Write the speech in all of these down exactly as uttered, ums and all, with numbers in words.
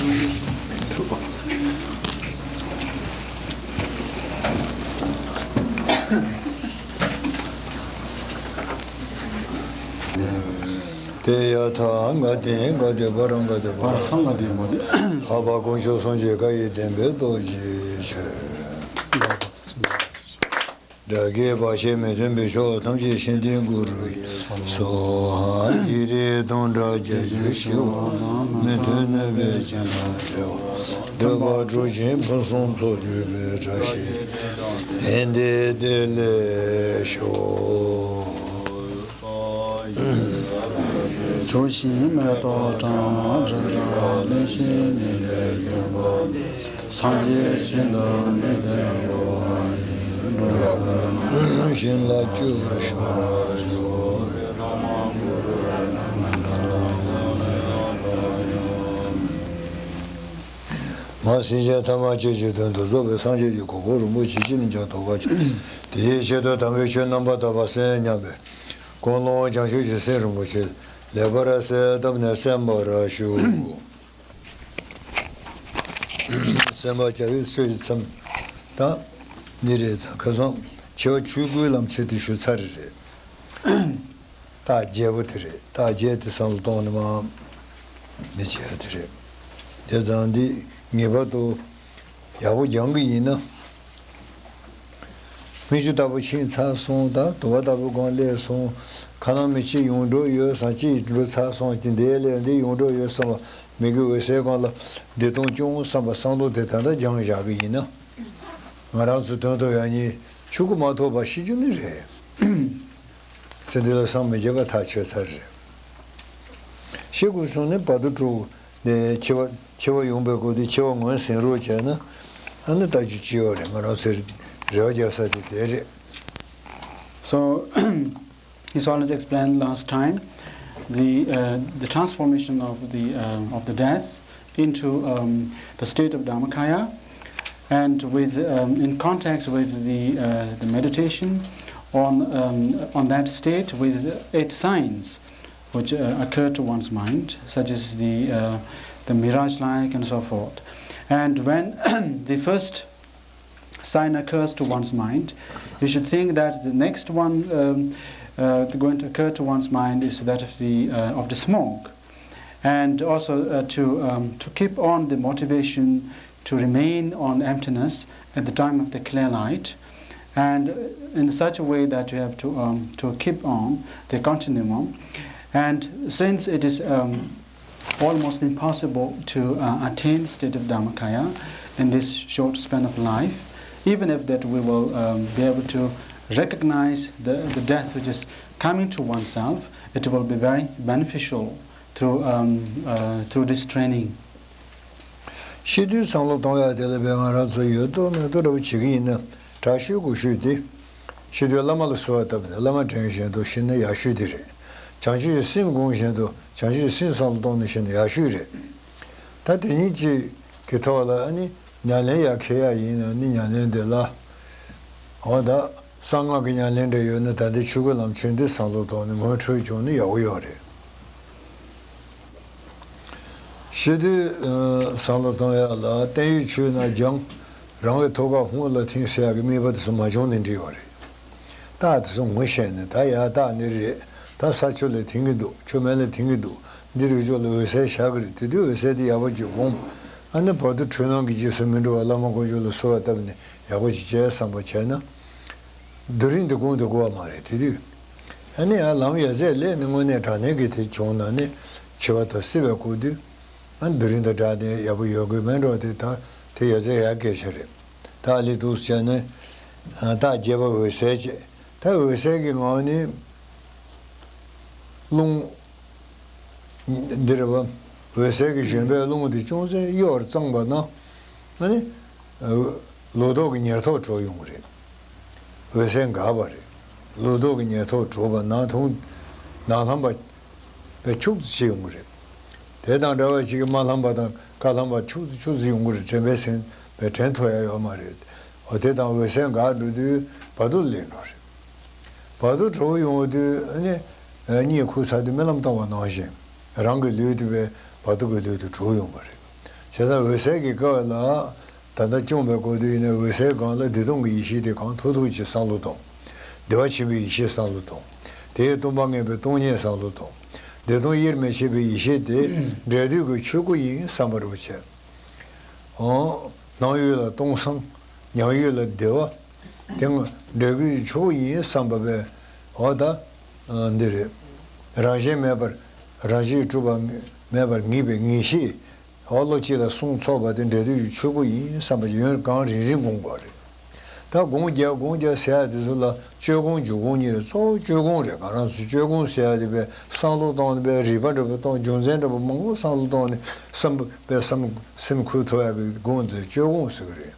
དེ་ཡང་ཐ་ག་དེ་ག་དེ་བ་རང་ག་དེ་བ། བ་རང་ག་དེ་མོ་དེ། ལྷག་པར་དཀོན་མཆོག་སངས་རྒྱས་བཀའ་ཡི་བདེན་པའི་རྡོ་རྗེ་ཆོས། དགྲ་བགེགས་བར་ཆད་མི་མཐུན་པའི་ཕྱོགས་ཐམས་ཅད་ཤིན་ཏུ་མགོ་རུ་སོ། ཧ་ཀྱི་རིགས་སྟོང་ཕྲག་བརྒྱད་ཅུ་ཞི་བ་མི་མཐུན་གནོད་པའི་རྐྱེན་ལས་སྒྲོལ་བ། འདོད་པ་འགྲུབ་ཅིང་ཕུན་སུམ་ཚོགས་གྱུར་པའི་བཀྲ་ཤིས་དེ་འདི་དེ་ལས་ཤོག། བྱུང་ཞིང་མེ་ཏོག་བཀྲ་བ་རི་རབ་གླིང་བཞི་ཉིད་ལས་བརྒྱུད་པ། སངས་རྒྱས་ཞིང་དུ་མི་མཐུན་འགྲོ་བ་ཡི་འགྲོ་བ་ཞིང་ལ་སྤྱོད་པར་ཤོག། མ་སེམས་ཅན་ཐ་མ་སྤྱོད་ཕྱིར་དོན་དུ་རྫོགས་པའི་སངས་རྒྱས་ཀྱི་གོ་འཕང་རིན་པོ་ཆེ་ཅི་ནས་ཀྱང་ཐོབ་པར་བྱ། དེའི་ཆེད་དུ་དམ་པའི་ཆོས་རྣམ་པར་དག་པ་གསན་སྙམ་པའི་ཀུན་སློང་བྱང་ཆུབ་ཀྱི་སེམས་རིན་པོ་ཆེ་ལེགས་པར་གསལ་བཏབ་ནས་གསན་པར་ཞུ། གསན་པར་བྱ་བའི་ཚུལ་གྱི་མཚམས་དང་འདི་རེད། ཁ་སང་ཆེ་བ་ཆོས་སྐུའི་ལམ་ཆེད་དུ་ཞུ་ཚར་རེད། རྟགས་བརྒྱད་པོ་དེ་རེད། རྟགས་བརྒྱད་དེ་བསམ་བློ་གཏོང་ནས་མ་མི་བྱེད་ཡ་དེ་རེད། དེ་ཙང་འདི་ངེས་པར་དུ་ཡག་པོ་སྦྱང་གི་ཡིན་ན། མིག་ཆུ་ལྟ་བུ་ཕྱིན་ཚར་སོང་། ད་དུ་བ་ལྟ་བུ་སྒང་སླེབས་སོང་། ཁ་ནང་མི་གཅིག་ཡོང་འགྲོ་ཡོད་བསམ། གཅིག་འགྲོ་ཚར་སོང་། གཅིག་འདིའི་སླེབས་འདི་ཡོང་འགྲོ་ཡོད་བསམ་པ་མི་དགེ་འོད་གསལ་སྒང་ལ་བདེ་སྟོང་སྐྱོང་བསམ་པ་བསམ་བློ་དེ་ད་ལྟ་སྦྱངས་བཞག་གི་ཡིན་ན། ང་རང་ཚོ་དོན་དུ་ཡང་ཉིད་ཆོས་སྐུ་མ་ཐོབ་པ་ཤི་རྒྱུ་ནི་རེད། ཚེ་འདི་ལ་སངས་མི་རྒྱས་པ་ཐག་ཆོད་ཚར་རེད། ཤི་དགོས་བྱུང་ནས་བར་དུ་འགྲོ། ནས་འཆི་བ་འཆི་བ་ཡོང་པའི་སྐོར་དེ་འཆི་བ་ངོས་ཟིན་རོགས་བྱས་ན། ཨ་ནི་ལྟ་རྒྱུ་ཅི་ཡོད་རེད། ང་རང་ཚོའི་རེ་བ་རྒྱག་ས་དེ་དེ་རེད། So, His Holiness explained last time the, uh, the transformation of the, uh, of the death into, um, the state of Dharmakaya, and with, um, in context with the, uh, the meditation on, um, on that state with eight signs which, uh, occur to one's mind, such as the, uh, the mirage-like and so forth. And when the first sign occurs to one's mind, you should think that the next one, um, uh, going to occur to one's mind is that of the, uh, of the smoke. And also, uh, to, um, to keep on the motivation to remain on emptiness at the time of the clear light, and, uh, in such a way that you have to, um, to keep on the continuum. And since it is, um, almost impossible to, uh, attain state of Dharmakaya in this short span of life, even if that we will, um, be able to recognize the, the death which is coming to oneself, it will be very beneficial through, um, uh, through this training. ཤི་དུས་བསམ་བློ་གཏོང་ཡག་དེ་ལ་བས་ང་རང་ཚོ་ཡོད་དོ་མེད་དོ་འདྲ་བོ་བྱེད་ཀྱི་ཡིན་ན། དྲག་ཤོས་དགོས་ཤོས་དེ། ཤི་དུས་བླ་མ་ལ་གསོལ་བ་བཏབ་ནས་བླ་མ་དྲན་བཞིན་དུ་ཤི་ན་ཡག་ཤོས་དེ་རེད། བྱང་ཆུབ་ཀྱི་སེམས་སྒོམ་བཞིན་དུ་བྱང་ཆུབ་ཀྱི་སེམས་བསམ་བློ་གཏོང་ནས་ཤི་ན་ཡག་ཤོས་རེད། ད་དེ་གཉིས་ཀྱི་གི་ཐོག་ལ་ཨ་ནི་ཉམས་ལེན་ཡག་འཁེལ་ཡག་ཡིན་ན་ནི་ཉམས་ལེན་དེ་ལ། འོ་ད། གསང་སྔགས་ཀྱི་ཉམས་ལེན་འདྲ་ཡོད་ན་ད་ལྟའི་ཆོས་སྐུའི་ལམ་ཆེན་འདི་བསམ་བློ་ཐོག་ནས་ངོ་འཕྲོད་བྱུང་ན་ཡག་པོ་ཡོད་རེད། ཤི་དུས་བསམ་བློ་གཏོང་ཡག་ལ་བརྟན་གཡོའི་ཆོས་རྣམས་སྦྱང་། རང་གི་ཐོད་ཁ་ཧཱུྃ་ལ་ཐིམ་ཟེར་ཡག་གི་དམིགས་པ་དེ་ཚོ་མ་བྱུང་ནས་འདྲི་ཡོད་རེད། རྟགས་དེ་ཚོ་ངོ་ཤེས་ནས་ད་ཡ་རྟགས་འདི་རེད། ད་ས་ཆུ་ལ་ཐིམ་གྱི་འདུག་ཆུ་སྨན་ལ་ཐིམ་གྱི་འདུག་འདི་རིགས་ཚོ་ལ་འོད་གསལ་ཤར་གྱི་རེད། དེ་དུས་འོད་གསལ་དེ་ཡག་པོ་ཅིག་སྒོམ། ཨ་ནི་བར་དུ་འཁྲུལ་སྣང་གི་རྗེས་སུ་མི་འགྲོ་བར་བླ་མ་དཀོན་མཆོག་ལ་གསོལ་བ་བཏབ་ནས་ཡག་པོ་ཅིག་བྱས་བསམ་པ་བྱས་ན། རྡོ་རིང་དེ་དགུང་དུ་བསྐོར་བ་མ་རེད། དེ་དུས། ཨ་ནི་ཡང་ལམ་ཡ་རྩེར་སླེབས་ནས་དངོས་གནས་དྲང་གནས་ཀྱི་དེ་བྱུང་ན་ནི་འཆི་བ་དང་སྲིད་པའི་སྐུ་དུས། ཨ་རྡོ་རིང་དང་འདྲ་དེ་ཡག་པོ་ཡོད་དགོས་མེད་འགྲོ་དེ་ད་དེ་ཡ་རྩེ་ཡག་སྐད་ཆ་རེད། ད་ཨ་ལི་འདུག་བྱས་ནས་རྟགས་བརྒྱད་པ་འོད་གསལ་བྱས། ད་འོད་གསལ་གྱི་ངང་ནས་རླུང་འདི་རེད་བ། འོད་གསལ་གྱི་བཞོན་པའི་རླུང་དེ་ཅུང་ཟད་གཡོ་བར་བརྫངས་པ་ན། ཨ་ནི། ལོ་ཏོག་གི་ཉེར་ཐོག་གྲོལ་ཡོང་གི་རེད། འོད་གསལ་འགགས་པ་རེད། ལོ་ཏོག་གི་ཉེར་ཐོག་གྲོལ་བ་ན་ཐུང་ན་ལྷམ་པ་པའི་ཕྱུགས་ཙམ་ཅིག་ཡོང་གི་རེད། དེ་དང་འདྲ་བ་ཅིག་གི་མ་ལྷམ་པ་དང་ཀ་ལྷམ་པ་ཕྱུགས་ཙམ་ཕྱུགས་ཙམ་ཡོང་གི་རེད། དྲན་པའི་སེམས་པའི་དྲན་ཐུབ་ཡ་ཡོད་མ་རེད། འོ་དེ་དང་འོད་གསལ་འགག་འགྲོ་དུས་བར་དོ་ལ་སླེབས་འགྲོ་རེད། བར་དོ་གྲོལ་ཡོང་དུས་ཨ་ནི། གཉིད་ཁུག་ཚར་དུས་རྨི་ལམ་བཏང་བ་ནང་བཞིན། རང་གི་ལུས་དེ་བས་བར་དོ་གི་ལུས་དེ་གྲོལ་ཡོང་བ་རེད། བྱས་ཙང་འོད་གསལ་གྱི་སྐབས་ལ་ད་ལྟ་སྐྱོང་བའི་སྐབས་དུས་ཡིན་ན་འོད་གསལ་སྒང་ལ་བདེ་སྟོང་གི་ཡེ་ཤེས་དེ་གང་ཐུབ་ཐུབ་ཀྱིས་བསམ་བློ་གཏོང་། བདེ་བ་ཆེན་པོའི་ཡེ་ཤེས་བསམ་བློ་གཏོང་། དེས་སྟོང་པ་ངེས་པའི་སྟོང་ཉིད་བསམ་བློ་གཏོང་། བདེ་སྟོང་དབྱེར་མི་ཕྱེད་པའི་ཡེ་ཤེས་དེ་འབྲས་དུས་ཀྱི་ཆོས་སྐུ་ཡིན་བསམ་པ་རུ་བྱས། འོ། སྣང་ཡུལ་ལ་སྟོང་སང་། མྱང་ཡུལ་ལ་བདེ་བ། དེ་ང་འབྲས་བུའི་ཆོས་ཡིན་བསམ་པ་བས། འོ་ད། འདི་རེད། རང་བཞིན་མེད་པར། རང་བཞིན་གྲུབ་པ་མེད་པར་ངེས་པའི་ངེས་ཤེས། འོ་བློ་གཅིག་ལ་གསུང་ཚོགས་པ་དེ་འབྲས་དུས་ཀྱི་ཆོས་སྐུ་ཡིན་བསམ་པ་ཡོན་གང་རིང་རིང་སྒོམ་དགོས་རེད། ད་སྒོམ་རྒྱག་སྒོམ་རྒྱག་ཟེར་ཡ་དེ་ཚོ་ལ་སྤྱོད་སྒོམ་འཇུག་སྒོམ་གཉིས་རེད། གཙོ་བོ་སྤྱོད་སྒོམ་རེད། ང་རང་ཚོ་སྤྱོད་སྒོམ་ཟེར་ཡ་དེ་བས་བསམ་བློ་བཏང་ནས་བས་རིག་པ་འདྲ་པོ་བཏང་རྒྱུ་མཚན་འདྲ་པོ་མང་པོ་བསམ་བློ་བཏང་ནས་བསམ་པས་བསམ་སེམས་འཁུར་ཐུབ་ཡ་གི་སྒོམ་དེ་སྤྱོད་སྒོམ་ཟེར་གི་རེད།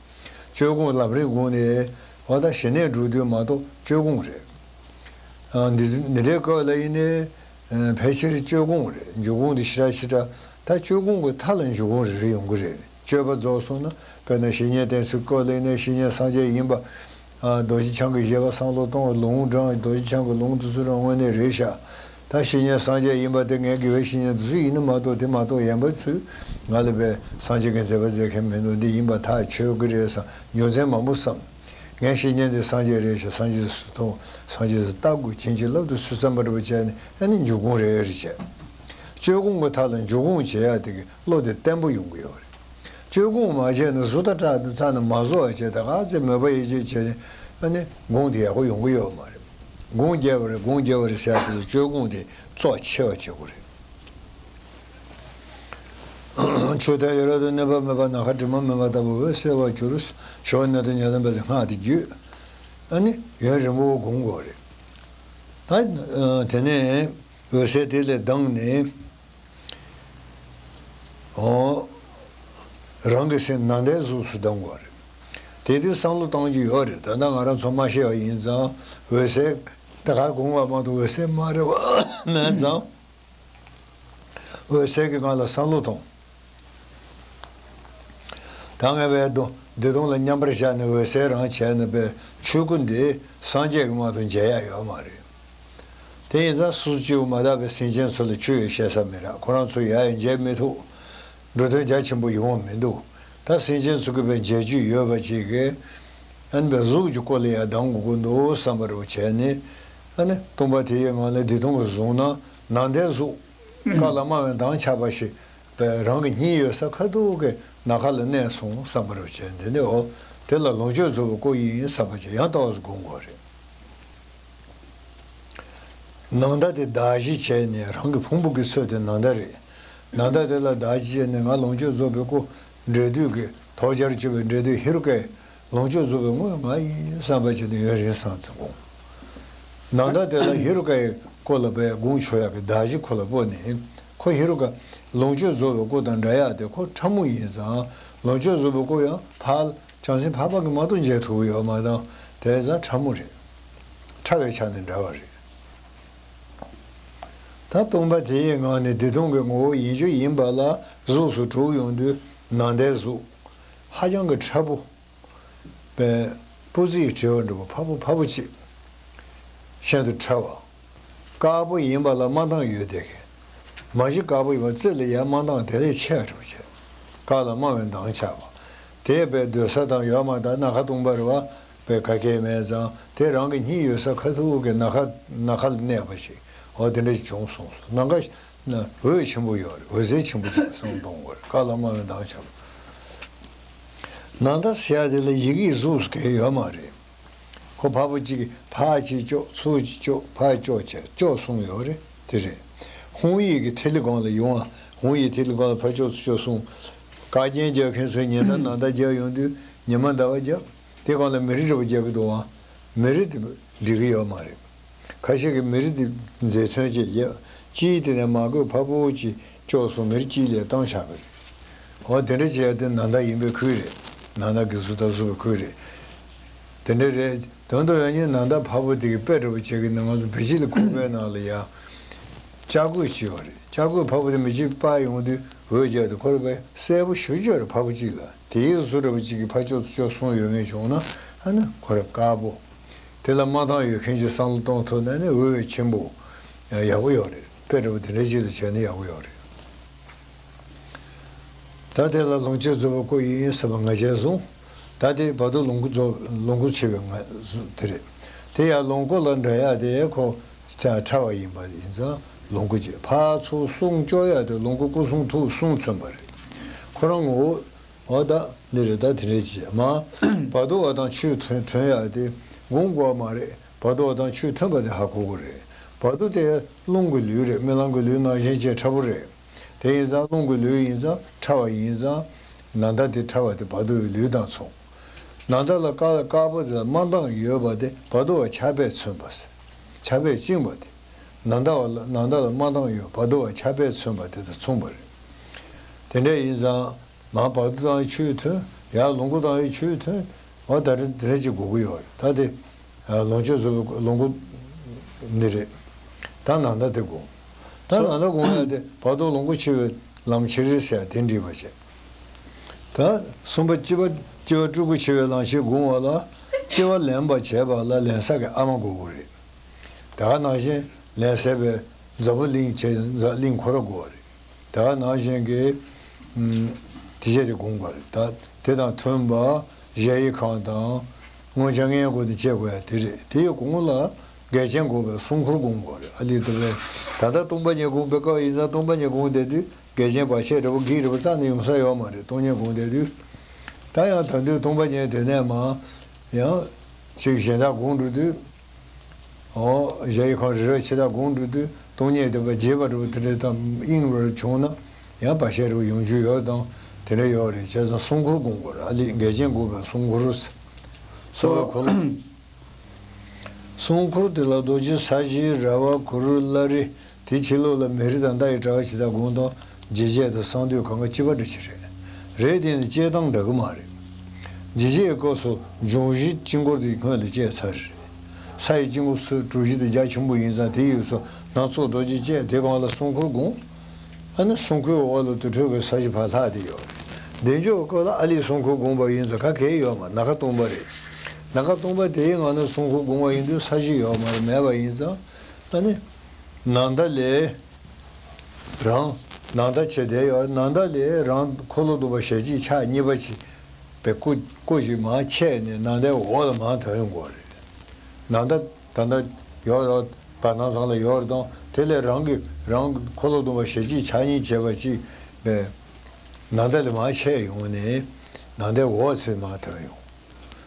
སྤྱོད་སྒོམ་ལམ་རིམ་སྒོམ་ནས་འོ་ད་ཞི་གནས་སྒྲུབ་དུས་མ་གཏོགས་སྤྱོད་སྒོམ་རེད། ཨ་འདི་འདི་འདྲའི་སྐབས་ལ་ཡིན་ནའི་ཕལ་ཆེར་སྤྱོད་སྒོམ་རེད། འཇུག་སྒོམ་འདི་ཞེ་དྲག་ཞེ་དྲག་ད་སྤྱོད་སྒོམ་གྱི་མཐའ་ལ་འཇུག་སྒོམ་རེ་རེ་ཡོང་གི་རེད། སྤྱོད་པ་རྫོགས་སོང་ན་དཔེར་ན་བཤེས་གཉེན་བསྟེན་ཚུལ་སྐོར་ལ་ཡིན་ན་བཤེས་གཉེན་སངས་རྒྱས་ཡིན་པ། ཨ་རྡོ་རྗེ་འཆང་གི་བཞེད་པ་བསམ་བློ་གཏོང་བའི་ལུང་དྲངས། རྡོ་རྗེ་འཆང་གི་ལུང་དེ་ཚོ་རང་དངོས་གནས་རེད་ཤག་ད་བཤེས་གཉེན་སངས་རྒྱས་ཡིན་པ་དེ་ངའི་དགེ་བའི་བཤེས་གཉེན་དེ་ཚོ་ཡིན་ན་མ་གཏོགས་དེ་མ་གཏོགས་ཡན་པ་ཚོས་ང་ལ་བས་སངས་རྒྱས་ཀྱི་མཛད་པ་མཛད་མཁན་མི་འདུག་འདི་ཡིན་པ་ཐག་ཆོད་ཀྱི་རེད་བསམ། རྒྱུ་མཚན་མང་པོ་བསམ། ངའི་བཤེས་གཉེན་དེ་སངས་རྒྱས་རེད་ཤག་སངས་རྒྱས་སུ་མཐོང་། སངས་རྒྱས་སུ་ལྟ་དགོས། བྱིན་གྱིས་བརླབ་ཏུ་གསོལ་བསམ་པ་འདྲ་པོ་བྱས་ནས་ཨ་ནི་འཇུག་སྒོམ་རེ་རེ་བྱས། སྤྱོད་སྒོམ་གྱི་མཐའ་ལ་འཇུག་སྒོམ་བྱེད་ཡ་དེ་གི་བློ་དེ་བརྟན་པོ་ཡོང་གི་ཡོད་རེད། སྤྱོད་སྒོམ་མ་བྱས་ན་བཟོ་ལྟ་དྲག་ཏུ་ཚ་ན་མ་བཟོ་བ་བྱས་ད་ག་ཚད་མོས་པ་ཡིད་ཆེས་བྱས་ནས་ཨ་ནི་སྒོམ་དེ་ཡག་པོ་ཡོང་གི་ཡོད་མ་རེད། སྒོམ་རྒྱག་པ་རེད། སྒོམ་རྒྱག་པ་རེད་ཟེར་ཡ་དེ་ལ་སྤྱོད་སྒོམ་དེ་གཙོ་ཆེ་བ་བྱེད་དགོས་རེད། ཆུ་ཐལ་ཡོལ་རབ་ཏུ་གནོད་པ་མེད་པ། ནམ་མཁའ་དྲི་མ་མེད་པ་ལྟ་བུ་འོད་གསལ་བར་གྱུར། ཞོ་ནད་དུ་ཉེ་ལམ་པ་ལ་སྔགས་འདི་བརྗོད། ཨ་ནི་ཡུན་རིང་པོ་སྒོམ་དགོས་རེད། ད་དེ་ནས་འོད་གསལ་དེ་ལས་ལྡང་ནས། འོ། རང་གི་སེམས་ནང་ལྟའི་གཟུགས་སུ་ལྡང་དགོས་རེད། དེ་དུས་བསམ་བློ་གཏོང་རྒྱུ་ཡོད་རེད། ད་ལྟ་ང་རང་ཚོ་མ་ཤེས་པ་ཡིན་ཙང་འོད་གསལ་ད་ག་སྒོམ་པ་མ་གཏོགས་འོད་གསལ་མ་རེད་པ་མེད་ཙང་། འོད་གསལ་གྱི་སྒང་ལ་བསམ་བློ་གཏོང་། ད་ངས་བས་དོ་བདེ་སྟོང་ལ་མཉམ་པར་བཞག་ནས་འོད་གསལ་རང་བྱས་ན་བས་ཆོས་སྐུ་འདི་སངས་རྒྱས་ཀྱིས་མ་གཏོགས་མཇལ་ཡ་ཡོད་མ་རེད། དེ་ཡིན་ཙང་སོ་སོ་སྐྱེ་བོ་མ་དག་པའི་སེམས་ཅན་ཚོ་ལ་ཆོས་ཡང་བཤད་ས་མི་རག་ཁོ་རང་ཚོ་ཡ་ཡང་མཇལ་མི་ཐུབ། འགྲོ་དོན་རྒྱ་ཆེན་པོ་ཡོང་བ་མི་འདུག་ད་སེམས་ཅན་ཚོ་གི་བས་མཇལ་རྒྱུ་ཡོད་པ་ཅིག་གིས་ཨ་ནི་བས་གཟུགས་ཀྱི་སྐོར་ལ་ཡང་གདམས་དགོས་ཀྱི་འདུག་བསམ་པ་རུ་བྱས་ནས། ཨ་ནི་སྟོང་པ་དེ་ཡི་ངང་ལས་བདེ་སྟོང་གི་བཟུང་ན་ནང་ལྟའི་གཟུགས་བཀའ་ལ་སྨྲ་བའི་མདངས་ཆགས་པ་ཞིག་བས་རང་གི་སྙིང་ཡོད་ས་ཁ་ཐུག་གི་ནམ་མཁའ་ལ་གནས་སོང་བསམ་པ་རུ་བྱས། འདི་ནི་འོ་དེ་ལ་ལོངས་སྤྱོད་རྫོགས་པའི་སྐུ་ཡིན་བསམ་པ་ཅིག་ཡང་ལྟ་བ་སྒོམ་དགོས་རེད། ནང་ལྟ་དེ་གདགས་གཞི་བྱས་ནས་རང་གི་ཕུང་པོ་གི་ཚོད་དེ་ནང་ལྟ་རེད། ནང་ལྟ་དེ་ལ་གདགས་གཞི་བྱས་ནས་ང་ལོངས་སྤྱོད་རྫོགས་པའི་སྐུ་འབྲས་དུས་ཀྱི་ཐོག་རྒྱར་གྱུར་པའི་འབྲས་དུས་ཧེ་རུ་ཀའི་ལོངས་སྤྱོད་རྫོགས་པའི་དངོས་ང་ཡིན་བསམ་པ་བྱས་ནས་ཡུན་རིང་སོང་ཙང་སྒོམ། ནང་ལྟ་དེ་ལ་ཧེ་རུ་ཀའི་སྐུ་ལ་བས་དགོངས་ཆོག་ཡག་གི་གདགས་གཞི་ཁོ་ལ་སྤོ་ནས་ཁོ་ཧེ་རུ་ཀ་ལོངས་སྤྱོད་རྫོགས་པའི་སྐུ་དང་འདྲ་ཡག་དེ་ཁོ་ཕྲ་མོ་ཡིན་ཙང་ལོངས་སྤྱོད་རྫོགས་པའི་སྐུ་ཡང་ཕར། བྱང་སེམས་འཕགས་པ་གིས་མ་གཏོགས་མཇལ་ཐུབ་ཡོད་མ་དང་དེ་ཙང་ཕྲ་མོ་རེད། ཕྲ་བའི་ཆ་ནས་འདྲ་བ་རེད། ད་སྟོང་པ་དེ་ཡི་ངང་ནས་བདེ་སྟོང་གི་ངོ་བོ་ཡིན་རྒྱུ་ཡིན་པ་ལ་གཟུགས་སུ་གྲུབ་ཡོང་དུས་ནང་ལྟའི་གཟུགས་ཧ་ཅང་གི་ཕྲ་པོ། པའི་སྤུ་རྩེའི་དྲི་བ་འདྲ་པོ་ཕྲ་པོ་ཕྲ་པོ་ཅིག་ཤིན་ཏུ་ཕྲ་བ། དཀར་པོ་ཡིན་པ་ལ་སྨྲ་མདངས་ཡོད་བསྡད་མཁན། མ་གཞི་དཀར་པོ་ཡིན་པ་རྩེ་ལ་ཡར་སྨྲ་མདངས་དེ་ལས་ཆེ་བ་འདྲ་པོ་བྱས། བཀའ་ལ་སྨྲ་བའི་མདངས་ཆགས་པ། དེ་བས་སྡོད་ས་དང་ཡོད་མ་དང་ནམ་མཁའ་སྟོང་པ་རེད་པ། བས་ག་གེ་མེད་ཙང་དེ་རང་གི་སྙིང་ཡོད་ས་ཁ་ཐུག་གི་ནམ་མཁའ་ནམ་མཁའ་ལ་གནས་པ་ཞིག་འོ་དེ་འདྲ་ཞིག་བྱུང་སོང་། ནམ་མཁའ་ན་འོད་ཆེན་པོ་ཡོད་རེད། འོད་ཟེར་ཆེན་པོ་ཅིག་གསུང་གཏོང་དགོས་རེད། བཀའ་ལ་སྨྲ་བའི་མདངས་ཆགས་པ། ནང་ལྟ་ཟེར་ཡ་དེ་ལ་ཡི་གེའི་གཟུགས་སུ་གང་ཡོད་མ་རེད། ཁོ་ཕར་པོ་གཅིག་གིས་ཕར་གཅིག་གཅོག་ཚུར་གཅིག་གཅོག་ཕར་གཅོག་བྱས་གཅོག་གསུམ་ཡོད་རེད། དེ་རེད། ཧཱུྃ་ཡིག་གི་ཐིག་ལེ་སྒང་ལ་ཡོང་བ། ཧཱུྃ་ཡིག་ཐིག་ལེ་སྒང་ལ་ཕར་གཅོག་ཚུར་གཅོག་གསུམ། བཀའ་རྒྱན་རྒྱག་མཁན་ཚོས་ཉི་ཟླ་ནང་ཟླ་རྒྱག་ཡོང་དུས་ཉི་མ་ཟླ་བ་རྒྱག་དེ་སྒང་ལ་མེ་རི་འདྲ་པོ་རྒྱག་གི་འདུག་བ། མེ་རི་དེ་འགྲིག་གི་ཡོད་མ་རེད། ཁ་ཤས་ཀྱིས་མེ་རི་དེ་མཛེས་ཚོན་ཅིག་བརྒྱབ། དཀྱིལ་དེ་ནས་མ་བགོས་ཕར་པོ་ཅིག་གཅོག་སོང་། མེ་རི་དཀྱིལ་ལ་བཏང་བཞག་གི་རེད། འོ་དེ་འདྲ་བྱས་ཏེ་ནང་ཟླ་ཡིན་པའི་ཁུལ་རེད། ནང་ཟླ་གི་གཟུགས་དང་གཟུགས་པའི་ཁུལ་རེད། དེ་འདྲ་རེད། དོན་དུ་ཡང་ཉིན་ནང་ཟླ་ཕར་པོ་དེ་གི་དཔེ་འདྲ་པོ་བྱེད་ཀྱི་ནི་ང་ཚོ་བི་ཇི་ལི་ཁུག་པའི་ནང་ལ་ཡ། ལྕགས་སྐུད་ཅིག་ཡོད་རེད། ལྕགས་སྐུད་ཕར་པོ་དེ་མི་གཅིག་སྤར་ཡོང་དུས་འོད་རྒྱག་དུས་ཁོ་ར་བས་གསལ་པོ་ཞེ་པོ་ཅིག་ཡོད་རེད། ཕར་པོ་གཅིག་ལ་དེའི་གཟུགས་འདྲ་པོ་གཅིག་གི་ཕར་ཕྱོགས་སུ་ཕྱོགས་གསུམ་ཡོད་མཁན་བྱུང་ན་ཨ་ནི་ཁོ་ར་དཀར་པོ། དེ་ལ་སྨྲ་མདངས་ཡོད་མཁན་ཅིག་བསམ་བློ་གཏོང་ཐུབ་ན་ནི་འོད་ཆེན་པོ་ཡག་པོ་ཡོད་རེད། དཔེ་འདྲ་པོ་དེ་འདྲ་ཅིག་ལ་བྱས་ན་ཡག་པོ་ཡོད་རེད། ད་དེ་ལ་ལོངས་སྤྱོད་རྫོགས་པའི་སྐུ་ཡིན་ཟེར་བ་ང་རྒྱལ་བཟུང་། ད་དེ་བར་དུ་ལོངས་སྐུ་རྫོགས་ལོངས་སྐུ་ཆེ་བའི་ང་བཟུང་དེ་རེད། དེ་ཡང་ལོངས་སྐུ་ལ་འདྲ་ཡག་དེ་ཁོ་ཆ་ཕྲ་བ་ཡིན་པ་ཡིན་ཙང་ལོངས་སྐུ་བྱས། ཕར་ཚུར་གསུང་སྐྱོ་ཡག་དེ་ལོངས་སྐུ་སྐུ་གསུང་ཐུགས་གསུང་མཚོན་པ་རེད། ཁོ་རང་ངོ་བོ། འོ་ད་འདི་རེད། ད་དེ་འདྲས་བྱས་མ། བར་དུ་བ་དང་ཆོས་མཐུན་མཐུན་ཡག་དེ་སྒོམ་དགོས་མ་རེད། བར་དུ་བ་དང་ཆོས་མཐུན་པ་དེ་ཧ་གོ་དགོས་རེད། བར་དུ་དེ་རླུང་གི་ལུས་རེད། རྨི་ལམ་གྱི་ལུས་ནང་བཞིན་བྱས་ཕྲ་བོ་རེད། དེ་ཡིན་ཙང་རླུང་གི་ལུས་ཡིན་ཙང་ཕྲ་བ་ཡིན་ཙང་། ནམ་ཟླ་དེ་ཕྲ་བ་དེ་བར་དུ་བའི་ལུས་དང་མཚུངས། ནམ་ཟླ་ལ་དཀར་དཀར་པོ་དེ་ལ་དམར་མདངས་ཡོད་པ་དེ་བར་དུ་བ་ཆར་པས་མཚོན་པ། ཆར་པས་བཅིངས་པ་དེ། ནམ་ཟླ་བ་ལ་ནམ་ཟླ་ལ་དམར་མདངས་ཡོད་བར་དུ་བ་ཆར་པས་མཚོན་པ་དེ་དང་མཚུངས་པ་རེད། དེ་འདྲ་ཡིན་ཙང་། མར་བར་དུ་བཏང་བའི་ཆོས་མཐུན། ཡར་ལོངས་སྐུ་བཏང་བའི་ཆོས་མཐུན། འོ་ད་རེ་དེ་རེ་ཅིག་དགོས་ཀྱི་ཡོད་རེད། ད་དེ་ལོངས་སྤྱོད་རྫོགས་པའི་ལོངས་སྐུ་འདི་རེད། ད་ནམ་ཟླ་དེ་དགོངས། ད་ནམ་ཟླ་དགོངས་ཡ་དེ་བར་དུ་ལོངས་སྐུ་ཆེ་བའི་ལམ་ཁྱེར་རེད་ཟེར་ཡ་དེ་འགྲིག་པ་བྱས། ད་གསུམ་པ་སྤྱི་བ་སྤྱི་བ་སྤྲུལ་སྐུ་ཆེ་བའི་ལམ་ཁྱེར་དགོངས་པ་ལ། སྤྱི་བ་ལེན་པར་བྱེད་པ་ལ་ལེན་ས་གི་ཨ་མ་དགོས་ཀྱི་རེད། དེ་ག་ནང་བཞིན་ལན་ཟེར་བའི་འཛམ་བུ་གླིང་བྱས་འཛམ་གླིང་ཁོ་ར་དགོས་པ་རེད། དེ་ག་ནང་བཞིན་གྱི་ཨུམ། དེ་བྱས་ཏེ་སྒོམ་དགོས་རེད། ད་དེ་དང་མཐུན་པ་གཞལ་ཡས་ཁང་དང་མངོན་བྱང་ལྔའི་སྒོ་ནས་བཅད་དགོས་ཡ་དེ་རེད། དེའི་གོང་ལ་འགལ་རྐྱེན་འགོག་པའི་སྲུང་འཁོར་སྒོམ་དགོས་རེད། ཨ་ལི་དུ་བས་ད་ལྟ་སྟོང་པ་ཉིད་སྒོམ་པའི་སྐབས་ཡིན་ཙང་སྟོང་པ་ཉིད་སྒོམ་བསྡད་དུས་འགལ་རྐྱེན་བར་ཆད་འདྲ་པོ་གིས་འདྲ་པོ་རྩ་ནས་ཡོང་ས་ཡོད་མ་རེད། སྟོང་ཉིད་སྒོམ་བསྡད་དུས། ད་ཡང་ད་དུང་སྟོང་པ་ཉིད་དེ་ནས་མ་ཡང་ཅིག་གཞན་དག་སྒོམ་འགྲོ་དུས། འོ། གཞལ་ཡས་ཁང་རི་རབ་ཆེ་དག་སྒོམ་འགྲོ་དུས་སྟོང་ཉིད་བསྡད་པ་བརྗེད་པ་འདྲ་པོ་དེ་འདྲ་དང་དབྱིངས་རུ་བྱུང་ན་ཡང་བར་ཆད་འདྲ་པོ་ཡོང་རྒྱུ་ཡོད་དང་དེ་འདྲ་ཡོད་རེད། བྱས་ཙང་སྲུང་འཁོར་སྒོམ་དགོས་རེད། ཨ་ལི་འགལ་རྐྱེན་འགོག་པའི་སྲུང་འཁོར། སྲུང་འཁོར་སྲུང་འཁོར་དེ་ལ་རྡོ་རྗེ་ས་གཞི་ར་བ་གུ་རུ་བླ་རེ། དེའི་ཕྱི་ལོགས་ལ་མེ་རི་དང་མདའ་ཡི་དྲ་བ་ཇི་ལྟར་དགོངས་དང་། འཇིགས་བྱེད་དང་གསང་འདུས་གང་ག་ཅི་བ་འདྲ་ཅི་རེད། རེད་དེ་ནི་བཅད་སྟངས་འདྲ་གི་མ་རེད། འཇིགས་བྱེད་སྐབས་སུ་འབྱུང་བཞིའི་དཀྱིལ་འཁོར་དེ་སྔོན་ལ་བཅད་ཚར་རེད། ས་ཡི་དཀྱིལ་འཁོར་སུ་གྲུ་བཞི་དེ་རྒྱ་ཆེན་པོ་ཡིན་ཙང་དེ་ཡོད་སོ་སྣ་ཚོགས་རྡོ་རྗེ་བཅད་དེ་གང་ལ་སྲུང་འཁོར་དགོངས། ཨ་ནི་སྲུང་འཁོར་འོག་ལ་དུར་ཁྲོད་ཀྱི་ས་གཞི་ཕར་ལྷག་དེ་ཡོད་རེད། བདེ་མཆོག་སྐབས་ལ་ཨ་ལི་སྲུང་འཁོར་དགོངས་པ་ཡིན་ཙང་ག་གེ་ཡོད་མ་རེད། ནམ་མཁའ་སྟོང་པ་རེད། ནམ་མཁའ་སྟོང་པ་དེའི་ངང་ནས་སྲུང་འཁོར་དགོངས་པ་ཡིན་དུས་ས་གཞི་ཡོད་མ་རེད། མེད་པ་ཡིན་ཙང་ཨ་ནི། ནམ་ཟླ་ལས་རང་། ནམ་ཟླ་བྱས་དེ་ཡོད། ནམ་ཟླ་ལས་རང་འཁོར་ལོ་སྡོམ་པ་ཞལ་གཅིག་ཕྱག་གཉིས་པ་ཅིག་པའི་སྐུ་སྐུ་ཞིག་མར་ཆད་ནས་ནམ་ཟླའི་འོག་ལ་མར་ཐོན་ཡོང་དགོས་རེད། ནམ་ཟླ་ད་ལྟ་ཡོད་རེད། བར་སྣང་ཚང་ལ་ཡོད་རེད་དང་དེ་ལས་རང་གི་རང་འཁོར་ལོ་སྡོམ་པ་ཞལ་གཅིག་ཕྱག་གཉིས་བྱས་པ་ཅིག་པའི་ནམ་ཟླ་ལས་མར་ཆད་ཡོང་ནས་ནམ་ཟླའི་འོག་ཚུར་མར་ཐོན་ཡོང་།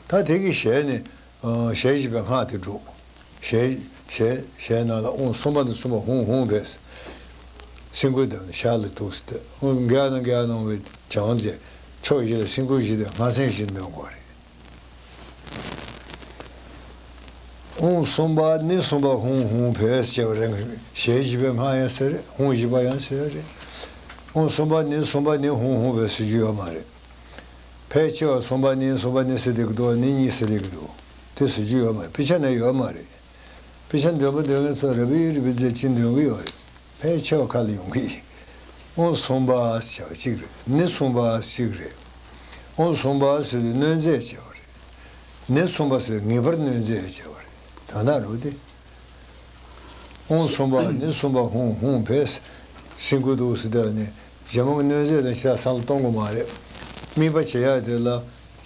ད་དེ་གི་ཞལ་ནས་ཨ་ཞལ་བཞི་པའི་སྔགས་དེ་སྒྲོག་ཞལ་ཞལ་ཞལ་ནང་ལ་ཨོཾ་སུམྦྷ་ན་སུམྦྷ་ཧཱུྃ་ཧཱུྃ་ཕཊ། སེམས་འགུལ་བཏང་ནས་ཤར་ལ་ཐུགས་སུ་བསྟན། ཨོཾ་གྱ་ནང་གྱ་ནང་བའི་བྱང་དེ་ཕྱོགས་བཞི་ལ་སེམས་འགུལ་བཞི་དང་སྔགས་ཚན་བཞི་འདོན་དགོས་རེད། ཨོཾ་སུམྦྷ་ནི་སུམྦྷ་ཧཱུྃ་ཧཱུྃ་ཕཊ་ཞེས་པ་རེད། ཞལ་བཞི་པའི་སྔགས་ཡང་ཟེར་རེད། ཧཱུྃ་བཞི་པ་ཡང་ཟེར་རེད། ཨོཾ་སུམྦྷ་ནི་སུམྦྷ་ནི་ཧཱུྃ་ཧཱུྃ་ཕཊ་ཟེར་རྒྱུ་ཡོད་མ་རེད། ཕལ་ཆེ་བ་སུམྦྷ་ནི་སུམྦྷ་ནི་ཟེར་སྡོད་ཀྱི་འདུག་ནི་གཉིས་ཟེར་སྡོད་ཀྱི་འདུག་དེ་ཟེར་རྒྱུ་ཡོད་མ་རེད། དཔེ་ཆ་ནང་ཡོད་མ་རེད། དཔེ་ཆ་འདོན་པ་འདོན་མཁན་ཚོ་ར་བི་རི་བི་ཙེ་ཅིག་འདོན་གྱི་ཡོད་རེད། ཕལ་ཆེ་བ་ཁ་ལ་ཡོང་གི་ཡིན། ཨོཾ་སུམྦྷ་ཟེར་བ་གཅིག་རེད། ནི་སུམྦྷ་གཅིག་རེད། ཨོཾ་སུམྦྷ་ཟེར་དུས་གནོད་མཛེས་བྱས་པ་རེད། ནི་སུམྦྷ་ཟེར་ངེས་པར་གནོད་མཛེས་བྱས་པ་རེད། ད་ལྟ་རུ་དེ། ཨོཾ་སུམྦྷ་ནི་སུམྦྷ་ཧཱུྃ་ཧཱུྃ་ཕཊ། སེམས་འགུལ་འདུག་ཟེར་དུས་ནི་གཞན་མ་གནོད་མཛེས་ལ་ཕྱི་ལ་བསམ་བློ་གཏོང་དགོས་མ་རེད། དམིགས་པ་བྱེད་ཡག་དེ་ལ་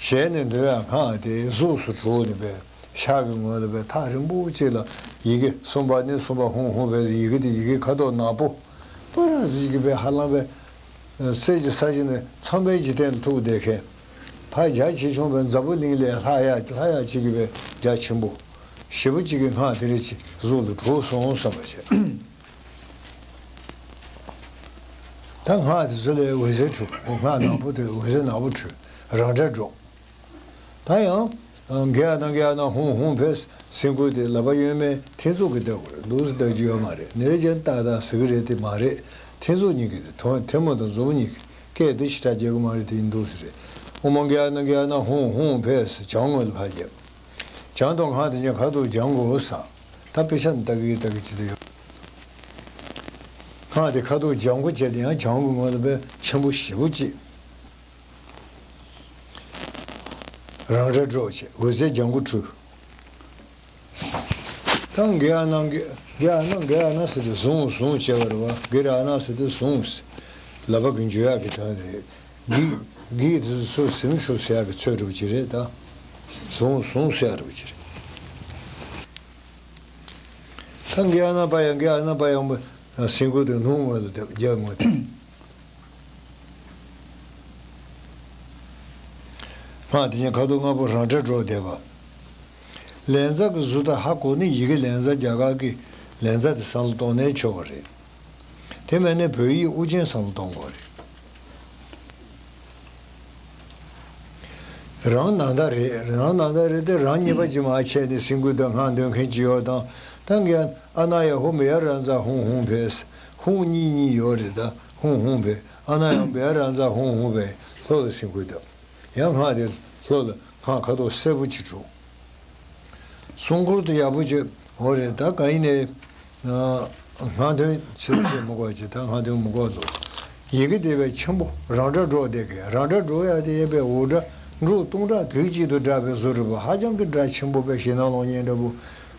ཞལ་ནས་འདོན་ཡག་སྔགས་དེ་གཟུགས་སུ་གྲུབ་ནས་པའི་ཕྱག་གི་ངོས་ལ་པའི་ཐག་རིང་པོ་གཅིག་ལ་ཡི་གེ་སུམྦྷ་ནི་སུམྦྷ་ཧཱུྃ་ཧཱུྃ་ཕཊ་ཟེར་ཡི་གེ་དེ་ཡི་གེ་ཁ་དོག་ནག་པོ་པ་ར་ཟིག་གི་པའི་ཧ་ལམ་པའི་གསེར་གྱི་ས་གཞི་ནས་ཚངས་པའི་འཇིག་རྟེན་ལ་ཐུག་བསྡད་མཁན། ཕ་རྒྱ་ཆེ་ཆུང་བའི་འཛམ་བུ་གླིང་ལས་ལྷག་ཡག་ལྷག་ཡག་ཅིག་གི་བའི་རྒྱ་ཆེན་པོ། ཞེ་པོ་ཅིག་གི་སྔགས་དེ་རེ་ཅིག་གཟུགས་ལ་གྲུབ་སོང་བསམ་པ་བྱས། ད་སྔགས་དེ་ཚོ་ལས་འོད་ཟེར་འཕྲོས། སྔགས་ནག་པོ་དེ་འོད་ཟེར་ནག་པོ་འཕྲོས། རང་འདྲ་སྒྲོག་ད་ཡང་། གྱ་ནང་གྱ་ནང་ཧཱུྃ་ཧཱུྃ་ཕཊ། སེམས་འགུལ་དེ་ལག་པ་གཡོན་མའི་ཐེ་ཚོམ་གྱིས་བསྡད་དགོས་རེད། འདུག་སེ་བསྡད་རྒྱུ་ཡོད་མ་རེད། ནི་རེ་ཅན་ཏག་ཏག་ཟེར་གི་རེད་དེ་མ་རེད། ཐེ་ཚོམ་གཉིས་ཀྱི་དེ་ཐེ་མུག་དང་མཛུབ་མོ་གཉིས་ཀྱི་སྐད་དེ་ཞེ་དྲག་རྒྱག་གི་མ་རེད། དེ་ཡིན་འདུག་སེ་རེད། ཨོཾ་གྱ་ནང་གྱ་ནང་ཧཱུྃ་ཧཱུྃ་ཕཊ་ཟེར་བྱང་ངོས་ལ་ཕར་རྒྱབ། བྱང་དུ་སྔགས་དེ་ཅན་ཁ་དོག་ལྗང་གུ་ཟེར། ད་དཔེ་ཆ་ནི་ལྟ་གི་ལྟ་གི་ཅི་ལྟ་ཡོད། སྔགས་དེ་ཁ་དོག་ལྗང་གུ་བྱས་ཏེ་ཡང་བྱང་གི་ངོས་ལ་དཔེ་ཆེན་པོ་ཞེ་པོ་ཅིག་རང་རེ་སྒྲོག་བྱས་འོད་ཟེར་ལྗང་གུ་འཕྲོས། ད་གྱ་ནང་གྱ་ནང་གྱ་ནང་ཟེར་དུས་བཟུང་བཟུང་བྱས་པ་རེད་པ། གྱ་ར་ན་ཟེར་དུས་བཟུང་། ལག་པ་གི་འཇུ་ཡག་གི་དོན་རེད། འགྱིག་འགྱིག་དེ་ཚོ་ཟིམ་ཤོག་ཟེར་ཡག་གི་ཚོད་འགྲུབ་ཀྱི་རེད་ད། ཟུང་ཟུང་ཟེར་ཡག་འགྲུབ་ཀྱི་རེད། ད་འགྱིག་ཨ་ན་པ་ཡང་འགྱིག་ཨ་ན་པ་ཡང་པ་སེང་ཁུ་དེ་ནུ་ངོ་ལ་བརྒྱབ་ངོ་དེ། ང་དེ་ཉིན་ཁ་ཐུག་ལྔ་པོ་རང་འདྲ་འགྲོ་བསྡད་པ། ལན་ཚ་གི་གཟུ་དང་ཧ་གོ་ནི་ཡི་གེ་ལན་ཚ་རྒྱ་གར་གི་ལན་ཚ་དེ་ས་ལ་གཏོང་ནའི་ཆོག་པ་རེད། དེ་མེད་ན་བོད་ཡིག་དབུ་ཅན་ས་ལ་གཏོང་དགོས་རེད། རང་ནང་ད་རེད། རང་ནང་ད་རེད་དེ་རང་ཉེས་པ་ཅིག་མ་བྱས་ཏེ་སེང་ཁུ་དང་སྔགས་འདོན་མཁན་ཅིག་ཡོད་དང་། ད་འགན་ཨ་ན་ཡ་ཧུ་མི་ཡ་ར་ཛ་ཧུང་ཧུང་བས། ཧུང་གཉིས་གཉིས་ཡོད་རེད་ད། ཧུང་ཧུང་བས་ཨ་ན་ཡ་ཧུ་མི་ཡ་ར་ཛ་ཧུང་ཧུང་བས་ལྷོ་ལ་སེང་ཁུ་དང་། ཡང་སྔགས་དེ་ལྷོ་ལ་སྔགས་ཁ་དོག་སེར་པོ་ཅིག་དྲུག་སྲུང་འཁོར་དུ་ཡག་པོ་བྱོས། འོ་རེད་ད་གང་ཡིན་ནའི། སྔ་ཐོན་ཆེ་ཆེ་མི་དགོས་ཅེས་ད་སྔ་ཐོན་མི་དགོས་འདུག་ཡི་གེ་དེ་བས་ཆེན་པོ་རང་སྒྲ་སྒྲོག་བསྡད་མཁན་རང་སྒྲ་སྒྲོག་ཡག་དེ་ཡས་པའི་འུར་སྒྲ་འབྲུག་སྟོང་ཕྲག་དུས་གཅིག་ཏུ་བསྒྲགས་པའི་བཟོ་རིག་པ་ཧ་ཅང་གི་སྒྲ་ཆེན་པོ་པའི་ཞེད་སྣང་སློང་མཁན་འདྲ་པོ་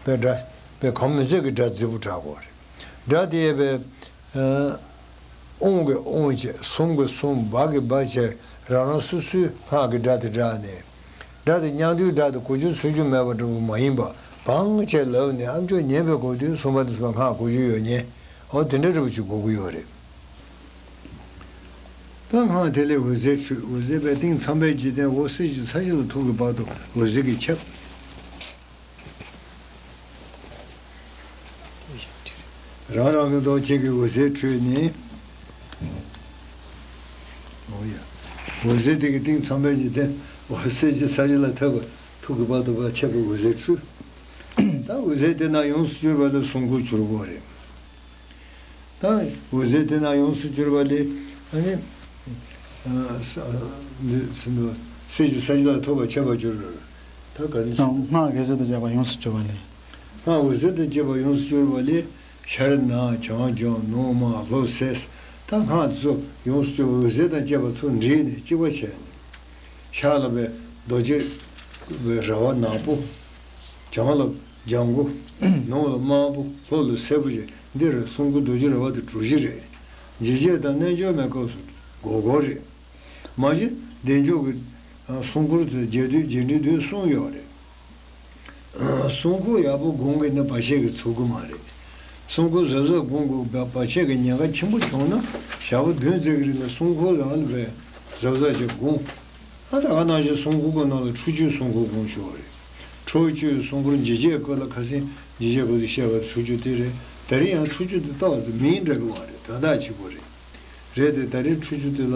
པའི་སྒྲ་པའི་གང་མི་ཚད་ཀྱི་སྒྲ་རྫིག་པོ་གྲགས་དགོས་རེད། སྒྲ་དེ་ཡས་པའི། ཨོང་གི་ཨོང་བྱས། སུམ་གི་སུམ། བ་གི་བ་བྱས། རང་རང་སོ་སོའི་སྔགས་ཀྱི་སྒྲ་དེ་བསྒྲགས་ནས། སྒྲ་དེ་མཉམ་འདུས་སྒྲ་དེ་གོ་རྒྱུ་ཚོར་རྒྱུ་མེད་པ་འདྲ་པོ་མ་ཡིན་པ་བང་བྱས་ལབ་ནས་ཨ་མཆོག་ཉན་པའི་གོ་དུས་སུམ་པ་དེ་ཚོ་སྔགས་གོ་རྒྱུ་ཡོད་ཉན། འོ་དེ་འདྲ་འདྲ་པོ་ཅིག་དགོས་ཀྱི་ཡོད་རེད། ད་སྔགས་དེ་ལས་འོད་ཟེར་འཕྲོས། འོད་ཟེར་པའི་སྟེང་མཚམས་པའི་འཇིག་རྟེན་འོད་གསལ་གྱི་ས་གཞི་ལ་ཐུག་གི་བར་དུ་འོད་ཟེར་གྱིས་ཁྱབ། རང་རང་གི་མདོག་གཅིག་གི་འོད་ཟེར་འཕྲོས་ནས། འོ་ཡ། འོད་ཟེར་དེ་གི་སྟེང་མཚམས་པའི་འཇིག་རྟེན་འོད་གསལ་གྱི་ས་གཞི་ལ་ཐུག་པ་ཐུག་གི་བར་དུ་བ་ཁྱབ་པའི་འོད་ཟེར་འཕྲོས། ད་འོད་ཟེར་དེ་རྣམས་ཡོངས་སུ་གྱུར་པ་ལ་སྲུང་འཁོར་གྱུར་པ་རེད། ད་འོད་ཟེར་དེ་རྣམས་ཡོངས་སུ་གྱུར་པ་ལས་ཨ་ནི། ཨ་ས་འདི་ཟིན་དུ་གསེར་གྱི་ས་གཞི་ལ་ཐུག་པ་ཁྱབ་པར་གྱུར། ད་ག་ནི་སྲུང་འཁོར། སྔགས་འོད་ཟེར་དང་བཅས་པ་ཡོངས་སུ་གྱུར་པ་ལས། སྔགས་འོད་ཟེར་དང་བཅས་པ་ཡོངས་སུ་གྱུར་པ་ལས། ཤར་ནག་བྱང་ལྗང་ནུབ་དམར་ལྷོ་སེར། ད་སྔགས་དེ་ཚོ་ཡོངས་སུ་གྱུར་པ་འོད་ཟེར་དང་བཅས་པ་ཚུར་འདྲེས་ནས་གཅིག་པ་བྱས་ནས། ཤར་ལ་བའི་རྡོ་རྗེ་བའི་ར་བ་ནག་པོ། བྱང་ལ་ལྗང་གུ། ནུབ་ལ་དམར་པོ། ལྷོ་ལ་སེར་པོ་བྱས། འདིར་སྲུང་འཁོར་རྡོ་རྗེ་ར་བ་དེ་གྲུ་བཞི་རེད། འཇིགས་བྱེད་དང་རྣལ་འབྱོར་མའི་སྐབས་སུ་སྒོར་སྒོར་རེད། མ་གཞི་བདེ་མཆོག་གི་སྲུང་འཁོར་དེ་རྒྱས་བསྡུས་རྒྱས་འབྲིང་བསྡུས་གསུམ་ཡོད་རེད། སྲུང་འཁོར་ཡག་པོ་དགོངས་ཀྱི་ན་བར་ཆད་ཀྱིས་ཚུགས་ཀྱི་མ་རེད། སྲུང་འཁོར་གཟབ་གཟབ་དགོངས་དགོས་པ། བར་ཆད་ཀྱི་ཉེན་ཁ་ཆེན་པོ་བྱུང་ན་ཞག་པོ་བདུན་ཙམ་གྱི་རིང་ལ་སྲུང་འཁོར་ལ་ཨ་ལ་བས་གཟབ་གཟབ་ཅིག་དགོངས། ཨ་ད་ག་ནང་བཞིན་སྲུང་འཁོར་གྱི་ནང་ལ་ཁྲུས་ཆུའི་སྲུང་འཁོར་དགོངས་ཆོག་རེད། ཁྲོ་ཆུའི་སྲུང་འཁོར་འཇིགས་བྱེད་སྐོར་ལ་ཁ་སང་འཇིགས་བྱེད་སྐོར་དུ་བཤད་པ་ཁྲུས་ཆུ་དེ་རེད། ད་རིང་ཡང་ཁྲུས་ཆུ་དེ་ལྟ་བ་ཚོ་མིང་འདྲ་གི་མ་རེད། ད་ད་གཅིག་པོ་རེད། རེད་དེ་ད་རིང་ཁྲུས་ཆུ་དེ་ལ་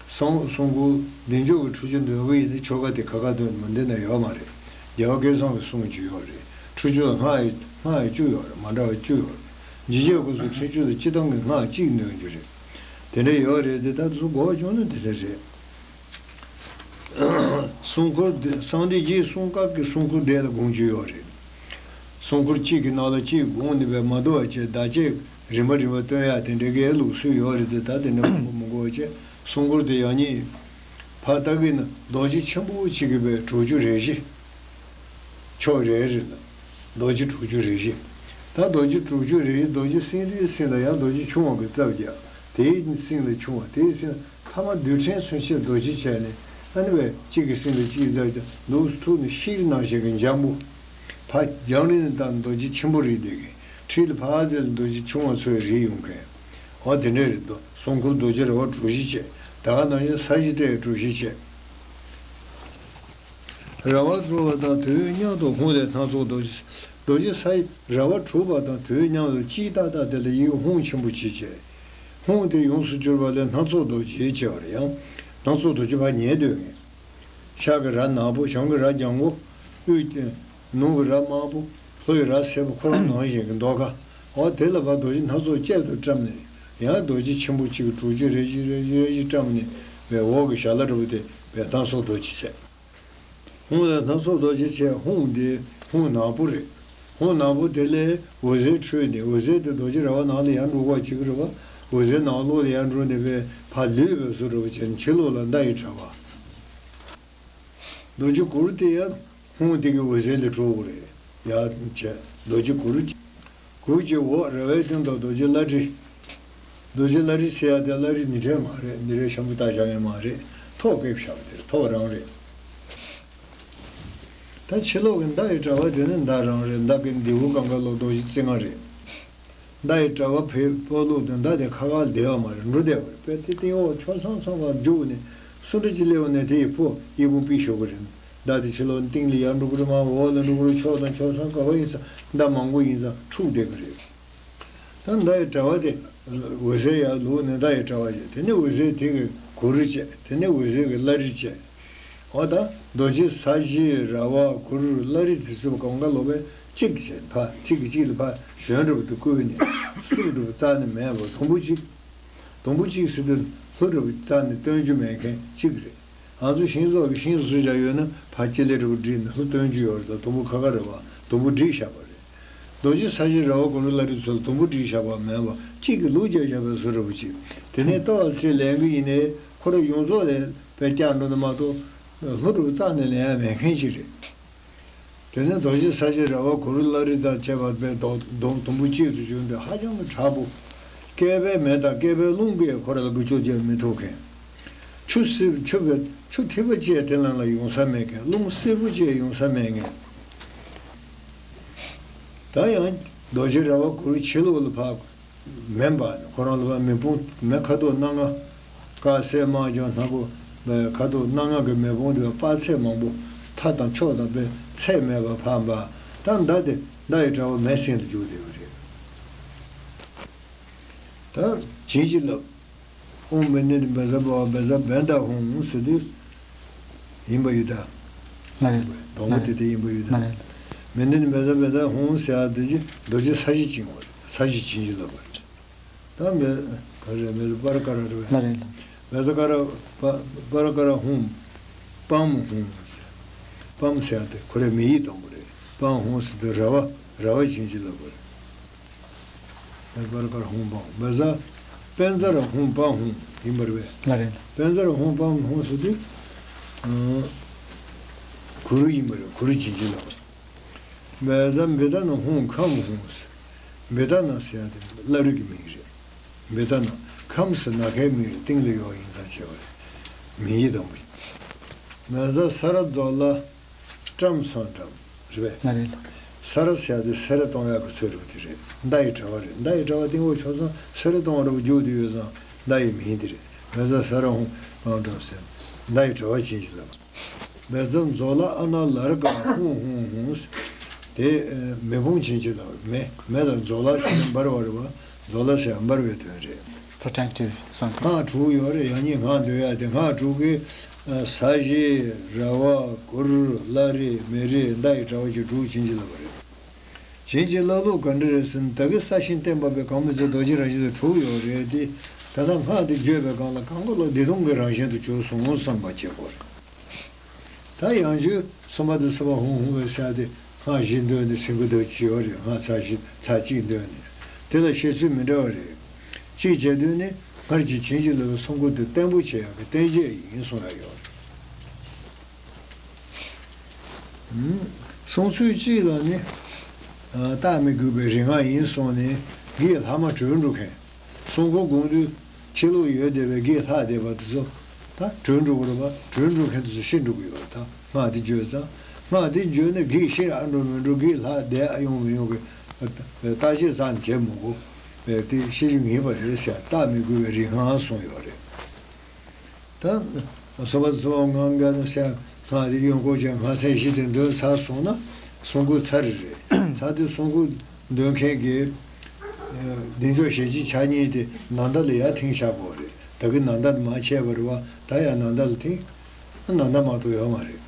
སྲུང་སྲུང་འཁོར་བདེ་མཆོག་གི་ཁྲུས་ཆུ་འདོན་གི་ཡིན་ན་ཆོ་ག་དེ་ཁ་ཁ་འདོན་མི་འདི་ན་ཡོད་མ་རེད། རྒྱལ་བ་སྐལ་བཟང་གི་གསུང་བཅུ་ཡོད་རེད། ཁྲུས་ཆུ་ལ་སྔགས་ཡི་སྔགས་ཡི་བཅུ་ཡོད་རེད། མ་འདྲ་བ་བཅུ་ཡོད་རེད། འཇིགས་བྱེད་སྐོར་སུ་ཁྲུས་ཆུ་ལ་སྤྱི་བཏང་གི་སྔགས་གཅིག་འདོན་རྒྱུ་རེད། དེ་འདྲ་ཡོད་རེད་དེ་ད་དུ་གོ་བྱུང་ན་དེ་འདྲ་རེད། སྲུང་འཁོར་འདི་གསང་བདེ་རྗེའི་གསུང་སྐབས་ཀྱི་སྲུང་འཁོར་འདི་ལ་དགོངས་རྒྱུ་ཡོད་རེད། སྲུང་འཁོར་གཅིག་གི་ནང་ལ་གཅིག་དགོངས་ནས་པའི་མ་འདུ་བ་བྱས་བརྡ་ཆད་རིམ་པ་རིམ་པ་སྟོན་ཡག་དེ་འདྲའི་གའི་ལུགས་སྲོལ་ཡོད་རེད་དེ་ད་དེ་འདྲ་མང་པོ་མི་དགོས་བྱས་སྲུང་འཁོར་དེ་ཡང་ཉིད་ཕར་ལྟ་གི་ན་རྡོ་རྗེ་ཆེན་པོ་གཅིག་གི་པའི་དྲུག་ཅུ་རེ་བཞི། ཕྱོགས་རེ་རེ་ལ་རྡོ་རྗེ་དྲུག་ཅུ་རེ་བཞི། ད་རྡོ་རྗེ་དྲུག་ཅུ་རེ་བཞི་རྡོ་རྗེ་སེང་རིའི་སེང་ལ་ཡང་རྡོ་རྗེ་ཆུང་བ་གི་རྩ་བརྒྱབ། དེའི་སེང་ལ་ཆུང་བ་དེའི་སེང་ལ་ཐ་མ་རྡུལ་ཕྲན་མཚོན་ཆས་རྡོ་རྗེ་བྱས་ནས་ཨ་ནི་བས་གཅིག་གི་སེང་ལ་གཅིག་རྩ་བརྒྱབ་ནུབ་སུ་ཐུག་ནས་ཤིང་ནང་བཞིན་གྱི་འཇམ་པོ། ཕ་རྒྱང་རིང་ནས་ལྟ་ན་རྡོ་རྗེ་ཆེན་པོ་རིག་བསྡད་མཁན་འཁྲིས་ལ་ཕར་ཙམ་ལ་རྡོ་རྗེ་ཆུང་བ་ཚོས་རིག་ཡོང་མཁན། འོ་དེ་འདྲ་རེད་དོ། སྲུང་འཁོར་རྡོ་རྗེ་ར་བ་གྲུ་བཞི་བྱས་ད་ག་ནང་བཞིན་ས་གཞི་སྟེ་གྲུ་བཞི་བྱས། ར་བ་དྲུག་པ་དང་དུས་མཉམ་དུ་ཧཱུྃ་ལས་སྣ་ཚོགས་རྡོ་རྗེ་རྡོ་རྗེ་ས་ཡི་ར་བ་དྲུག་པ་དང་དུས་མཉམ་དུ་གཅིག་ཏག་ཏག་དེ་ལ་ཡིག་ཧཱུྃ་ཆེན་པོ་གཅིག་བྱས། ཧཱུྃ་དེ་ཡོངས་སུ་གྱུར་པ་ལས་སྣ་ཚོགས་རྡོ་རྗེ་ཅེས་པ་རེད། ཡང་སྣ་ཚོགས་རྡོ་རྗེ་ཕར་ཉལ་སྡོད་མཁན། ཤར་གྱི་ར་ནག་པོ་བྱང་གི་ར་ལྗང་གུ། དབུས་ཀྱི་ནུབ་ཀྱི་ར་དམར་པོ། ལྷོ་ཡི་ར་སེར་པོ་ཁོ་རང་ནང་བཞིན་གྱི་མདོག་ཁ། འོ་དེ་ལ་ཕར་རྡོ་རྗེ་སྣ་ཚོགས་གཅིག་ཏུ་བཀྲམ་ནས་ཡང་རྡོ་རྗེ་ཆེན་པོ་གཅིག་གི་དྲུག་ཅུ་རེ་བཞི་རེ་བཞི་རེ་བཞི་བཀྲམ་ནས་པའི་འོག་གི་ཞལ་ལ་རུ་དེ་པའི་སྣ་ཚོགས་རྡོ་རྗེ་བྱས། ཧཱུྃ་ལ་སྣ་ཚོགས་རྡོ་རྗེ་བྱས། ཧཱུྃ་དེ་ཧཱུྃ་ནག་པོ་རེད། ཧཱུྃ་ནག་པོ་དེ་ལས་འོད་ཟེར་འཕྲོས་ནས་འོད་ཟེར་དེ་རྡོ་རྗེ་ར་བ་ནང་ལ་ཡར་འགྲོ་ག་བྱེད་ཀྱི་རེད་པ། འོད་ཟེར་ནང་ལོགས་ལ་ཡར་འགྲོ་ནས་པའི་ཕར་ལུས་པའི་བཟོ་འདྲ་བོ་བྱས་ནས་ཕྱི་ལོགས་ལ་མདའ་ཡི་དྲ་བ། རྡོ་རྗེ་གུར་དེ་ཡང་ཧཱུྃ་དེ་གི་འོད་ཟེར་ལས་གྲུབ་པ་རེད། ཡར་བྱས་རྡོ་རྗེ་གུར། གུར་གྱི་འོག་ར་བའི་སྟེང་དུ་རྡོ་རྗེ་བླ་བྲེ། རྡོ་རྗེ་བླ་རི་ཟེར་ཡ་དེ་བླ་རི་འདི་འདྲའི་མ་རེད། འདི་འདྲའི་ཤམ་བུ་བཏགས་བཞག་མཁན་མ་རེད། ཐོག་བཀལ་བཞག་པ་དེ་རེད། ཐོག་རང་རེད། ད་ཕྱི་ལོགས་ཀྱི་མདའ་ཡི་དྲ་བ་དེ་ནི་མདའ་རང་རེད། མདའ་གི་མདེའུ་སྒང་ག་ལོགས་རྡོ་རྗེ་རྩེ་ལྔ་རེད། མདའ་ཡི་དྲ་བ་ཕེབས་སྤོ་ལུགས་དེ་མདའ་དེ་ཁ་ཁ་ལ་བསྡད་པ་མ་རེད། འགྲོ་བསྡད་པ་རེད། དཔེ་དེ་སྟེང་འོག་ཕྱོགས་མཚམས་མཚམས་ལ་རྒྱུག་ནས་སུ་འདྲ་ཅིག་སླེབས་པ་ནས་དེ་ཡི་ཕོ་གཡས་བསྐུམ་པས་ཞོག་གི་རེད། མདའ་དེ་ཕྱི་ལོགས་སྟེང་ལ་ཡར་འགྲོ་གི་རེད། མར་འོག་ལ་འགྲོ་གི་རེད། ཕྱོགས་དང་ཕྱོགས་མཚམས་ག་པར་ཡིན་ཙང་མདའ་མང་པོ་ཡིན་ཙང་འཁྲུག་བསྡད་ཀྱི་རེད། ད་མདའ་ཡི་དྲ་བ་དེ་འོད་ཟེར་ཡར་ལོག་ནས་མདའ་ཡི་དྲ་བ་བྱས། དེ་ནས་འོད་ཟེར་དེ་གི་གུ་རུ་བྱས། དེ་ནས་འོད་ཟེར་གི་བླ་རི་བྱས། འོ་ད་རྡོ་རྗེ་ས་གཞི་ར་བ་གུ་རུ་བླ་རི་དེ་ཚོ་སྒང་ག་ལོགས་པས་གཅིག་བྱས། ཕར་གཅིག་གིས་གཅིག་ལ་ཕར་ཞོན་འདྲ་པོ་དེ་བསྐུལ་ནས་སུ་འདྲ་པོ་རྩ་ནས་མེད་པ་དུམ་བུ་གཅིག་དུམ་བུ་གཅིག་ཟེར་དུས་ལྷོ་འདྲ་པོ་རྩ་ནས་སྟོན་རྒྱུ་མེད་མཁན་གཅིག་རེད། ང་ཚོ་ཤིང་བཟོ་གི་ཤིང་བཟོ་བྱ་ཡོད་ན་ཕར་སྤྱི་ལེ་འདྲ་པོ་བསྒྲིགས་ནས་ལྷོ་སྟོན་རྒྱུ་ཡོད་རེད། ད་དུམ་བུ་ཁ་ཁ་རེད་པ། དུམ་བུ་བསྒྲིགས་བཞག་པ་རེད། རྡོ་རྗེ་ས་གཞི་ར་བ་གུ་རུ་བླ་རི་ཚོ་ལ་དུམ་བུ་བསྒྲིགས་བཞག་པ་མེད་པ། གཅིག་གིས་ལུག་རྒྱག་བཞག་པའི་བཟོ་འདྲ་པོ་ཅིག་དེ་ནས་ལྟོ་ཚིག་ལེན་གི་ཡིན་ནའི་ཁོ་རང་ཡོངས་རྫོགས་ལ་དཔེ་བཀྱག་འགྲོ་ནི་མ་གཏོགས་ལྷོ་འདྲ་པོ་རྩ་ནས་ལེན་ཡ་མེད་མཁན་ཅིག་རེད། དེ་ནས་རྡོ་རྗེ་ས་གཞི་ར་བ་གུ་རུ་བླ་རི་དང་བཅས་པ་དཔེ་དོ་དོ་དུམ་བུ་གཅིག་ཏུ་གྱུར་ནས་ཧ་ཅང་གི་དྲག་པོ། བསྐལ་པའི་མེ་དང་བསྐལ་པའི་རླུང་གིས་ཁོ་རང་ལ་འགུལ་སྐྱོད་བྱེད་མི་ཐུབ་མཁན། ཆུ་སྲིབ་ཆུ་བེ་ཆུ་ཐིགས་པ་ཅིག་དེ་ནང་ལ་ཡོང་ས་མེད་མཁན། རླུང་སྲིབ་པོ་ཅིག་ཡོང་ས་མེད་མཁན། ད་ཡང་རྡོ་རྗེ་ར་བ་གུ་རུ་ཕྱི་ལོགས་ལ་ཕར་མེ་འབར་ནས་ཁོ་རང་ལ་ཕར་མེ་དཔུང་མེ་ཁ་དོག་སྣ་ལྔ། དཀར་སེར་དམར་ལྗང་ནག་པོ། མེ་ཁ་དོག་སྣ་ལྔ་གི་མེ་དཔུང་དེ་དཔག་ཚད་མང་པོ། མཐའ་དང་ཕྱོགས་དང་དཔེ་ཚད་མེད་པ་ཕར་འབར། ད་མདའ་དེ་མདའ་ཡི་དྲ་བ་མེ་སྲིན་དུ་གྱུར་བསྡད་པ་རེད། ད་བྱིན་གྱིས་བརླབས། ཨོཾ་བེ་ནི་དི་བཛྲ་པ་ཝ་བཛྲ་བྷནྡྷ་ཧཱུྃ་ཟེར་དུས་ཡིན་པ་ཡོད་ད། མ་རེད། དང་པོ་དེ་དེ་ཡིན་པ་ཡོད་ད། མ་རེད། བེ་ནི་དི་བཛྲ་བྷནྡྷ་ཧཱུྃ་ཟེར་ཡ་དེ་རྡོ་རྗེ་ས་གཞི་བྱིན་པ་རེད། ས་གཞི་བྱིན་གྱིས་བརླབས་པ་རེད། ད་མེ་ག་རེ་མེ་པར་ཀ་ར་རེད་པས། མ་རེད། བཛྲ་ཀ་ར་པ་པར་ཀ་ར་ཧཱུྃ། པཾ་ཧཱུྃ་ཟེར། པཾ་ཟེར་ཡ་དེ་ཁོ་རའི་མིང་ཡིག་དང་པོ་རེད། པཾ་ཧཱུྃ་ཟེར་དུས་ར་བ་ར་བ་བྱིན་གྱིས་བརླབས་པ་རེད། པར་ཀ་ར་ཧཱུྃ་པཾ། བཛྲ་པཉྩ་ར་ཧཱུྃ་པཾ་ཧཱུྃ་ཡིན་པ་རེད་པས། མ་རེད། པཉྩ་ར་ཧཱུྃ་པཾ་ཧཱུྃ་ཟེར་དུས་ཨ་གུ་རུ་ཡིན་པ་རེད། གུ་རུ་བྱིན་གྱིས་བརླབས་པ། བཛྲ་བི་ཏ་ན་ཧཱུྃ་ཁཾ་ཧཱུྃ་ཟེར། བི་ཏ་ན་ཟེར་ཡ་དེ་བླ་རི་གི་མིང་རེད། བི་ཏ་ན། ཁཾ་ཟེར་ནམ་མཁའི་མིང་རེད། སྟེང་ལ་ཡོད་ཡིན་ཙང་བྱས་པ་རེད། མིང་ཡིག་དང་པོ། བཛྲ་ས་ར་ཛྭ་ལ་ཏྲཾ་སཾ་ཏྲཾ་རེད་པས། མ་རེད། ས་ར་ཟེར་ཡ་དེ་སེ་ར་གཏོང་ཡག་གི་ཚུལ་འདྲ་པོ་དེ་རེད། མདའ་ཡི་དྲ་བ་རེད། མདའ་ཡི་དྲ་བ་སྟེང་འོག་ཕྱོགས་མཚམས་སེ་ར་གཏོང་བ་འདྲ་པོ་རྒྱུག་བསྡད་ཡོད་ཙང་མདའ་ཡི་མིང་དེ་རེད། བཛྲ་ས་ར་ཧཱུྃ་པཾ་ཏྲཾ་ཟེར། མདའ་ཡི་དྲ་བ་བྱིན་གྱིས་བརླབས། བཛྲ་ཛྭ་ལ་ཨ་ན་ལ་ར་ཀ་ཧཱུྃ་ཧཱུྃ་ཧཱུྃ། དེ་མེ་དཔུང་བྱིན་གྱིས་བརླབས། མེ་མེ་ལ་ཛྭ་ལ་ཟེར་ན་འབར་བ་རེད་པ། ཛྭ་ལ་ཟེར་ཡ་འབར་བའི་དོན་རེད། Protective something. སྔགས་དྲུག་ཡོད་རེད། ཡང་སྙིང་སྔགས་འདོན་ཡ་དེ་སྔགས་དྲུག་གི་ས་གཞི་ར་བ་གུ་རུ་བླ་རི་མེ་རི་མདའ་ཡི་དྲ་བ་བཅས་དྲུག་བྱིན་གྱིས་བརླབས་པ་རེད། བྱིན་གྱིས་བརླབས་ལུགས་ག་འདྲ་རེད་ཟེར་ན། ད་གིན་ས་ཞིང་བསྟན་པ་པའི་གང་མི་ཚེ་རྡོ་རྗེ་རང་བཞིན་དུ་གྲུབ་ཡོད་རེད་དེ། ད་ལྟ་སྔགས་འདི་བརྗོད་པའི་སྒང་ལ་གང་ག་ལོག་བདེ་སྟོང་གི་རང་བཞིན་དུ་གྱུར་སོང་བསམ་པ་བྱེད་དགོས་རེད། ད་ཡང་བསྐྱར་སོ་མ་དང་སོ་མ་ཧཱུྃ་ཧཱུྃ་ཟེར་ཡ་དེ་སྔགས་བཞི་འདོན་ནས་ཟེར་གྱི་འདུག་ཅི་ཡོད་རེད། སྔགས་ཚར་བཞི་ཚར་གཅིག་འདོན་ནས་དེ་ལ་བཤད་ཚུལ་མི་འདྲ་བ་རེད། གཅིག་བྱས་དུས་ནི་སྔར་གྱི་བྱིན་གྱིས་བརླབས་པའི་གསུང་མགུར་དེ་བརྟན་པོ་བྱེད་ཡག་གི་རྟེན་བྱེད་ཡིན་གསུང་ཡག་ཡོད་རེད། གསུང་ཚུལ་གཅིག་ལ་ནི། རྟགས་མི་དགོས་པའི་རིག་སྔགས་ཡིན་གསུངས་ནས་བགེགས་ལྷག་མ་གྲོལ་འགྲོ་མཁན། སྲུང་འཁོར་དགོངས་དུས་ཕྱི་ལོགས་ཡོད་བསྡད་པའི་བགེགས་ལྷག་བསྡད་པ་དེ་ཚོ་ད་གྲོལ་འགྲོ་གི་རེད་པ། གྲོལ་འགྲོ་མཁན་དེ་ཚོ་ཤི་འགྲོ་གི་ཡོད་རེད། ད་སྔགས་དེ་བརྗོད་ཙང་། སྔགས་དེ་བརྗོད་ནས་བགེགས་ཤི་ཨ་འགྲོ་མི་འགྲོ། བགེགས་ལྷག་བསྡད་ཨ་ཡོང་མི་ཡོང་གི་བརྟག་དཔྱད་རྩ་ནས་བྱེད་མི་དགོས་པས། དེ་ཤི་རྒྱུ་ངེས་པ་རེད་ཟེར་རྟགས་མི་དགོས་པའི་རིག་སྔགས་གསུངས་ཡོད་རེད། ད་སོ་པ་སོ་ངང་ག་ན་སེ་སྔགས་དེ་ཡོན་ཀོ་ཅན་སྔགས་ཚན་བཞི་དེ་འདོན་ཚར་སོང་ན་སྲུང་འཁོར་ཚར་རེད། ཚར་དུས་སྲུང་འཁོར་འདོན་མཁན་གྱི་གདེང་འཇོག་ཞལ་གཅིག་ཕྱག་གཉིས་དེ་ནང་མདའ་ལ་ཡར་འཐེན་བཞག་དགོས་རེད། ད་གི་ནང་མདའ་དེ་མར་ཆད་པ་རེད་པ། ད་ཡང་ནང་མདའ་ལ་འཐེན། ནང་མདའ་མ་གཏོགས་ཡོད་མ་རེད།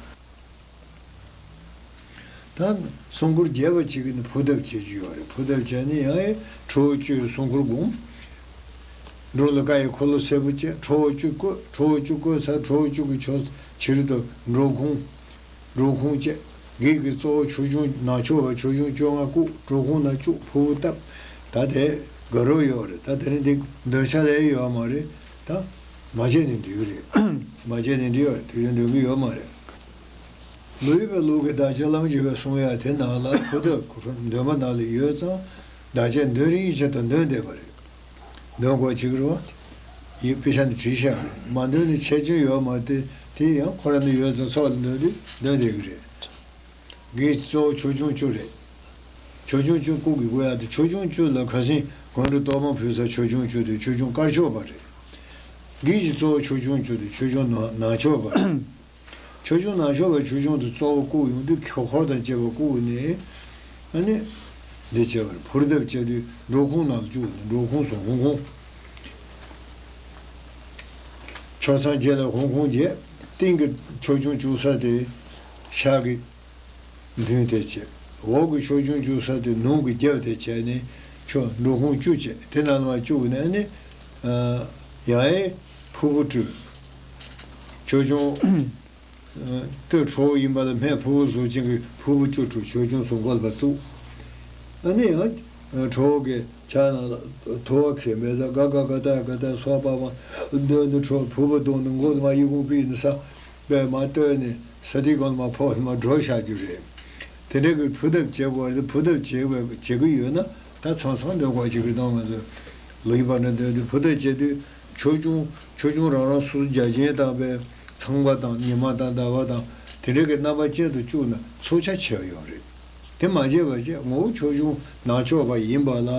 ད་སྲུང་འཁོར་རྒྱས་པ་གཅིག་གིས་ནི་ཕུ་ཐབ་བྱེད་རྒྱུ་ཡོད་རེད། ཕུ་ཐབ་བྱས་ནས་ཡང་ཨེ་ཁྲོ་བོ་བཅུས་སྲུང་འཁོར་བསྒོམ། འབྲུ་ལ་ཀ་ཡི་འཁོར་ལོ་སེར་པོ་བཅས་ཁྲོ་བོ་བཅུ་བཀོད། ཁྲོ་བོ་བཅུ་བཀོད་ཚར་ཁྲོ་བོ་བཅུ་གི་ཕྱོགས་ཕྱི་རོལ་དུ་འགྲོ་ཁུངས། འགྲོ་ཁུངས་བཅས། བགེགས་ཀྱི་གཙོ་བོ་ཆོས་སྐྱོང་ནག་ཕྱོགས་པ་ཆོས་སྐྱོང་བཅོ་ལྔ་བཀུག་འགྲོ་ཁུངས་ན་བཅུག་ཕུ་བོ་བཏབ། ད་དེ་དགའ་རབ་ཡོད་རེད། ད་དེ་རིང་འདི་འདོན་ཆ་ལས་ཡོད་མ་རེད། ད་མ་བྱས་ནས་འདུས་རེད། མ་བྱས་ནས་འདུས་ཡོད་རེད། དེ་རིང་འདོན་གི་ཡོད་མ་རེད། ལུས་པའི་ལུགས་ཀྱི་བདག་ཅག་ལམ་གྱི་བའི་གསུང་ཡ་དེ་ནང་ལ་ཕུ་ཐབ་འདོན་པ་ནང་ལ་ཡོད་ཙང་། བདག་ཅག་འདོན་རིང་ཆེད་དུ་འདོན་བསྡད་པ་རེད། འདོན་དགོས་བྱེད་ཀྱི་རེད་བ། ཡིག་དཔེ་ཆ་འདི་བྲིས་བཞག་རེད། མ་འདོན་ནས་ཆད་སྐྱོན་ཡོད་མ་རེད། དེ་ཡང་ཁོ་རང་ནས་ཡོད་ཙང་ཚོགས་ལ་འདོན་དུས་འདོན་བསྡད་ཀྱི་རེད། འགའི་གཙོ་བོ་ཆོས་སྐྱོང་བཅུ་རེད། ཆོས་སྐྱོང་བཅུ་སྐུ་གི་དགོས་ཡ་དེ། ཆོས་སྐྱོང་བཅུ་ལ་ཁ་སང་དགོན་གྲུ་གཏོར་མ་ཕུལ་ས་ཆོས་སྐྱོང་བཅུ་དེ་ཆོས་སྐྱོང་དཀར་ཕྱོགས་པ་རེད། འགའི་གཙོ་བོ་ཆོས་སྐྱོང་བཅུ་དེ་ཆོས་སྐྱོང་ནག་ནག་ཕྱོགས་པ་རེད། ཆོས་སྐྱོང་ནག་ཕྱོགས་པའི་ཆོས་སྐྱོང་དེ་གཙོ་བོ་བཀུག་ཡོང་དུས་འཁོར་དང་བཅས་པ་བཀུག་ནས། ཨ་ནི། འདི་བྱས་པར་ཕུར་གདབ་བྱས་དུས་འགྲོ་ཁུངས་ནང་ལ་བཅུག་ནས། འགྲོ་ཁུངས་སུ་ཧོང་ཁུང་། ཕྱོགས་མཚམས་བརྒྱད་ལ་ཧོང་ཁུང་བརྒྱད། སྟེང་གི་ཆོས་སྐྱོང་བཅུག་ས་དེ་ཤར་གྱི་མདུན་དེ་བྱས། འོག་གི་ཆོས་སྐྱོང་བཅུག་ས་དེ་ནུབ་ཀྱི་རྒྱབ་དེ་བྱས་ནས་ཆོས་འགྲོ་ཁུངས་བཅུ་བྱས། དེ་ནང་ལ་མར་བཅུག་ནས་ནི། ཡང་ཕུར་བུ་སྤྲུལ། ཆོས་སྐྱོང་སྟོད་ཁྲོ་བོ་ཡིན་པ་ལ་སྨད་ཕུར་བུ་གཟུགས་ཅན་གྱི་ཕུར་བུ་བཅུ་དྲུག་ཆོས་སྐྱོང་སུ་འགོད་པ་བཙུགས། ཨ་ནི་ཡང་ཁྲོ་བོ་གི་ཕྱག་ནང་ལ་དུ་བ་ཁེ་མེ་ཟ་ག་ག་ག་ད་ག་ད་སོགས་པ་མ་འདོན་ནས་ཁྲོ་ཕུར་བུ་བརྡུངས་ནས་མགོ་དུ་མ་ཡི་གུང་པི་ནས་ས་པད་མ་བཏོན་ནས་ས་དེ་གོང་མ་ཕོག་མ་འགྲོ་བཞག་རྒྱུ་རེད། དེ་འདྲ་གི་ཕུར་གདབ་བྱེད་དགོས་རེད། ཕུར་གདབ་བྱེད་དགོས་བྱེད་ཀྱི་ཡོད་ན་ད་ཚང་ཚང་འདོན་དགོས་བྱེད་ཀྱི་གཏོང་ང་ཚོ་ལུས་པ་འདྲ་འདོན་དུས་ཕུར་གདབ་བྱེད་དུས། ཆོས་སྐྱོང་ཆོས་སྐྱོང་རང་རང་སོ་སོ་རྒྱ་ཆེན་བཏང་བའི་ཚངས་པ་དང་ཉི་མ་དང་ཟླ་བ་དང་དེ་འདྲ་གི་རྣམ་པ་ཅན་དུ་བཅུག་ན་ཚོགས་ཆ་ཆེ་བ་ཡོད་རེད། དེ་མ་བྱས་པ་བྱས་ངོ་བོ་ཆོས་སྐྱོང་ནག་ཕྱོགས་པ་ཡིན་པ་ལ་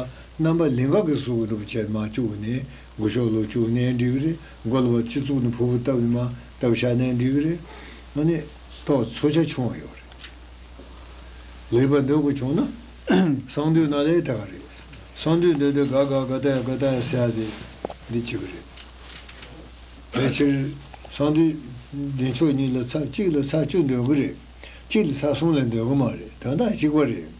རྣམ་པ་ལིང་ག་གི་གཟུགས་ཀྱི་འགྲུབ་བྱས་མ་བཅུག་ནས་སྒུ་ཤོག་ལོ་བཅུག་ནས་འགྲིག་གི་རེད། མགོ་ལ་བ་སྤྱི་གཙུག་ནས་ཕུར་བུ་བཏབ་ནས་མ་བཏབ་བཞག་ནས་འགྲིག་གི་རེད། ཨ་ནི་ཏོག་ཚོགས་ཆ་ཆུང་བ་ཡོད་རེད། ལུས་པ་འདོན་དགོས་བྱུང་ན། གསང་འདུས་ནང་ལས་དེ་ག་རེད། གསང་འདུས་འདོན་དུས་ག་ག་ག་ད་ཡ་ག་ད་ཡ་ཟེར་ཡ་དེ་འདི་བྱེད་ཀྱི་རེད། ཕལ་ཆེར་གསང་འདུས་བདེ་མཆོག་གཉིས་ལ་ཚར་གཅིག་ལ་ཚར་བཅུ་འདོན་གྱི་རེད། གཅིག་ལ་ཚར་གསུམ་ལས་འདོན་གྱི་མ་རེད། དོན་དག་གཅིག་པ་རེད།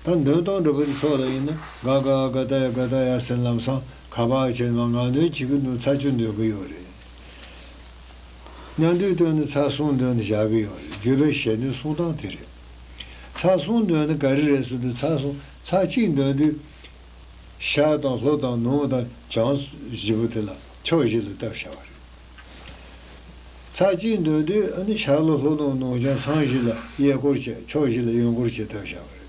ད་འདོན་སྟངས་འདྲ་པོ་དེ་སོགས་ལ་ཡིན་ན་ག་ག་ག་ད་ཡ་ག་ད་ཡ་ཟེར་ལམ་སང་ག་པ་བྱས་ན་ངག་འདོན་བྱེད་ཀྱི་འདུག་ཚར་བཅུ་འདོན་གྱི་ཡོད་རེད། མཉམ་འདུས་བཏོན་ནས་ཚར་གསུམ་འདོན་ནས་བཞག་གི་ཡོད་རེད། བརྗོད་པའི་ཞལ་འདོན་གསུང་སྟངས་དེ་རེད། ཚར་གསུམ་འདོན་ནས་ག་རེ་རེད་ཟེར་དུས་ཚར་གསུམ་ཚར་གཅིག་འདོན་དུས་ཤར་དང་ལྷོ་དང་ནུབ་དང་བྱང་བཞི་པོ་དེ་ལ་ཕྱོགས་བཞི་ལ་བཏབ་བཞག་པ་རེད། ཚར་གཅིག་འདོན་དུས་ཨ་ནི་ཤར་ལྷོ་ལྷོ་ནུབ་ནུབ་བྱང་མཚམས་བཞི་ལ་གཡས་སྐོར་བྱས། ཕྱོགས་བཞི་ལ་གཡོན་སྐོར་བྱས་བཏབ་བཞག་པ་རེད།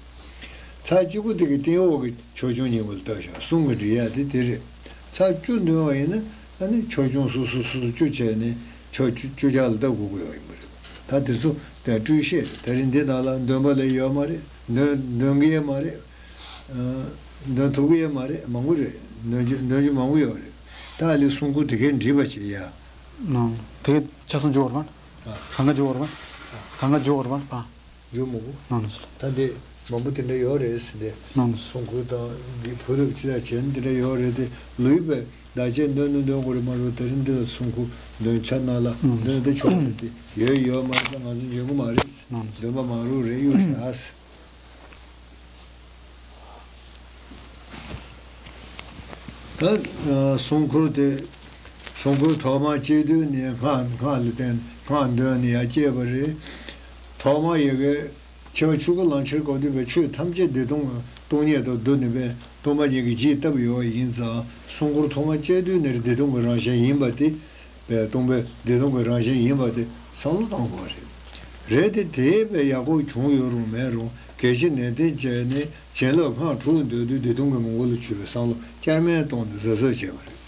ཚར་གཅིག་པོ་དེ་གི་སྟེང་འོག་གི་ཕྱོགས་ཆུང་གཉིས་པོ་ལ་བཏབ་བཞག་གསུང་གི་འབྲི་ཡ་དེ་དེ་རེད། ཚར་བཅུ་འདོན་པ་ཡིན་ན་ཨ་ནི་ཕྱོགས་ཆུང་སོ་སོ་སོ་སོ་བཅུ་བྱས་ནས་ཕྱོགས་བཅུ་བཅུ་ཆ་ལ་བཏབ་དགོས་ཀྱི་ཡོད་ཡིན་པ་རེད། ད་དེ་ཚོ་དེ་སྤྲོས་བཤད་རེད། ད་རིང་འདི་ནང་ལ་འདོན་པ་ལས་ཡོད་མ་རེད། འདོན་འདོན་གི་ཡོད་མ་རེད། ཨ། འདོན་ཐུབ་ཀྱི་ཡོད་མ་རེད། མང་པོ་རེད། འདོན་རྒྱུ་འདོན་རྒྱུ་མང་པོ་ཡོད་རེད། ད་ཨ་ལི་གསུང་མགུར་དེ་གའི་འབྲི་བ་བྱེད་ཡ། ནང་དེ་གའི་ཆ་ཚང་འཇོག་ར་མ། ཨ། གང་ག་འཇོག་ར་མ། ཨ། གང་ག་འཇོག་ར་མ་ཨ། ཡོད་མོ། ནང་ནས། ད་འདི་མང་པོ་དེ་འདྲ་ཡོད་རེད་ཟེར་ཏེ། ནང་ནས། གསུང་མགུར་དང་གི་ཕུ་རབ་ཅི་ལ་བྱས་ན་དེ་འདྲ་ཡོད་རེད་དེ། ལུས་པའི་བདག་ཆད་འདོན་ནི་འདོན་དགོས་རེད་མ་གཏོགས། དེ་རིང་འདི་ལ་གསུང་མགུར་འདོན་ཆ་ན་ལ་ནང་ནས། འདོན་དེ་ཆོག་རེད་དེ། ཡོད་ཡོད་མ་རེད། ད་ང་ཚོ་འཇོན་གི་མ་རེད། ནང་ནས། འདོན་པ་མ་རུ་རེད་གཡུག་བཞག་ཨ། ད་གསུང་མགུར་དེ། གསུང་མགུར་ཐོག་མར་བཅད་དུས་ནི་སྔགས་སྔགས་ལ་བརྟེན་སྔགས་འདོན་ནས་ཡར་བཅད་པ་རེད། ཐོག་མར་ཡ་གི་ཆོས་ཆོས་སྐུ་ལམ་ཁྱེར་གོ་དུས་པའི་ཆོས་ཐམས་ཅད་བདེ་སྟོང་སྟོང་ཉིད་དུ་བསྡུ་ནས་པའི་སྟོང་པ་ཉིད་ཀྱི་རྗེས་བཏབ་ཡོད་ཡིན་ཙང་། གསུང་མགུར་ཐོག་མར་བཅད་དུས་ནི་བདེ་སྟོང་གི་རང་བཞིན་ཡིན་པ་དེ། པའི་སྟོང་པའི་བདེ་སྟོང་གི་རང་བཞིན་ཡིན་པ་དེ་བསམ་བློ་གཏོང་དགོས་རེད། རེད་དེ། དེ་བས་ཡག་པོ་བྱུང་ཡོད་རུང་མེད་རུང་། གལ་ཆེ་ནན་ཏན་བྱས་ནས་བྱིན་རླབས་སྔགས་དྲུག་འདོན་དུས་བདེ་སྟོང་གི་ངོ་བོ་ལ་གྱུར་པའི་བསམ་བློ་བསྐྱར་མའི་སྟོང་ནས་གཟབ་གཟབ་བྱས་པ་རེད།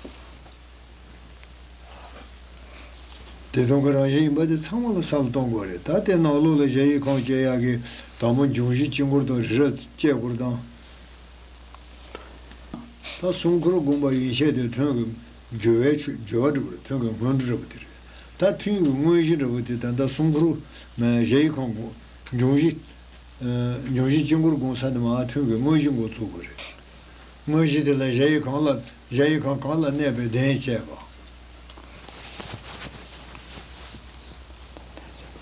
བདེ་སྟོང་གི་རང་བཞིན་ཡིན་པ་དེ་ཚང་མ་ལ་བསམ་བློ་གཏོང་དགོས་རེད། ད་དེ་ནང་ལོགས་ལ་གཞལ་ཡས་ཁང་བཅད་ཡག་གི་དང་པོ་འབྱུང་བཞི་དཀྱིལ་འཁོར་དང་རི་རབ་བཅད་སྐོར་དང་། ད་གསུང་མགུར་དགོངས་པ་ཡན་ཆད་དེ་ཐུན་གྱི་སྦྱོར་བའི་ཆུ་སྦྱོར་བ་འདྲ་བོ་རེད། ཐུན་གྱི་སྔོན་འགྲོ་འདྲ་བོ་དེ་རེད། ད་ཐུན་གྱི་དངོས་གཞི་འདྲ་བོ་དེ་ད་ལྟ་གསུང་མགུར་གཞལ་ཡས་ཁང་གོ་འབྱུང་བཞི། འབྱུང་བཞི་དཀྱིལ་འཁོར་དགོངས་ས་དེ་མར་ཐུན་གྱི་དངོས་གཞི་འགོ་ཚུགས་དགོས་རེད། དངོས་གཞི་དེ་ལ་གཞལ་ཡས་ཁང་ལ་གཞལ་ཡས་ཁང་གང་ལ་གནས་པའི་གདན་བཅས་པ།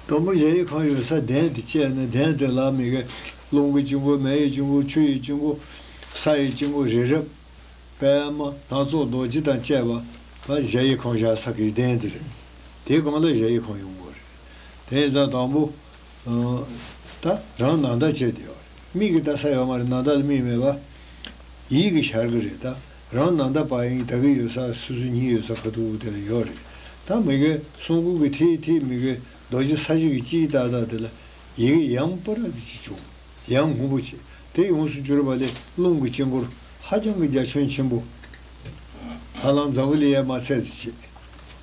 དང་པོ་གཞལ་ཡས་ཁང་ཡོད་ས་གདན་དེ་བཅས་ནས། གདན་དེ་ལ་མི་དགེ་རླུང་གི་དཀྱིལ་འཁོར། མེ་ཡི་དཀྱིལ་འཁོར། ཆུ་ཡི་དཀྱིལ་འཁོར། ས་ཡི་དཀྱིལ་འཁོར། རི་རབ། པདྨ། སྣ་ཚོགས་རྡོ་རྗེ་དང་བཅས་པ། ད་གཞལ་ཡས་ཁང་བཞག་ས་གི་གདན་དེ་རེད། དེའི་སྒང་ལ་གཞལ་ཡས་ཁང་ཡོང་དགོས་རེད། དེ་ཡིན་ཙང་དང་པོ། ད་རང་ནང་དག་བྱས་ཏེ་ཡོད་རེད། མིག་གིས་ལྟ་ས་ཡོད་མ་རེད། ནང་དག་ལ་མིག་མེད་པ། ཡིད་ཀྱིས་ཤར་གི་རེད། ད་རང་ནང་དག་པ་ཡིན་ད་གི་ཡོད་ས། སོ་སོ་ཉིད་ཡོད་ས་ཁ་ཐུག་དེ་ལ་ཡོད་རེད། ད་མི་དགེ་གསུང་མགུར་གྱི་ཐད་ཐད་མི་དགེ་རྡོ་རྗེ་ས་གཞི་གི་དཀྱིལ་ཏག་ཏག་དེ་ལ་ཡི་གེ་ཡང་པ་ར་དེ་ཅིག་བྱུང་། ཡང་སྔོན་པོ་བྱས། དེ་ཡོངས་སུ་གྱུར་པ་ལས་རླུང་གི་དཀྱིལ་འཁོར་ཧ་ཅང་གི་རྒྱ་ཁྱོན་ཆེན་པོ། ཧ་ལམ་འཛམ་བུ་གླིང་ཡ་མ་ཚད་ཅིག་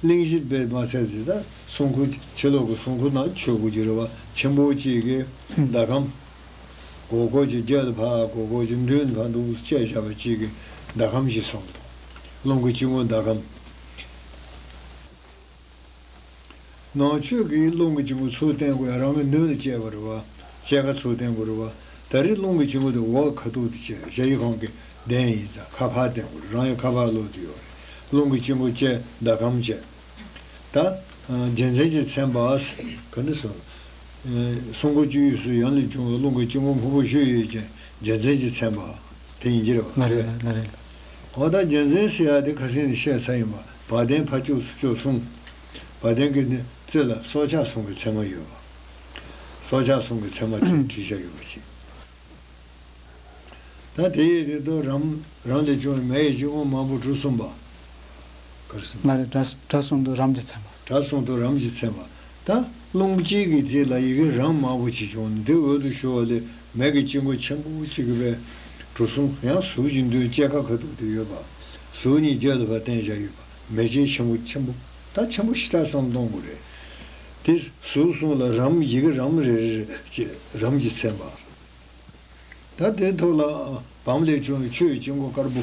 གླིང་བཞི་པའི་མ་ཚད་ཅིག་ད་སྲུང་འཁོར་ཕྱི་ལོགས་ཀྱི་སྲུང་འཁོར་ནང་མཆོད་དགོས་ཀྱི་རེད་བ། ཆེན་པོ་གཅིག་གི་ཟླ་གམ། སྒོར་སྒོར་གྱི་རྒྱབ་ལ་ཕར་སྒོར་སྒོར་གྱི་མདུན་ཕར་འདུག་བཅད་བཞག་པ་གཅིག་གི་ཟླ་གམ་ཞིག་སོང་འདུག་རླུང་གི་དཀྱིལ་འཁོར་ཟླ་གམ། ནང་ཆོས་ཀྱི་རླུང་གི་དཀྱིལ་འཁོར་ཚུར་བསྟན་དགོས་ཡ། རང་གི་མདུན་ལ་བཅད་པ་རེད་བ། བཅད་ཁ་ཚུར་བསྟན་དགོས་རེད་བ། ད་རེས་རླུང་གི་དཀྱིལ་འཁོར་དེ་འོག་ཁ་ཐུག་ཏུ་བཅད། ཞ་ཡི་ཁོང་གི་གདན་ཡིན་ཙང་ཁ་ཕར་བསྟན་དགོས་རེད། རང་ཡང་ཁ་ཕར་ལོག་ཏུ་ཡོད་རེད། རླུང་གི་དཀྱིལ་འཁོར་བཅད་ཟླ་གམ་བཅད། ད་རྒྱལ་མཚན་གྱི་ཚན་པ་ག་འདྲ་སོང་། སྲུང་འཁོར་བཅུ་ཡི་སུ་ཡང་ལས་བྱུང་བའི་རླུང་གི་དཀྱིལ་འཁོར་སྔོན་པོ་བཞི་ཡོད་ཅན་རྒྱལ་མཚན་གྱི་ཚན་པ་དེ་ཡིན་གྱི་རེད་བ། ལ་རེད་ལ་རེད། འོ་ད་རྒྱལ་མཚན་ཟེར་ཡ་དེ་ཁ་སང་ནས་བཤད་ཚར་ཡིན་པ། བ་དན་ཕ་ཕྱོགས་ཚུར་ཕྱོགས་གསུམ། བ་དན་གྱི་ནི་རྩེ་ལ་སྲོག་ཆགས་གསུམ་གྱི་མཚན་མ་ཡོད་པ། སྲོག་ཆགས་གསུམ་གྱི་མཚན་མ་བྲིས་བྲིས་བཞག་ཡོད་པ་ཅིག་ད་དེ་ཡི་རིགས་དུ་རམ་རང་ལས་བྱུང་བའི་མེ་ཡི་དཀྱིལ་འཁོར་མང་པོ་གྲུ་གསུམ་པ། གར་སོང་། ལ་རེ་གྲྭ་གྲྭ་གསུམ་དུ་རམ་གྱི་ཚན་པ། གྲྭ་གསུམ་དུ་རམ་གྱི་ཚན་པ། ད་རླུང་གཅིག་གི་དེ་ལ་ཡི་གེ་རམ་མང་པོ་ཅིག་བྱུང་ནས་དེ་འོག་ཏུ་ཞུ་བ་ལས་མེ་གི་དཀྱིལ་འཁོར་ཆེན་པོ་གཅིག་གི་བས་གྲུ་གསུམ། ཡང་ཟུར་གྱི་མདུན་བཅད་ཁ་ཁ་ཐུག་ཏུ་ཡོད་པ། ཟུར་གཉིས་རྒྱབ་ལ་ཕར་བསྟན་བཞག་ཡོད་པ། མེ་ལྕེ་ཆེན་པོ་ཆེན་པོ། ད་ཆེན་པོ་ཞེ་དྲག་བསམ་གཏོང་དགོས་རེད། དེ་ཟུར་གསུམ་ལ་རམ་ཡི་གེ་རམ་རེ་རེ་རེ་བཅས་རམ་གྱི་ཚན་པ། ད་དེའི་ཐོག་ལ་བམ་ལས་བྱུང་བའི་ཆུ་ཡི་དཀྱིལ་འཁོར་དཀར་པོ།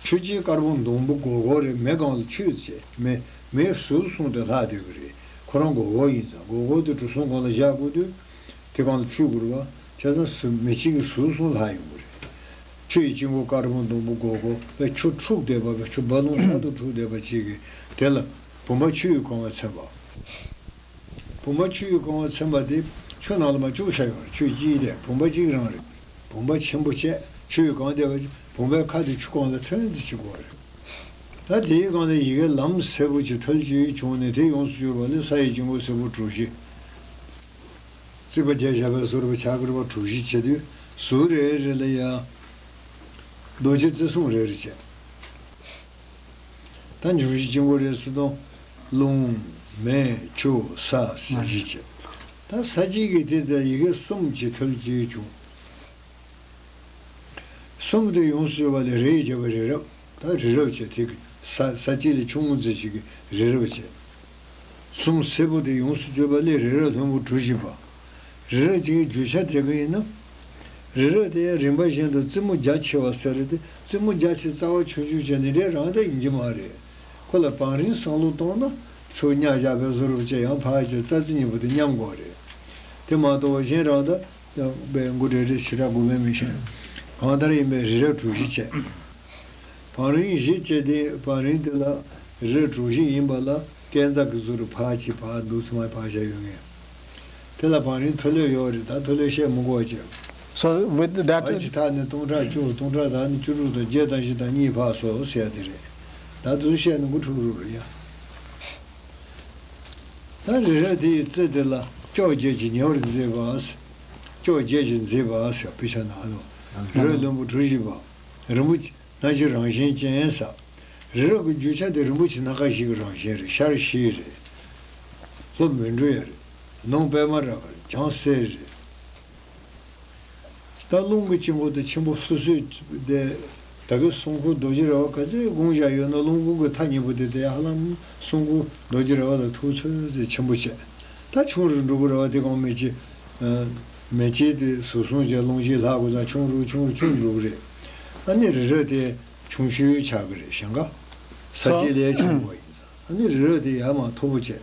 ཆུ་སྐྱེས་དཀར་པོ་ཟླུམ་པོ་སྒོར་སྒོར་རེ། མེ་སྒང་ལ་ཆུ་བཅས། མེ་མེ་ཟུར་གསུམ་དུ་ལྷག་སྡོད་ཀྱི་རེད། ཁོ་རང་སྒོར་སྒོར་ཡིན་ཙང་སྒོར་སྒོར་དེ་གྲུ་གསུམ་སྒང་ལ་བཞག་དགོས་དུས། དེ་སྒང་ལ་ཆུ་དགོས་རེད་བ། བྱས་ཙང་ཟུར་མེ་ལྕེ་གི་ཟུར་གསུམ་ལྷག་ཡོང་གི་རེད། ཆུ་ཡི་དཀྱིལ་འཁོར་དཀར་པོ་ཟླུམ་པོ་སྒོར་སྒོར་བས་ཆུ་འཁྲུགས་བསྡད་པ། བས་ཆུ་རྦ་ཀློང་དྲག་ཏུ་འཁྲུགས་བསྡད་པ་ཅིག་གི་དེ་ལ་བུམ་པ་ཆུ་ཡིས་གང་བའི་ཚན་པ། བུམ་པ་ཆུ་ཡིས་གང་བའི་ཚན་པ་དེ་ཆུ་ནང་ལ་མར་བཅུག་བཞག་ཡོད་རེད། ཆུ་དཀྱིལ་དེ་བུམ་པ་གཅིག་རང་རེད། བུམ་པ་ཆེན་པོ་བཅས་ཆུ་ཡིས་གང་བསྡད་པ། བུམ་པའི་ཁ་དེ་ཆུ་སྒང་ལ་ཐོན་ཙམ་ཅིག་དགོས་རེད། ད་དེའི་སྒང་ལ་ཡི་གེ་ལམ་སེར་པོ་ཅིག་ཐལ་ཅིག་བྱུང་ནས་དེ་ཡོངས་སུ་གྱུར་པ་ལས་ས་ཡི་དཀྱིལ་འཁོར་སེར་པོ་གྲུ་བཞི། རྩིག་པ་བརྒྱབ་བཞག་པའི་བཟོ་འདྲ་ཆགས་ཀྱི་རེད་བ། གྲུ་བཞི་བྱེད་དུས་ཟུར་རེ་རེ་ལ་ཡང་རྡོ་རྗེ་རྩེ་གསུམ་རེ་རེ་བྱས། ད་འབྱུང་བཞི་དཀྱིལ་འཁོར་རེ་ཟུར་དང་། རླུང་། མེ། ཆུ། ས་ཟེར་བཞི་བྱས། ད་ས་གཅིག་གི་དེ་ལྟར་ཡི་གེ་གསུམ་གྱི་ཐོལ་གྱིས་བྱུང་། གསུམ་དེ་ཡོངས་སུ་གྱུར་པ་ལས་རེ་ཡིས་བརྒྱབ་པ་རི་རབ། ད་རི་རབ་བྱས། དེ་གི་ས་ས་གཅིག་ལས་ཆུང་ངུ་ཙམ་ཞིག་གི་རི་རབ་བྱས། གསུམ་སེར་པོ་དེ་ཡོངས་སུ་གྱུར་པ་ལས་རི་རབ་ལྷུན་པོ་གྲུ་བཞི་པ། རི་རབ་ཅིག་གི་རྒྱུ་ཆ་དེ་ག་ཡིན་ན། རི་རབ་དེ་ཡང་རིམ་པ་བཞིན་དུ་རྩེ་མོ་རྒྱ་ཆེ་བ་ཟེར་རེད་དེ། རྩེ་མོ་རྒྱ་ཆེ་རྩ་བ་ཆུང་ཆུང་བྱས་ནས་འདྲ་རང་འདྲ་ཡིན་གྱི་མ་རེད། ཁོ་ལ་བང་རིམ་བསམ་བློ་གཏོང་ན། ཚུར་གཉའ་བཞག་པའི་བཟོ་འདྲ་བྱས། ཡང་ཕར་བྱས། རྩ་རྩེ་གཉིས་པོ་དེ་མཉམ་དགོས་རེད། དེ་མ་གཏོགས་གཞན་རང་འདྲ་པའི་མགོ་འདྲ་རེ་ཞེ་དྲག་དགོས་པའི་མི་ཤེས། གང་ལྟར་ཡིན་པའི་རི་རབ་གྲུ་བཞི་བྱས། བང་རིམ་བཞི་བྱས་ཏེ། བང་རིམ་དེ་ལ་རི་རབ་གྲུ་བཞི་ཡིན་པ་ལ་སྐས་འཛེག་གི་བཟོ་འདྲ་ཕར་གཅིག་ཕར་འདུག་ཚང་མ་ཕར་བཞག་ཡོད་ངེས། དེ་ལ་བང་རིམ་མཐོ་ལོས་ཡོད་རེད། ད་མཐོ་ལོས་བཤད་མི་དགོས་ཀྱི། So with that བར་གྱི་མཐའ་ནི་སྟོང་ཕྲག་བཅུ། སྟོང་ཕྲག་དང་ནི་བཅུ་དྲུག་དང་བརྒྱད་དང་བཞི་དང་གཉིས་ཕར་སོ་ཟེར་ཡ་དེ་རེད། ད་དུ་བཤད་ན་མགོ་འཁྲུག་རུ་རེད་ཡ། ད་རི་རབ་དེ་ཡི་རྩེ་དེ་ལ་ལྕོག་བརྒྱད་ཀྱིས་ཉེ་བར་མཛེས་པ། ལྕོག་བརྒྱད་ཀྱིས་མཛེས་པ་ཟེར་དཔེ་ཆ་ནང་ལོ། རི་རབ་ལྷུན་པོ་གྲུ་བཞི་པ། རིན་པོ་ཆེ་སྣ་བཞི་རང་བཞིན་ཅན་ཟེར། རི་རབ་ཀྱི་རྒྱུ་ཆ་དེ་རིན་པོ་ཆེ་སྣ་ཁ་བཞི་གི་རང་བཞིན་རེད། ཤར་བཞི་རེད། ལྷོ་མོན་གྲུ་ཡ་རེད། ནུབ་པདྨ་རཱ་ག་རེད། བྱང་གསེར་རེད། ད་རླུང་གི་དཀྱིལ་འཁོར་དེ་ཆེན་པོ་སོ་སོའི་དེ། ད་གི་སྲུང་འཁོར་རྡོ་རྗེ་ར་བ་ག་ཚོད་དགོངས་བཞག་ཡོད་ན། རླུང་འཁོར་གྱི་མཐའ་གཉིས་པོ་དེ་དེ་ཧ་ལམ་སྲུང་འཁོར་རྡོ་རྗེ་ར་བ་ལ་ཐུག་ཚོད་ཙམ་ཆེན་པོ་བྱས། ད་ཆུང་རུ་འགྲོ་གི་ར་བ། དེ་གང་མེ་ལྕེ། མེ་ལྕེ་དེ་ཟུར་སྲུང་བྱས། རླུང་ལྕེ་ལྷག་དགོས་ཙང་ཆུང་རུ་ཆུང་རུ་ཆུང་རུ་འགྲོ་གི་རེད། ཨ་ནི་རི་རབ་དེ་ཆུང་ཤོས་ཆགས་ཀྱི་རེད། ཞེང་ཁ་ས་གཅིག་ལས་ཆུང་བ་ཡིན་ཙང་། ཨ་ནི་རི་རབ་དེ་ཡར་མར་མཐོ་པོ་བྱས།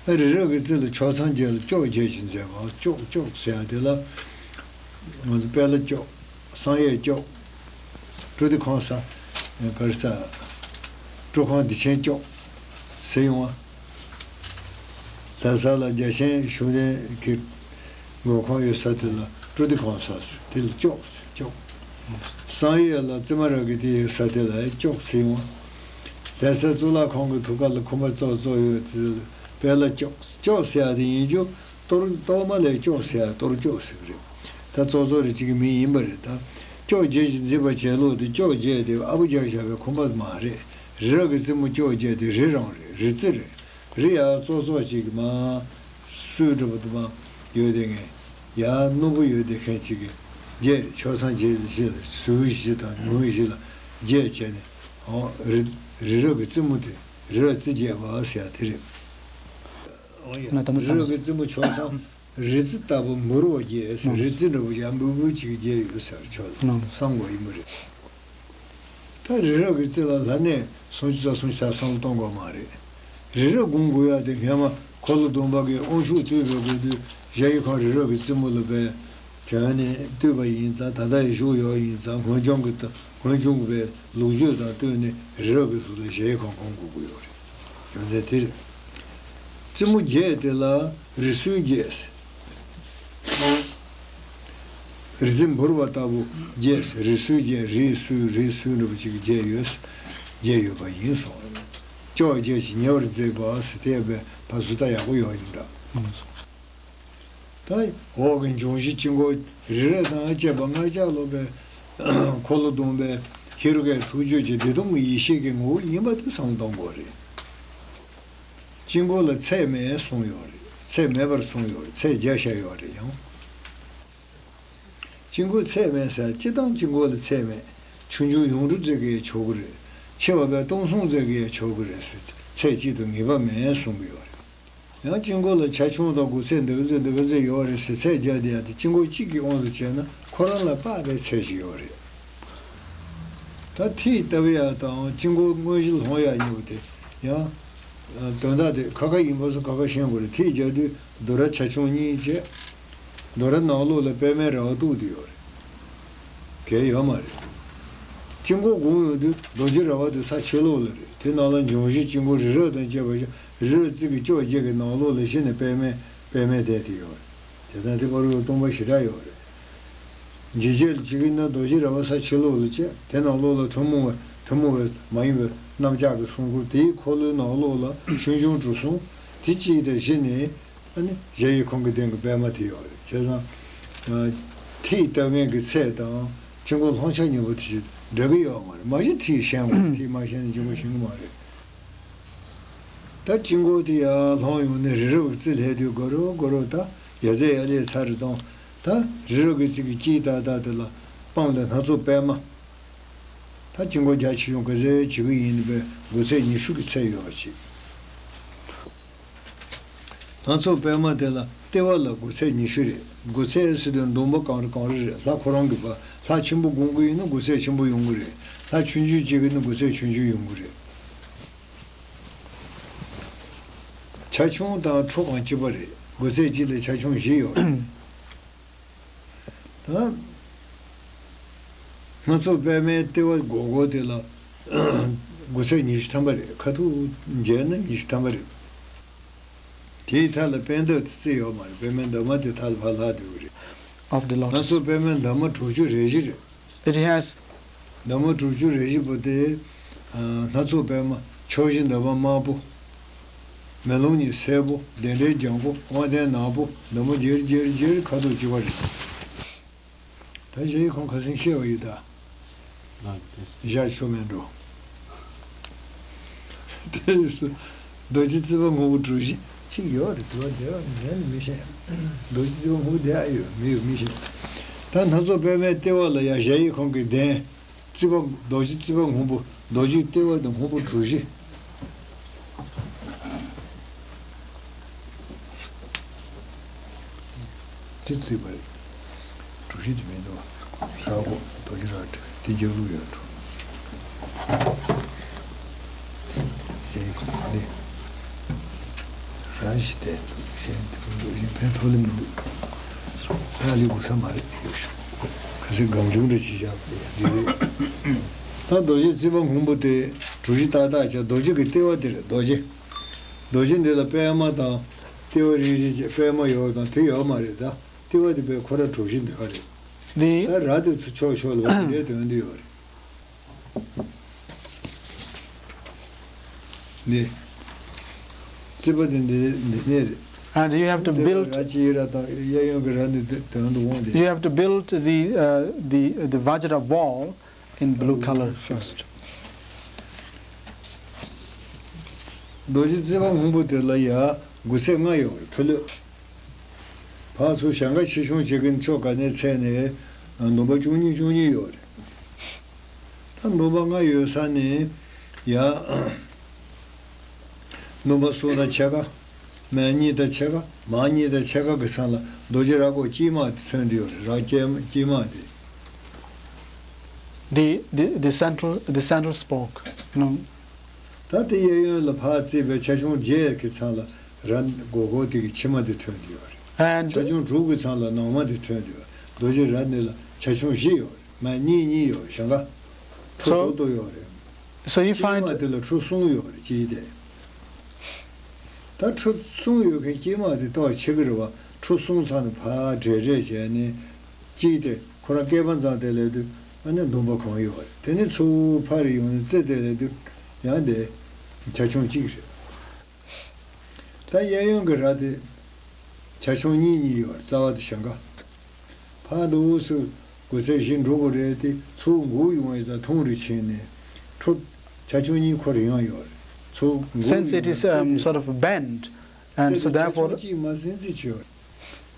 ཨ་རི་རབ་ཀྱི་རྩེ་ལ་ཕྱོགས་མཚམས་བརྒྱད་ལ་ལྕོག་བརྒྱད་ཀྱིས་མཛེས་པ། ལྕོག་ལྕོག་ཟེར་ཡ་དེ་ལ་ང་ཚོ་དཔལ་ལྕོག། བསམ་ཡས་ལྕོག། སྤྲོ་བདེ་ཁང་ས། ག་རེ་ཟ། སྤྲོ་ཁང་བདེ་ཆེན་ལྕོག་ཟེར་ཡོང་བ། ལྷ་ས་ལ་རྒྱལ་ཆེན་བཞུགས་གནས་ཀྱི་མགོན་ཁང་ཡོད་ས་དེ་ལ་སྤྲོ་བདེ་ཁང་ས་ཟེར། དེ་ལ་ལྕོག་ཟེར། ལྕོག། བསམ་ཡས་ལ་བཙུན་མ་རབ་རྒྱས་དེ་ཡོད་ས་དེ་ལ་ལྕོག་ཟེར་ཡོང་བ། ལྷ་སའི་གཙུག་ལག་ཁང་གི་ཐུགས་ཀ་ལ་ཁང་པ་ཙོག་ཙོག་ཡོད་དེ་ལ་དཔལ་ལྕོག། ལྕོག་ཟེར་ཡ་དེ་ཡིན་རྒྱུ། གཏོར། གཏོར་མ་ལ་ལྕོག་ཟེར་ཡ། གཏོར་ལྕོག་ཟེར་གི་རེད། ད་ཙོག་ཙོག་རེ་གཅིག་གི་མིང་ཡིན་པ་རེད། ད་ལྕོག་བརྒྱད་ཀྱིས་མཛེས་པ་བྱས་ལོ་དེ། ལྕོག་བརྒྱད་དེ་ཨ་བུ་རྒྱག་བཞག་པའི་ཁང་པ་མ་རེད། རི་རབ་ཀྱི་རྩེ་མོ་ལྕོག་བརྒྱད་དེ་རི་རང་རེད། རི་རྩེ་རེད། རི་ཡ་ཙོག་ཙོག་ཅིག་གི་མ་སུ་འགྲོ་བ་དུ་མ་ཡོད་དེ་ངས་ཡ་རྣོན་པོ་ཡོད་དེ་མཁན་ཅིག་གི་བརྒྱད་རེད། ཕྱོགས་མཚམས་བརྒྱད་བཞི་ལ་ཟུར་བཞི་དང་ཉུང་བཞི་ལ་བརྒྱད་བྱས་ནས། ཨོ། རི་རི་རབ་ཀྱི་རྩེ་མོ་དེ་རི་རབ་རྩེ་རྒྱས་པ་ཟེར་ཡ་དེ་རེད། ཨོ་ཡ། ན་ད་མ་རི་རབ་ཀྱི་རྩེ་མོ་ཆོག་སོང་། རི་རྩེ་ལྟ་བུ་འབུར་བ་རྒྱས་ཟེར། ཨོ། རི་རྩེ་འདྲ་བོ་ཡང་འབུར་འབུར་ཅིག་རྒྱས་ཡོད་ཟེར་ཆོག་ལ། ཨོ། བསམ་དགོས་ཡིན་པ་རེད། ད་རི་རབ་ཀྱི་རྩེ་ལ་ལྷ་གནས་སུམ་ཅུ་རྩ་གསུམ་ཞིག་བསམ་བློ་གཏོང་དགོས་མ་རེད། རི་རབ་སྒོམ་དགོས་ཡ་དེ་སྔས་མ་འཁོར་ལོ་སྡོམ་པ་གི་དབང་ཕྱུག་བསྟོད་པའི་སྐབས་དུས་གཞལ་ཡས་ཁང་རི་རབ་ཀྱི་རྩེ་མོ་ལ་བས། དེ་ནས་བསྟོད་པ་ཡིན་ཙང་ད་ལྟ་ཡི་བཞུགས་ཡོད་ཡིན་ཙང་སྔོན་བྱུང་གི་སྔོན་བྱུང་གི་བའི་ལོ་རྒྱུས་དང་བསྟུན་ནས་རི་རབ་ཀྱི་གཟུགས་ལ་གཞལ་ཡས་ཁང་སྒོམ་དགོས་ཀྱི་ཡོད་རེད། རྒྱུ་མཚན་དེ་རེད། རྩེ་མོ་བརྒྱད་དེ་ལ་རི་སུལ་བརྒྱད། རི་རྩེ་འབུར་བ་ལྟ་བུ་བརྒྱད། རི་སུལ་བརྒྱད། རི་སུལ་རི་སུལ་འདྲ་བོ་ཅིག་བརྒྱད་ཡོད། བརྒྱད་ཡོད་པ་ཡིན་སོང་། ཅོག་བརྒྱད་ཀྱིས་ཉེ་བར་མཛེས་པ་ཟེར་དེ་བས་ཕར་ཚུར་ལྟ་ཡག་པོ་ཡོད་ཡིན་འདྲ། ད་འོག་གི་འབྱུང་བཞི་དཀྱིལ་འཁོར་རི་རབ་དང་བཅས་པ་ལྔ་བརྒྱ་ལོ་པའི་འཁོར་ལོ་སྡོམ་པའི་ཧེ་རུ་ཀའི་ཐུགས་རྒྱུད་ཀྱི་བདེ་སྟོང་གི་ཡེ་ཤེས་ཀྱི་ངོ་བོ་ཡིན་པ་དེ་བསམ་བློ་གཏོང་དགོས་རེད། དཀྱིལ་འཁོར་ལ་ཚད་མེད་གསུངས་ཡོད་རེད། ཚད་མེད་པར་གསུངས་ཡོད་རེད། ཚད་བརྒྱ་བཞག་ཡོད་རེད་ཡང་། དཀྱིལ་འཁོར་ཚད་མེད་ཟེར་སྤྱིར་བཏང་དཀྱིལ་འཁོར་ལ་ཚད་མེད། ཆུང་ཆུང་ཡུངས་འབྲུ་ཙམ་གྱིས་ཆོག་གི་རེད། ཆེ་བ་བས་སྟོང་གསུམ་ཙམ་གྱིས་ཆོག་གི་རེད་ཟེར། ཚད་གཅིག་ཏུ་ངེས་པ་མེད་གསུང་གི་ཡོད་རེད། ཡང་དཀྱིལ་འཁོར་ལ་ཆ་ཆུང་དང་སྒོ་ཚད་འདི་ག་ཚོད་འདི་ག་ཚོད་ཡོད་རེད་ཟེར་ཚད་བརྒྱབ་བསྡད་ཡ་དེ་དཀྱིལ་འཁོར་གཅིག་གི་དབང་དུ་བྱས་ན་ཁོ་རང་ལ་དཔག་པའི་ཚད་ཅིག་ཡོད་རེད། ད་ཐིག་བཏབ་ཡ་དང་དཀྱིལ་འཁོར་དངོས་གཞི་ལྷུང་ཡ་གཉིས་པོ་དེ་ཡང་དོན་དག་དེ་ཁ་ཁ་ཡིན་པ་སོགས་ཁ་ཁ་ཤེས་དགོས་རེད། ཐིག་བརྒྱབ་དུས་རྡོ་ར་ཆ་ཆུང་གཉིས་བྱས། རྡོ་ར་ནང་ལོགས་ལ་པད་མའི་ར་བ་གཏུགས་བསྡད་ཡོད་རེད། གལ་ཡོད་མ་རེད། དཀྱིལ་འཁོར་སྒོམ་ཡོང་དུས་རྡོ་རྗེ་ར་བ་དེ་ས་ཕྱི་ལོགས་ལ་རེད། དེ་ནང་ལ་འབྱུང་བཞི་དཀྱིལ་འཁོར་རི་རབ་དང་བཅས་པ་ཞིག་རི་རབ་རྩེ་གི་ཅོག་བརྒྱད་ཀྱི་ནང་ལོགས་ལ་གཞི་ནས་པད་མའི་པད་མའི་བསྡད་དེ་ཡོད་རེད། དེ་དང་དེ་བར་དུ་སྟོང་པ་ཞེ་དྲག་ཡོད་རེད། འཇིགས་བྱེད་ལ་བྱེད་ཀྱི་ན་རྡོ་རྗེ་ར་བ་ས་ཕྱི་ལོགས་ལ་བྱས། དེ་ནང་ལོགས་ལ་ཐུན་མོང་བའི་ཐུན་མོང་བའི་མ་ཡིན་པའི་རྣམ་གཞག་གི་གསུང་མགུར་དེའི་འཁོར་ལོའི་ནང་ལོགས་ལ་ཆུང་ཆུང་གྲུ་གསུམ་དེ་གཅིག་དང་གཞི་ནས། ཨ་ནི་གཞལ་ཡས་ཁང་གི་སྟེང་གི་པད་མ་དེ་ཡོད་རེད། བྱས་ཙང་ཐིག་བཏབ་མཁན་གྱི་ཚད་དང་དཀྱིལ་འཁོར་ལྷུང་ཆ་གཉིས་པོ་དེ་འདྲ་གི་ཡོད་མ་རེད། མ་གཞི་ཐིག་ཤེས་དགོས། ཐིག་མ་ཤེས་ན་དཀྱིལ་འཁོར་ཤེས་ཀྱི་མ་རེད། ད་དཀྱིལ་འཁོར་དེ་ཡར་ལྷུང་ཡོང་ནས་རི་རབ་ཀྱི་རྩེ་སླེབས་དུས་གོ་རུ་གོ་རུ་ད་ཡ་རྩེ་ཡ་ལས་ཚར་རེད་དང་། ད་རི་རབ་ཀྱི་རྩེ་གི་དཀྱིལ་ཏག་ཏག་དེ་ལ་སྤང་ལ་སྣ་ཚོགས་པད་མ། ད་དཀྱིལ་འཁོར་རྒྱ་ཆེ་ཆུང་ག་ཚད་བྱེད་ཀྱི་ཡིན་པའི་སྒོ་ཚད་ཉི་ཤུ་གི་ཚད་ཡོད་པ་ཅིག་སྣ་ཚོགས་པད་མ་དེ་ལ་ལྟེ་བ་ལ་སྒོ་ཚད་ཉི་ཤུ་རེད། སྒོ་ཚད་ཟེར་དུས་འདོམ་པ་གང་རེ་གང་རེ་རེད། ལྷ་ཁོ་རང་གི་བ་ལྷ་ཆེན་པོ་སྒོམ་གྱི་ཡིན་ན་སྒོ་ཚད་ཆེན་པོ་ཡོང་གི་རེད། ལྷ་ཆུང་ཆུང་བྱེད་ཀྱི་ཡིན་ན་སྒོ་ཚད་ཆུང་ཆུང་ཡོང་གི་རེད། ཆ་ཆུང་དང་ཁྲོ་གང་གཅིག་པ་རེད། སྒོ་ཚད་གཅིག་ལས་ཆ་ཆུང་བཞི་ཡོད་རེད། ད་སྣ་ཚོགས་པད་མའི་ལྟེ་བ་སྒོར་སྒོར་དེ་ལ་སྒོ་ཚད་ཉི་ཤུ་ཐམ་པ་རེད། ཁ་ཐུག་འཇལ་ན་ཉི་ཤུ་ཐམ་པ་རེད། དེའི་མཐའ་ལ་པད་འདབ་དེ་རྩེ་ཡོད་མ་རེད། པད་མའི་འདབ་མ་དེ་མཐའ་ལ་ཕར་ལྷག་སྡོད་ཀྱི་རེད། Of the སྣ་lotus. ཚོགས་པད་མའི་འདབ་མ་དྲུག་ཅུ་རེ་བཞི་རེད། It has འདབ་མ་དྲུག་ཅུ་རེ་བཞི་པོ་དེ། སྣ་ཚོགས་པད་མ་ཕྱོགས་བཞི་འདབ་མ་དམར་པོ། མེ་ལོང་གཉིས་སེར་པོ། བདེན་བྲལ་ལྗང་གུ། དབང་ལྡན་ནག་པོ། འདབ་མ་འབྱེར་འབྱེར་འབྱེར་ཁ་དོག་གཅིག་པ་རེད། ད་གཞལ་ཡས་ཁང་ཁ་སང་བཤད་པ་ཡིན་ད། ཨ་དེ། བཞག་ཆོག་མེད་འགྲོ། དེ་ཡིན་སོ། རྡོ་རྗེ་རྩེ་པ་སྔོན་པོ་གྲུ་བཞི་གཅིག་ཡོད་རེད། དུ་བ་དེ་བ་ངས་ནི་མི་ཤེས། རྡོ་རྗེ་རྩེ་པ་སྔོན་པོ་དེ་ཨ་ཡོད་མི་ཡོད་མི་ཤེས། ད་སྣ་ཚོགས་པད་མའི་ལྟེ་བ་ལ་ཡང་གཞལ་ཡས་ཁང་གི་གདན། རྩེ་པ་རྡོ་རྗེ་རྩེ་པ་སྔོན་པོ། རྡོ་རྗེ་ལྟེ་བ་དང་སྔོན་པོ་གྲུ་བཞི། དེ་རྩིས་པ་རེད། གྲུ་བཞི་དེ་མེད་དོ། ར་གོ་རྡོ་རྗེ་ར་དེ་རྒྱབ་ལུགས་ཡོད་འགྲོ། གཞན་ནི་ར་བཞི་དེ་གཞན་དེ་ཕན་ཐོགས་ལེ་མི་འདུག་ས་ལི་གུ་ས་མ་རེད། ཡོད་ཤོག་ཁ་སི་སྒམ་ཆུང་འདྲ་ཅིག་བཞག་པ་ཡ་འདི་རེད། ད་རྡོ་རྗེ་རྩེ་པ་སྔོན་པོ་དེ་གྲུ་བཞི་ཏག་ཏག་བྱས། རྡོ་རྗེ་གི་ལྟེ་བ་དེ་རེད། རྡོ་རྗེ། རྡོ་རྗེ་འདི་ལ་པད་མ་དང་ལྟེ་བ་རིལ་རིལ་བྱས་པད་མ་ཡོད་དང་དེ་ཡོད་མ་རེད་ད། ལྟེ་བ་དེ་པད་ཁོ་ར་གྲུ་བཞི་འདི་ག་རེད། འདི། ད་ར་དེ་ཚོ་ཕྱོགས་ཕྱོགས་ལ་བ་དེ་འདྲའི་དོན་འདི་ཡོད་རེད། འདི། རྩིས་པ་དེ་འདི་འདི་ནས་རེད། And you have to ལྟེ་བ་build ར་གཅིག་ར་དང་གཡས་གཡོན་གྱི་ར་འདི་དོན་དུ་འོང་སྟེ། You have to build the, uh, the, the Vajra wall in blue color first. རྡོ་རྗེ་རྩེ་པ་སྔོན་པོ་དེ་ལ་ཡ་དགུ་ཚད་ལྔ་ཡོད་རེད། ཕུ་ལུ། ཕར་ཚུར་ཞེང་ཁ་ཆེ་ཆུང་བྱེད་ཀྱིན་ཕྱོགས་ག་ནས་ཚད་ནས་འདོམ་པ་བཅུ་གཉིས་བཅུ་གཉིས་ཡོད་རེད། ད་ འདུན་པ་ལྔ་ཡོད་ས་ནས་ཡ། འདུན་པ་གསུམ་དང་ཕྱེད་ཀ། མན་གཉིས་དང་ཕྱེད་ཀ། མན་གཉིས་དང་ཕྱེད་ཀ་གི་ཚང་ལ་རྡོ་རྗེ་ར་གོ་དཀྱིལ་མ་དེ་མཚོན་གྱི་ཡོད་རེད། ར་དཀྱིལ་དཀྱིལ་མ་དེ། The, the, the central, the central spoke. No. ད་དེ་གཡས་གཡོན་ལ་ཕར་བརྩིས་པའི་ཆ་ཆུང་བརྒྱད་ཀྱི་ཚང་ལ་ར་སྒོར་སྒོར་དེ་གི་ཕྱེ་མ་དེ་ཐོན་གྱི་ཡོད་རེད། And ཆ་ཆུང་དྲུག་གི་ཚང་ལ་ནང་མ་དེ་ཐོན་གྱི་ཡོད་རེད། རྡོ་རྗེ་ར་འདི་ལ་ཆ་ཆུང་བཞི་ཡོད་རེད། མན་གཉིས་གཉིས་ཡོད་རེད། ཞེང་ཁ་ཁྲོ་So, དོ་དོ་ཡོད་རེད། So you དཀྱིལ་མ་find དེ་ལ་ཁྲོ་གསུམ་ཡོད་རེད། གཅིག་དེ། ད་ཁྲོ་གསུམ་ཡོད་མཁན་དཀྱིལ་མ་དེ་ཏོག་ཆེ་གི་རེད་བ། ཁྲོ་གསུམ་ཚང་ནས་ཕར་བྲེས་བྲེས་བྱས་ནས། གཅིག་དེ་ཁོ་རང་སྐེད་པ་འཛིན་དེ་ལས་དུས་ཨ་ནི་འདུན་པ་གང་ཡོད་རེད། དེ་ནས་ཚུར་ཕར་ཡོང་ནས་རྩེ་དེ་ལས་དུས་ཡང་དེ་ཆ་ཆུང་གཅིག་རེད། ད་གཡས་གཡོན་གྱི་ར་དེ་ཆ་ཆུང་གཉིས་གཉིས་ཡོད་རེད། རྩ་བ་དེ་ཞེང་ཁ། ཕར་འདུག་སེ་སྒོ་ཚད་བཞི་འགྲོ་དགོས་རེད་དེ། ཚུར་འགུག་ཡོང་བའི་རྩ་ཐུང་རུ་ཕྱིན་ནས་ཁྲོ་ཆ་ཆུང་གཉིས་ཁོ་རེ་ཡང་ཡོད་རེད། ཚུར་འགུག་Since it ཡོང་is བའི་རྩེ་um, དེ། sort of bent, and རྩེ་so དེ་ཆ་ཆུང་therefore གཅིག་མ་ཟིན་རྩིས་ཆེ་བ་རེད།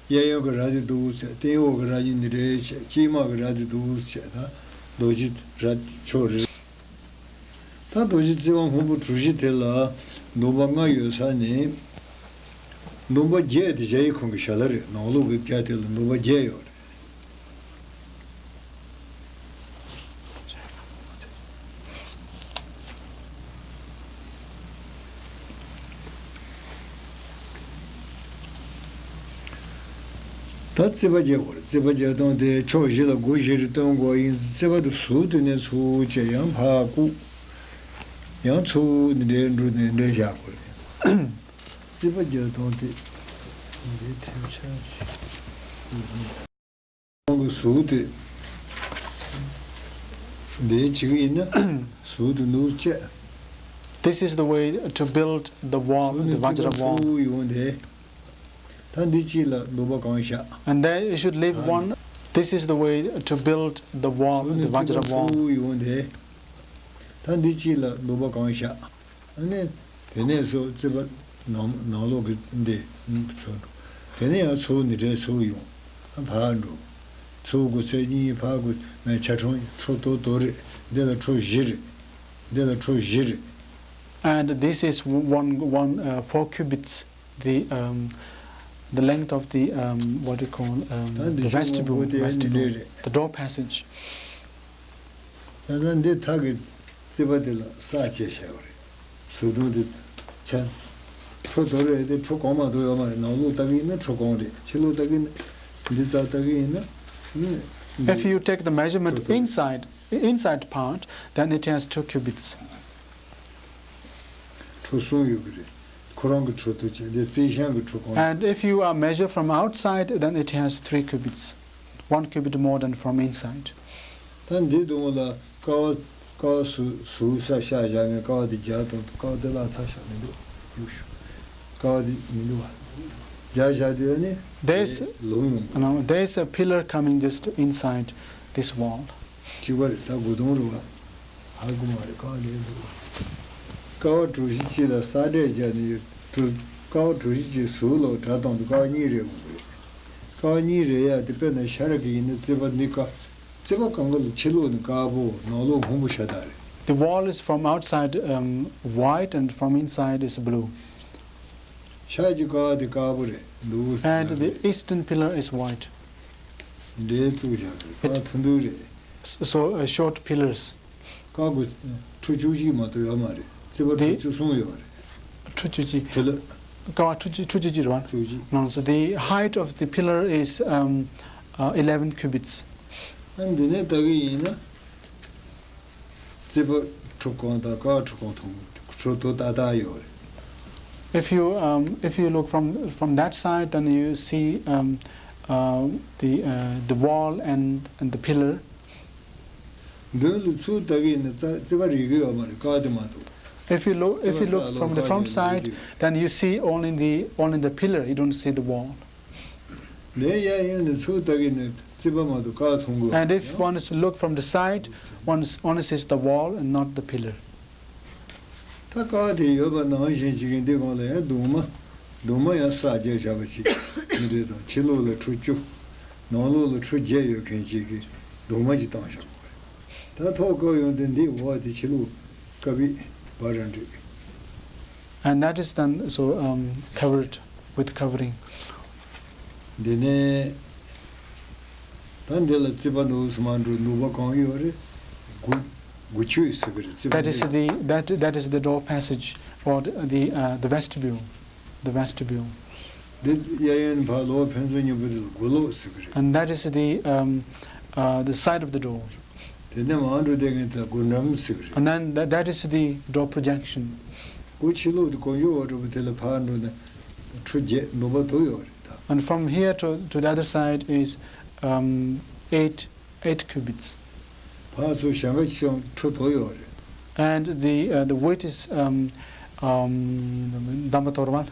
གཡས་གཡོན་གྱི་ར་དེ་འདུག་སེ། སྟེང་འོག་གི་ར་གཉིས་འདི་འདྲའི་བྱས། དཀྱིལ་མ་གི་ར་དེ་འདུག་སེ་བྱས། ད་རྡོ་རྗེ་ར་ཕྱོགས་རེ། ད་རྡོ་རྗེ་རྩེ་བ་སྔོན་པོ་གྲུ་བཞི་དེ་ལ་འདུན་པ་ལྔ་ཡོད་ས་ནས། འདུན་པ་བརྒྱད་དེ་གཞལ་ཡས་ཁང་གི་ཞལ་ལ་རེད། ནང་ལོགས་ཀྱི་རྒྱ་དེ་ལ་འདུན་པ་བརྒྱད་ཡོད་རེད། ད་རྩིག་པ་རྒྱག་དགོས་རེད། རྩིག་པ་རྒྱག་སྟངས་དེ་ཕྱོགས་བཞི་ལ་སྒོ་བཞི་རེ་སྟོན་དགོས་ཡིན། རྩིག་པ་དེ་ཟུར་དེ་ནས་ཚུར་བྱས། ཡང་ཕར་བཀུག་ཡང་ཚུར་འདི་འདྲའི་འགྲོ་ནས་འདྲ་བཞག་དགོས་རེད། རྩིག་པ་རྒྱག་སྟངས་དེ་འདི་ཐེབས་ཆག་ཅིག་ཁོང་གི་ཟུར་དེ་འདི་བྱེད་ཀྱི་ཡིན་ན། ཟུར་དེ་འདུག་བཅད། This is the way to build the wall, ཟུར་the ནས་རྩིག་པ་Vajra wall. ཚུར་ཡོང་དེ། ད་འདི་གཅིག་ལ་འདུན་པ་གང་བཞག And there you should leave one. This is the way to build the wall, ཟུར་the ནས་རྩིག་Vajra པ་wall. ཚུར་ཡོང་དེ། ད་འདི་གཅིག་ལ་འདུན་པ་གང་བཞག་ཨ་ནི། དེ་ནས་སོ་རྩིག་པ་ནང་ནང་ལོགས་ཀྱི་འདི་ཚུར་འགྲོ། དེ་ནས་ཡང་ཚུར་འདི་འདྲའི་ཚུར་ཡོང་། ཕར་འགྲོ། ཚུར་སྒོ་ཚད་གཉིས། ཕར་སྒོ་ནས་ཆ་ཆུང་ཁྲོ་དོ་དོ་རེད། འདི་ལ་ཁྲོ་བཞི་རེད། འདི་ལ་ཁྲོ་བཞི་རེད། And this is one, one, uh, four cubits, the, um, the length of the, um, what do you call, um, ད་འདི་the ཤོག་ངོ་བོ་vestibule, དེ་ནི་འདི་vestibule, རེད། the door passage. ད་ལྟ་འདི་ཐག་གི་རྩིག་པ་དེ་ལ་ས་བཅད་བྱས་པ་རེད། ཟུར་དུང་དེ་ཆ། ཁྲོ་དོ་རེད་དེ། ཁྲོ་གང་མ་གཏོགས་ཡོད་མ་རེད། ནང་ལོགས་ལྟ་གི་ཡིན་ན་ཁྲོ་གང་རེད། ཕྱི་ལོགས་ལྟ་གི་ཡིན་ན། འདི་ལྟར་ལྟ་གི་ཡིན་ན་ནི། If you take the measurement ཁྲོ་དོ་རེད། Inside, inside part, then it has two cubits. ཁྲོ་གསུམ་ཡོད་ཀྱི་རེད། ཁོ་རང་གི་ཁྲོ་དོ་བྱས། འདི་རྩིག་ཤིང་གི་ཁྲོ་གང་རེད། And if you are measure from outside, then it has three cubits. One cubit more than from inside. ད་འདི་དུང་ལ་ཀ་བ་ཀ་བ་ཟུར་ཟུར་ས་བཞག་བཞག་ནས། ཀ་བ་འདི་རྒྱག་དང་། ཀ་བ་འདི་ལ་ཚ་བཞག་མི་འདུག་ཡུག་ཤུ། ཀ་བ་འདི་མི་འདུག་བ། རྒྱག་བཞག་དུས་ནི། There's དེ་ལོང་ཡོང་གི། No, there's a pillar coming just inside this wall. གཅིག་པ་རེད། ད་སྒོ་དོང་རེད་བ། ཧ་གོ་མ་རེད། ཀ་བ་ལས་འདུག་ཀ་བ་གྲུ་བཞི་གཅིག་ལ་ས་འབྲས་བརྒྱབ་ནས་ཡོད། གྲུ་ཀ་བ་གྲུ་བཞི་གཅིག་ཟུར་ལོགས་དྲ་བཏང་དུས་ཀ་བ་གཉིས་རེད་འོང་གི་རེད། ཀ་བ་གཉིས་རེད་ཡ། དེ་དཔེར་ན་ཤར་གི་ཡིན་ན་རྩིག་པ་འདི་ཀ་རྩིག་པ་གང་ག་ལ་ཕྱི་ལོགས་ནི་དཀར་པོ། ནང་ལོགས་སྔོན་པོ་ཤ་སྟག་རེད། The wall is from outside, um, white, and from inside is blue. ཤར་གྱི་ཀ་བ་དེ་དཀར་པོ་རེད་འདུག And the eastern pillar is white. འདྲའི་བཙུགས་བཞག་གི་རེད། ཀ་བ་ཐུང་ཐུང་རེད། So, uh, short pillars. ཀ་བ་ཁྲོ་བཅུ་གཅིག་མ་གཏོགས་ཡོད་མ་རེད། རྩིག་པ་ཁྲོ་བཅུ་གསུམ་ཡོད་རེད། ཁྲོ་བཅུ་གཅིག་ཀ་བ་ཁྲོ་བཅུ་ཁྲོ་བཅུ་གཅིག་རེད་བ། ཁྲོ་བཅུ་གཅིག No, so the height of the pillar is, um, uh, eleven cubits. ཨ་འདི་ནས་ལྟ་གི་ཡིན་ན། རྩིག་པ་ཁྲོ་གང་དང་ཀ་བ་ཁྲོ་གང་མཐོང་། ཁྲོ་དོ་ཏག་ཏག་ཡོད་རེད། If you, um, if you look from, from that side, then you see, um, uh, the, uh, the wall and, and the pillar. མདུན་ལ་ཚུར་ལྟ་གི་ཡིན་ན་རྩ་རྩིག་པ་རིག་གི་ཡོད་མ་རེད། ཀ་བ་དེ་མ་གཏོགས། If you look, if you རྩིག་པ་ས་look ལོགས་from the ཀ་བ་front དེ་རིག་side, གི་ཡོད། Then you see only the, only the pillar. You don't see the wall. ལས་ཡ་ཡོད་ནས་ཚུར་ལྟ་གི་ནས་རྩིག་པ་མ་གཏོགས་ཀ་བ་མཐོང་གི་ཡོད་མ་རེད། And if one is to look from the side, one is, only sees the wall and not the pillar. ད་ཀ་བ་དེ་ཡོད་པ་ནང་བཞིན་བྱེད་ཀྱི་འདི་སྒང་ལ་ཡང་གདུང་མ། གདུང་མ་ཡང་ས་རྒྱབ་བཞག་པ་ཅིག་འདི་འདྲའི་དང་། ཕྱི་ལོགས་ལ་ཁྲོ་བཅུ། ནང་ལོགས་ལ་ཁྲོ་བརྒྱད་ཡོད་མཁན་ཅིག་གི་གདུང་མ་ཅིག་བཏང་བཞག་དགོས་རེད། ད་ཐོག་བཀབ་ཡོང་དུས་འདི་འོག་དེ་ཕྱི་ལོགས་བཀབ་པའི་བར་ར་འདྲུད། And that is then so, um, covered with covering. འདི་ནས་ད་འདི་ལ་རྩིག་པ་འདུག་སེ་མར་འགྲོ། ནུབ་པ་གང་ཡོད་རེད། སྒོ་སྒོ་ཁྱུད་ཟེར་གི་རེད། རྩིག་པ་That is འདི་the that that is the door passage or the uh, the vestibule, the vestibule. འདི་གཡས་གཡོན་ཕར་ལོགས་ཕན་ཚུན་གཉིས་པོ་དེ་ལ་སྒོ་ལོགས་ཟེར་གི་རེད། And that is the um, uh, the side of the door. དེ་ནས་མར་འགྲོ་དེ་ངས་ད་སྒོ་འགྲམ་ཟེར་གི་རེད། And then that, that is the door projection. སྒོ་ཕྱི་ལོགས་དེ་གོང་ཞུ་བ་འགྲོ་བ་དེ་ལ་ཕར་འགྲོ་ན་ཁྲུ་བརྒྱད་འདོམ་པ་དུ་ཡོད་རེད་ད། And from here to, to the other side is um, eight, eight cubits. ཕར་ཚུར་ཞེང་ཁ་ཆེ་ཆུང་ཁྲུ་དུ་ཡོད་རེད། And the, uh, the width is um, um, འདམ་པ་དོར་བ་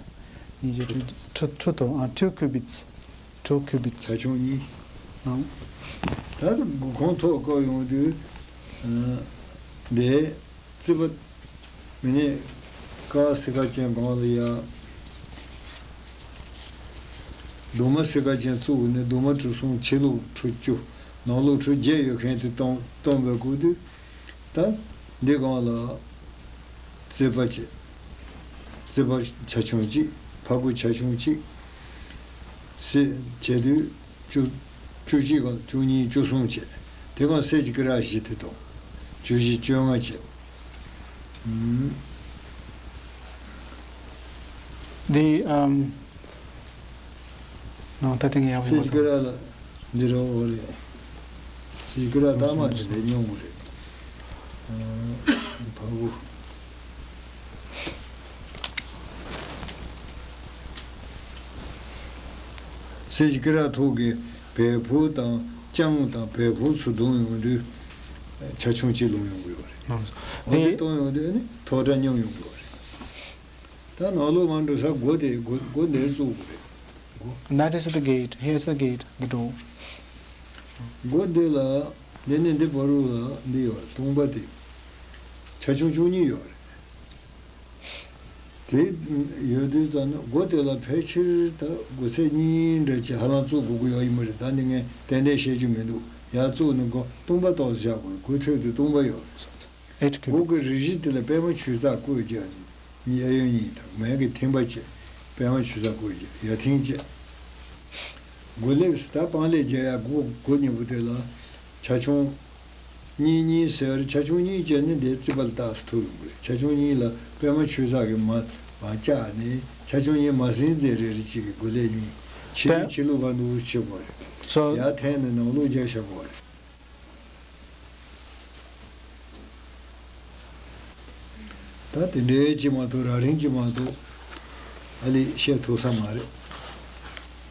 ཁྲུ་ཁྲུ་དུ། Uh, two cubits. Two cubits. ཆ་ཆུང་གཉིས། ཨང་། ད་ལྟ་སྒོ་ཁང་ཐོག་བཀབ་ཡོང་དུས། ཨ། འདི་རྩིག་པ་མི་ནི་ཀ་སི་ཀ་ཅན་སྒང་ལ་ཡ། རྡོག་མ་སི་ཀ་ཅན་བཙུགས་ནས་རྡོག་མ་གྲུ་གསུམ། ཕྱི་ལོགས་གྲུ་བཅུ། ནང་ལོགས་གྲུ་བརྒྱད་ཡོད་མཁན་དེ་སྟོང་སྟོང་པའི་སྐུ་དུས། ད་འདི་སྒང་ལ་རྩིག་པ་བྱས། རྩིག་པ་ཆ་ཆུང་གཅིག་ཕ་གུ་ཆ་ཆུང་གཅིག་སེ་བྱས་དུས་བཅུ་བཅུ་གཅིག་གམ་བཅུ་གཉིས་བཅུ་གསུམ་བྱས། དེ་གང་སེ་ཅི་ཀི་ར་བཞི་དེ་དང་། བཅུ་བཞི་བཅོ་ལྔ་བྱས། ཨུམ། The um, ནང་ད་ཐེངས་ཡག་པོ་སེ་ཅི་ཀི་ར་ལ་འདི་རོ་འོ་རེད། སེ་ཅི་ཀི་ར་ལྟག་མ་དེ་ལས་ཉུང་བ་རེད། ཨ། ཕ་བུ། སེ་ཅི་ཀི་ར་ཐོག་གི་བལ་ཕུག་དང་ལྕང་དང་བལ་ཕུག་ཚུར་བརྡུངས་ཡོང་དུས་ཆ་ཆུང་གཅིག་ལོང་ཡོང་གི་ཡོད་རེད། ཨ། འོ་དེ་གཏོང་ཡོང་དུས་ནི་ཐོག་སྒྲ་ཉམས་ཡོང་གི་ཡོད་རེད། ད་ནང་ལོགས་མར་འགྲོ་ས་སྒོ་དེ་སྒོ་སྒོ་འདིར་བཙུགས་དགོས་རེད། སྒོ། That is the gate. Here's the gate, the door. སྒོ་འདི་ལ་འདི་ནས་འདི་བར་དུ་ལ་འདི་ཡོད་རེད། སྟོང་པ་དེ་ཆ་ཆུང་བཅུ་གཉིས་ཡོད་རེད། དེ་ཡོད་དུས་ཙམ་ན་སྒོ་དེ་ལ་ཕལ་ཆེར་ད་སྒོ་ཚད་གཉིས་འདྲ་ཅིག་ཧ་ལམ་བཙུགས་དགོས་ཀྱི་ཡོད་ཡིན་པ་རེད། ད་འདི་ངས་ཏན་ཏན་བཤད་རྒྱུ་མི་འདུག་ཡར་བཙུགས་ནས་སྒོ་སྟོང་པ་ཏོག་ཙམ་བཞག་དགོས་རེད། སྒོ་ཐོད་དེ་སྟོང་པ་ཡོད་རེད། Eight cubits. སྒོ་གི་རི་བཞི་དེ་ལ་པད་མ་ཆུ་ཚགས་བརྐོས་རྒྱག་ནས་གཡས་གཡོན་གཉིས་དང་མལ་གྱི་ཐེམ་པ་བཅས། པད་མ་ཆུ་ཚགས་བརྐོས་རྒྱག་ཡ་ཐེངས་བཅས། སྒོ་ལེབ་སི་ད་སྤང་ལེབ་རྒྱག་ཡ་སྒོ་སྒོ་གཉིས་པོ་དེ་ལ་ཆ་ཆུང་གཉིས་གཉིས་ཟེར། ཆ་ཆུང་གཉིས་བྱས་ནས་དེ་རྩིག་པ་ལ་རྟགས་སུ་ཐུག་ཡོང་གི་རེད། ཆ་ཆུང་གཉིས་ལ་པད་མ་ཆུ་ཚགས་ཀྱིས་མར་མར་བཅག་ནས་ཆ་ཆུང་གཉིས་མ་ཟིན་ཙམ་རེ་རེ་གཅིག་གི་སྒོ་ལེབ་གཉིས་ཕྱི་ལོགས་ཕྱི་ལོགས་བར་དུ་བྱེད་དགོས་རེད། So ཡར་འཐེན་ནས་ནང་ལོགས་རྒྱག་བཞག་དགོས་རེད། ད་དེ་འདྲའི་ཅིག་མ་གཏོགས་ར་རིང་ཅིག་མ་གཏོགས་ཨ་ལི་བཤད་ཐུབ་ས་མ་རེད།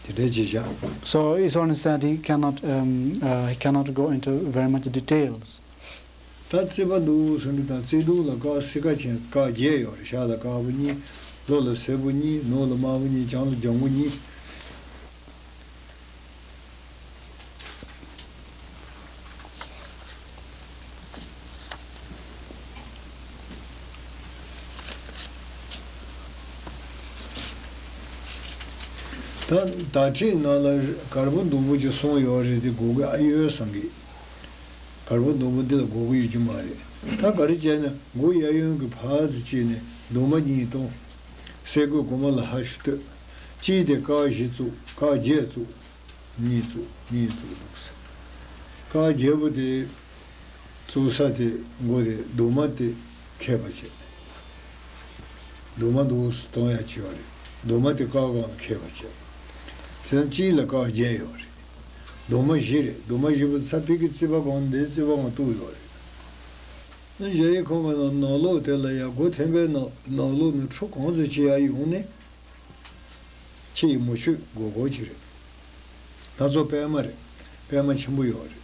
དེ་འདྲའི་ཅིག་བཞག So it's only that he cannot, um, uh, he cannot go into very much details. ད་རྩིག་པ་འདུག་ཟེར་འདི་དང་རྩིག་གདུང་ལ་ཀ་སི་ཀ་ཅན་ཀ་བརྒྱད་ཡོད་རེད། ཤར་ལ་ཀ་བོ་གཉིས། ལྷོ་ལ་སེར་པོ་གཉིས། ནུབ་ལ་དམར་པོ་གཉིས། བྱང་ལ་ལྗང་གུ་གཉིས། ད་ད་ཁྲིད་ནང་ལ་གར་པོ་ཟླུམ་པོ་ཅིག་གསུངས་ཡོད་རེད་དེ་གོ་གི་ཨ་ཡོད་བསམ་གི། གར་པོ་ཟླུམ་པོ་འདི་ལ་གོ་གི་ཡོད་ཀྱི་མ་རེད། ད་ག་རེ་བྱས་ན་མགོ་གཡས་གཡོན་གྱི་ཕར་ཚུར་བྱས་ནས་ཟླུམ་པ་གཉིས་གཏོང་། སེ་གོལ་གོང་མ་ལ་ཧ་ཞུ་སྟོད། གཅིག་དེ་ཀ་བཞི་བཙུགས། ཀ་བརྒྱད་བཙུགས། གཉིས་བཙུགས། གཉིས་བཙུགས་འདུག་ཟེར། ཀ་བརྒྱད་པོ་དེ་བཙུགས་ས་དེ་མགོ་དེ་ཟླུམ་པ་དེ་ཁེབས་པ་བྱས། ཟླུམ་པ་འདུག་སེ་གཏོང་ཡ་བྱས་པ་རེད། ཟླུམ་པ་དེ་ཀ་སྒང་ལ་ཁེབས་པ་བྱས། དེ་ནས་གཅིག་ལ་ཀ་བརྒྱད་ཡོད་རེད། ཟླུམ་པ་བཞི་རེད། ཟླུམ་པ་བཞི་པོ་ས་ཕི་གི་རྩིག་པ་སྒང་འདི་རྩིག་པ་སྒང་གཏུགས་ཡོད་རེད། གཞལ་ཡས་ཁང་གི་ནང་ནང་ལོགས་དེ་ལ་ཡ་སྒོ་ཐེམ་པའི་ནང་ནང་ལོགས་ནས་ཁྲུ་གང་ཙམ་ཅིག་ཡར་ཡོང་ནས། ཕྱི་ཡི་མུ་ཁྱུད་སྒོར་སྒོར་ཅིག་རེད། སྣ་ཚོགས་པད་མ་རེད། པད་མ་ཆེན་པོ་ཡོད་རེད།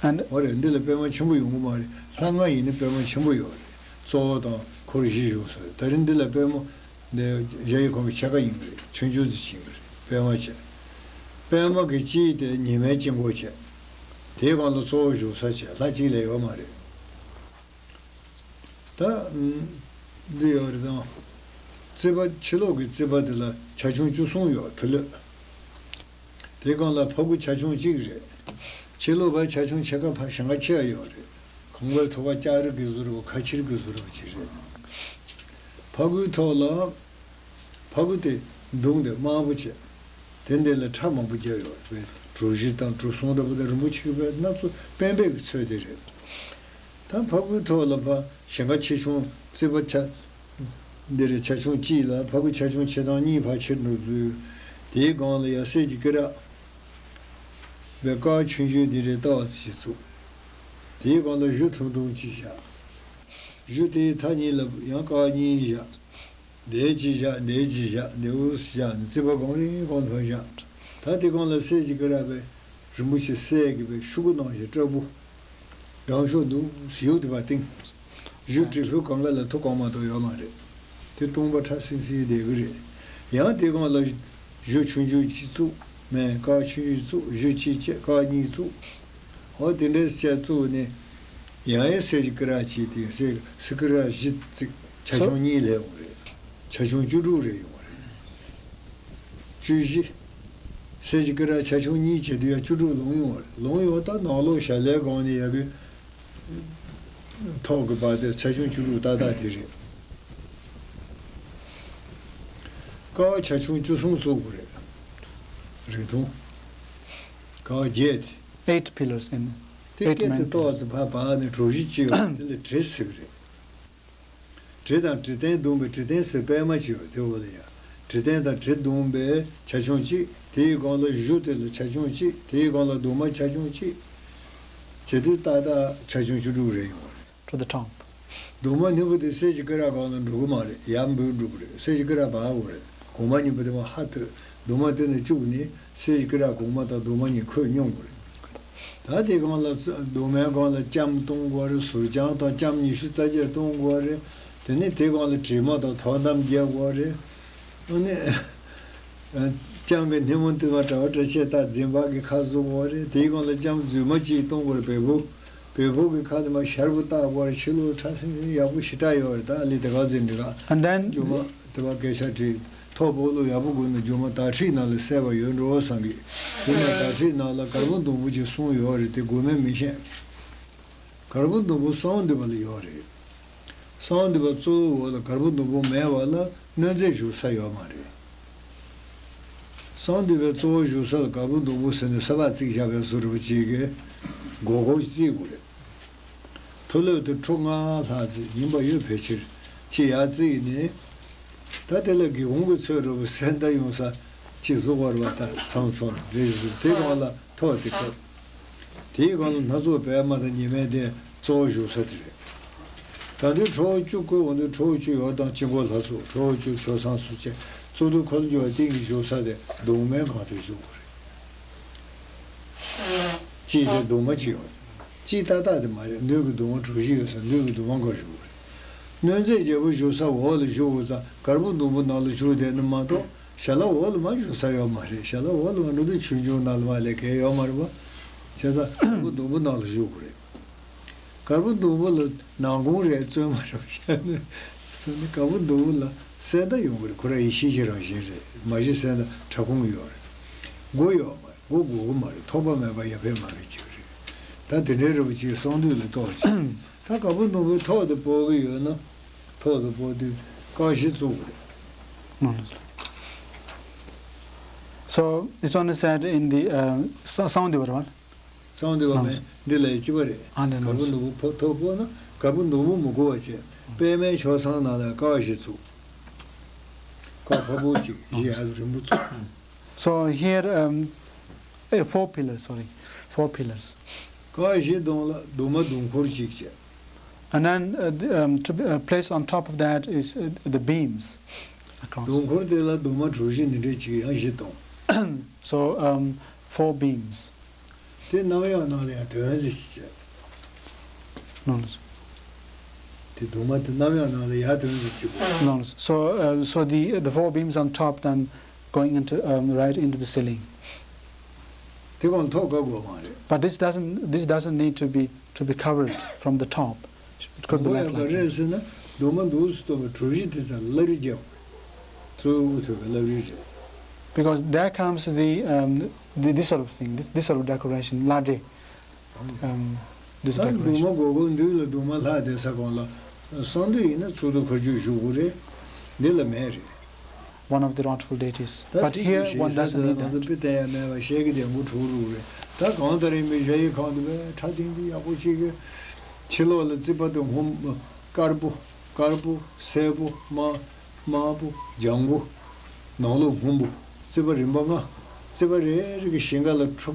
And འོ་རེད། འདི་ལ་པད་མ་ཆེན་པོ་ཡོང་གི་མ་རེད། ལྷ་ང་ཡིན་ན་པད་མ་ཆེན་པོ་ཡོད་རེད། གཙོ་བོ་དང་འཁོར་བཞི་བཞུགས་ས་རེད། ད་རིང་འདི་ལ་པད་མ་འདི་གཞལ་ཡས་ཁང་གི་ཕྱེད་ཀ་ཡིན་གི་རེད། ཆུང་ཆུང་ཙི་ཅིག་ཡིན་གི་རེད། པད་མ་བྱས། པད་མ་གི་དཀྱིལ་དེ་ཉི་མའི་དཀྱིལ་འཁོར་བྱས། དེའི་སྒང་ལ་གཙོ་བོ་བཞུགས་ས་བྱས། ལྷ་གཅིག་ལས་ཡོད་མ་རེད། ད་འདི་ཡོད་རེད་དང་། རྩིག་པ་ཕྱི་ལོགས་ཀྱི་རྩིག་པ་དེ་ལ་ཆ་ཆུང་བཅུ་གསུམ་ཡོད། ཕི་ལོད། དེ་སྒང་ལ་ཕ་གུ་ཆ་ཆུང་གཅིག་རེད། ཕྱི་ལོགས་པ་ཆ་ཆུང་ཕྱེད་ཀ་ཕ་ཞེང་ཁ་ཆེ་བ་ཡོད་རེད། བུང་བའི་ཐོག་ཁ་ལྕགས་རི་གི་བཟོ་འདྲ་བོ་ཁ་ཕྱིར་གི་བཟོ་འདྲ་བོ་ཅིག་རེད། ཕ་གུའི་ཐོག་ལ། ཕ་གུ་དེ་མདུང་དེ་དམར་པོ་བྱས། དེ་འདི་ལ་ཁྲ་མང་པོ་བརྒྱབ་ཡོད་པའི་གྲུ་བཞི་དང་གྲུ་གསུམ་འདྲ་པོ་དེ་རིན་པོ་ཆེ་གི་བའི་སྣ་ཚོགས་པད་མའི་གི་ཚོད་དེ་རེད། ད་ཕ་གུའི་ཐོག་ལ་ཕ་ཞིང་ཁ་ཆེ་ཆུང་རྩིག་པ་ཆ། འདི་རེད། ཆ་ཆུང་གཅིག་ལ་ཕ་གུ་ཆ་ཆུང་ཆེ་ཐང་གཉིས་ཕར་ཕྱིར་འགྲོ་ཚུལ། དེའི་སྒང་ལ་ཡང་གསེར་གྱི་སྐེ་རགས། བའི་དཀར་ཆུང་ཆུང་འདི་རེད། ལྟ་བ་ཅིག་བཙུགས། དེའི་སྒང་ལ་གཞུ་ཐུང་ཐུང་ཅིག་བཞག། གཞུ་དེའི་མཐའ་གཉིས་ལ་ཡང་དཀར་གཉིས་བཞག། འདིར་གཅིག་བཞག། འདིར་གཅིག་བཞག། འདིར་གཅིག་བཞག། རྩིག་པ་གང་རིང་གང་ལ་བཞག། ད་དེ་སྒང་ལ་གསེར་གྱི་སྐེ་རགས་པའི་རིན་པོ་ཆེ་གསེར་གྱི་པའི་ཤོག་གུ་ནང་བཞིན་སྤྲ་སྤུ། འགྲམ་ཤོག་འདུག་ཡུག་དེ་བ་སྟེང་། གཞུ་དྲིལ་ཕུག་གང་ག་ལ་ཐུག་གང་མ་གཏོགས་ཡོད་མ་རེད། དེ་སྟོང་པ་ཁྲ་སིང་སིང་བསྡད་གི་རེད། ཡང་དེ་སྒང་ལ་གཞུ་ཆུང་ཆུང་གཅིག་བཙུགས། མེད་དཀར་ཆུང་ཆུང་བཙུགས། གཞུ་གཅིག་བཅད་དཀར་གཉིས་བཙུགས། འོ་དེ་འདྲའི་བཅད་བཙུགས་ནས། ཡང་ཡང་གསེར་གྱི་སྐེ་རགས་གཅིག་དེ་གསེར་གྱི་སྐེ་རགས་བཞི་བརྩིགས། ཆ་ཆུང་གཉིས་སླེབས་ཡོང་རེད། ཆ་ཆུང་བཅུ་དྲུག་རེ་ཡོང་རེད། བཅུ་བཞི། གསེར་གྱི་སྐེ་རགས་ཆ་ཆུང་གཉིས་བྱེད་དུས་ཡང་བཅུ་དྲུག་ལོངས་ཡོང་བ་རེད། ལོངས་ཡོང་ད་ནང་ལོགས་ཞྭ་ལའི་སྒང་ནས་ཡ་གི་ཐོག་གི་བར་དེ་ཆ་ཆུང་བཅུ་དྲུག་ཏག་ཏག་དེ་རེད། ཀ་བ་ཆ་ཆུང་བཅུ་གསུམ་བཙུགས་དགོས་རེད། རིང་ཐུང་། ཀ་བ་བརྒྱད་དེ། Eight pillars in དེ་eight སྐེ་དེ main ཏོག་ཙམ་ཕར་བབས་ནས་གྲུ་བཞི་གཅིག་ཡོད་པ་དེ་ལ་གྲི་ཟེར་གི་རེད། གྲི་དང་གྲི་སྟན་བརྡུངས་པའི་གྲི་སྟན་ཟེར་པད་མ་ཅིག་ཡོད་དེ་འོག་ལ་ཡ། གྲི་སྟན་དང་གྲི་བརྡུངས་པའི་ཆ་ཆུང་གཅིག། དེའི་སྒང་ལ་གཞུ་དེ་ལ་ཆ་ཆུང་གཅིག། དེའི་སྒང་ལ་གདུང་མ་ཆ་ཆུང་གཅིག། བྱེད་དུས་ཏག་ཏག་ཆ་ཆུང་བཅུ་དྲུག་རེ་ཡོང་བ་རེད། To the top. གདུང་མ་ནུས་པ་དེ་གསེར་གྱི་སྐེ་རགས་སྒང་ལ་འགྲོ་གི་མ་རེད། ཡར་འབུད་འགྲོ་གི་རེད། གསེར་གྱི་སྐེ་རགས་འབག་དགོས་རེད། གོང་མ་གཉིས་པོ་དེ་མར་ཧ་ཐུར། གདུང་མ་དེ་ནས་བཅུག་ནས་གསེར་གྱི་སྐེ་རགས་གོང་མ་དང་གདུང་མ་གཉིས་ཁོད་སྙོམས་དགོས་རེད། ད་དེ་སྒང་ལ་གདུང་མའི་སྒང་ལ་ལྕམ་གཏོང་དགོས་རེད། ཟུར་ལྕམ་དང་ལྕམ་ཉི་ཤུ་རྩ་བརྒྱད་གཏོང་དགོས་རེད། དེ་ནས་དེ་སྒང་ལ་དྲི་མ་དང་ཐོག་འདམ་རྒྱག་དགོས་རེད། ཨ་ནི། ལྕམ་གྱི་སྣེ་མོ་དེ་མར་གྲྭ་པ་གྲྭ་ཆས་རྟ་འཛིན་པ་གི་ཁ་བཟོ་དགོས་རེད། དེའི་སྒང་ལ་ལྕམ་རྫུན་མ་གཅིག་གཏོང་དགོས་རེད། བལ་པོ། བལ་པོ་གི་ཁ་དེ་མར་ཤར་བུ་བཏགས་དགོས་རེད། ཕྱི་ལོགས་ཁྲ་སིང་སིང་ཡག་པོ་ཞེ་དྲག་ཡོད་རེད། ད་ལི་དེ་ག་ཟེར་འདི་ག And then རྒྱུ་མ་དེ་བ་སྐད་ཆ་དྲིས། ཐོག་སྤོ་ལོ་ཡག་པོ་དགོས་ན་རྒྱུ་མ་དར་ཁྲིད་ནང་ལ་གསལ་བ་ཡོད་འགྲོ་བསམ་གི། རྒྱུ་མ་དར་ཁྲིད་ནང་ལ་གར་པོ་སྡོང་པོ་ཅིག་གསུངས་ཡོད་རེད། དེ་དགོས་མེད་མི་ཤེས། གར་པོ་སྡོང་པོ་གསང་འདུས་པ་ལ་ཡོད་རེད། གསང་འདུས་པ་གཙོ་བོའི་འོག་ལ་གར་པོ་སྡོང་པོ་མེད་པ་ལ་གནོད་མཛེས་བཞུགས་ས་ཡོད་མ་རེད། གསང་འདུས་པའི་གཙོ་བོ་བཞུགས་ས་ལ་གར་པོ་སྡོང་པོ་ཟེར་ནས་ས་ཕག་བརྩིགས་བཞག་པའི་བཟོ་འདྲ་པོ་ཅིག་གི་སྒོར་སྒོར་བརྩིགས་དགོས་རེད། མཐོ་སློབ་དེ་ཁྲོ་ལྔ་ལྷག་ཙམ་ཡིན་པ་ཡོད། ཕལ་ཆེར་ཅི་ཡར་བརྩིགས་ནས། ད་དེ་ལ་སྒེའུ་ཁུང་གི་ཚོད་འདྲ་པོ་སེ་འདྲ་ཡོང་ས་ཅིག་བཟོ་དགོས་རེད་པ། ད་ཚང་ཚང་རེ་བཟོ་དེ་སྒང་ལ་ཐོག་དེ་བཀབ། དེའི་སྒང་ལ་སྣ་ཚོགས་པད་མ་དང་ཉི་མའི་གདན་གཙོ་བོ་བཞུགས་ས་དེ་རེད། ད་ལྟའི་ཁྲོ་བོ་བཅུ་བཀོད་འོང་དུས་ཁྲོ་བོ་བཅུ་ཡོད་དང་དཀྱིལ་འཁོར་ལྷ་ཚོགས། ཁྲོ་བོ་བཅུ་ཆོས་བཟང་སོགས་བཅས་གཙུག་ཏོར་འཁོར་ལོ་སྒྱུར་བ་སྟེང་གི་བཞུགས་ས་དེ་གདུང་མའི་སྒང་དུ་བཞུགས་དགོས་རེད། གཅིག་དེ་གདུང་མ་གཅིག་ཡོད། གཅིག་ཏག་ཏག་དེ་མ་རེད། མདུན་གྱི་གདུང་མ་གྲུ་བཞི་ཡོད་ས་མདུན་གྱི་གདུང་མ་སྒང་བཞུགས་དགོས་རེད། གནོད་མཛེས་རྒྱལ་པོ་བཞུགས་ས་འོག་ལ་བཞུགས་དགོས་ཙང་གར་པོ་སྡོང་པོ་ནང་ལ་བཞུགས་བསྡད་ན་མ་གཏོགས། ཞྭ་ལ་འོག་ལ་མར་བཞུགས་ས་ཡོད་མ་རེད། ཞྭ་ལ་འོག་ལ་མར་འགྲོ་དུས་ཆོས་འབྱུང་ནང་ལ་མར་ལས་གལ་ཡོད་མ་རེད་པ། བྱས་ཙང་གར་པོ་སྡོང་པོ་ནང་ལ་བཞུགས་དགོས་རེད། གར་པོ་སྡོང་པོ་ལ་ནང་ཁོང་རེད་བཙོན་མ་རེད་བཤད་ནས་སོང་ནས། གར་པོ་སྡོང་པོ་ལ་སེ་འདྲ་ཡོང་གི་རེད། ཁོ་རང་ཡེ་ཤེས་ཀྱི་རང་བཞིན་རེད། མ་གཞི་སེ་འདྲ་ཕྲ་ཁུང་ཡོད་རེད། མགོ་ཡོད་མ་རེད། མགོ་དགོས་ཀྱི་མ་རེད། ཐོགས་པ་མེད་པ་ཡ་ཕན་མ་རེད་ཅིག་རེད། ད་དེ་འདྲའི་རེད་པ་ཅིག་གསང་འདུས་ལ་གཏོགས་ཅིག་ད་གར་པོ་སྡོང་པོའི་ཐོག་དེ་སྤོ་གི་ཡོད་ན། ཐོག་དེ་སྤོ་དུས་ཀ་བཞི་བཙུགས་དགོས་རེད། No, no, sir. So, this one is said in the, uh, so- sound the verb. གསང་འདུས་པ་མེད། འདི་ལ་ཡི་གཅིག་པ་རེད། ཨ་ནི་གར་པོ་སྡོང་པོ་ཕོ་ཐོག་སྤོ་ན་གར་པོ་སྡོང་པོ་མི་དགོས་པ་བྱས། པད་མའི་ཆོས་བཟང་ནང་ལ་ཀ་བཞི་བཙུགས། ཀ་ཕ་བུ་གཅིག་བཞི་ཡར་རིང་པོ་བཙུགས། So here, um, eh, four pillars, sorry, four pillars. ཀ་བཞི་གདོང་ལ་གདུང་མ་གདུང་འཁོར་གཅིག་བྱས། And then, uh, the, um, to be, uh, placed on top of that is, uh, the beams across. གདུང་འཁོར་དེ་ལ་གདུང་མ་གྲུ་བཞི་འདི་འདྲས་གཅིག་ཡང་བཞི་གཏོང་། So, um, four beams. དེ་གནམ་ཡག་ནང་ལ་ཡང་དོན་ཟེར་ཞིག་བྱས། No, no, sir. དེ་གདུང་མ་དེ་གནམ་ཡག་ནང་ལ་ཡར་དོན་ཟེར་ཅིག་དགོས། No, no, sir. So, uh, so the, the four beams on top then going into, um, right into the ceiling. དེ་གང་ཐོག་བཀབ་དགོས་མ་རེད། But this doesn't, this doesn't need to be, to be covered from the top. It could be མགོ་ཡང་left like ག་རེ་རེད་ཟེར་ན། གདུང་མ་འདུག་སེ་གཏོང་བའི་གྲུ་བཞི་དེ་ཚོ་ལ་བླ་རི་རྒྱབ། གཙོ་བོ་དབུ་ཐོད་ཀྱི་བླ་རི་རེད། Because there comes the, um, the, this sort of thing, this, this sort of decoration, ལ་རི། Um, This ད་གདུང་མ་decoration. སྒོར་སྒོར་མདུན་ལ་གདུང་མ་ལྷག་བསྡད་ས་གང་ལ་གསང་འདུས་ཡིན་ན་གཙུག་ཏོར་མཁའ་སྤྱོད་བཞུགས་དགོས་རེད། འདི་ལ་མེད་རེད། One of the wrathful deities. ད་But དེ་here གི་one ཞེ་ས་doesn't དེ་need ང་ཚོ་that. དཔེ་བལྟ་ཡ་མེད་པ་ཞལ་གྱི་ལྡེམ་པོ་དྲུག་རུ་རེད། ད་གང་ལྟར་ཡིན་པའི་གཞལ་ཡས་ཁང་དུ་བས་ཁྲ་ཐིང་ཐིང་ཡག་པོ་ཅིག་གི་ཕྱི་ལོགས་ལ་རྩིག་པ་དང་སྔོན་དཀར་པོ། དཀར་པོ་སེར་པོ་དམར། དམར་པོ་ལྗང་གུ། ནང་ལོགས་སྔོན་པོ། རྩིག་པ་རིམ་པ་ལྔ། རྩིག་པ་རེ་རེ་གི་ཞེང་ཁ་ལ་ཁྲོ།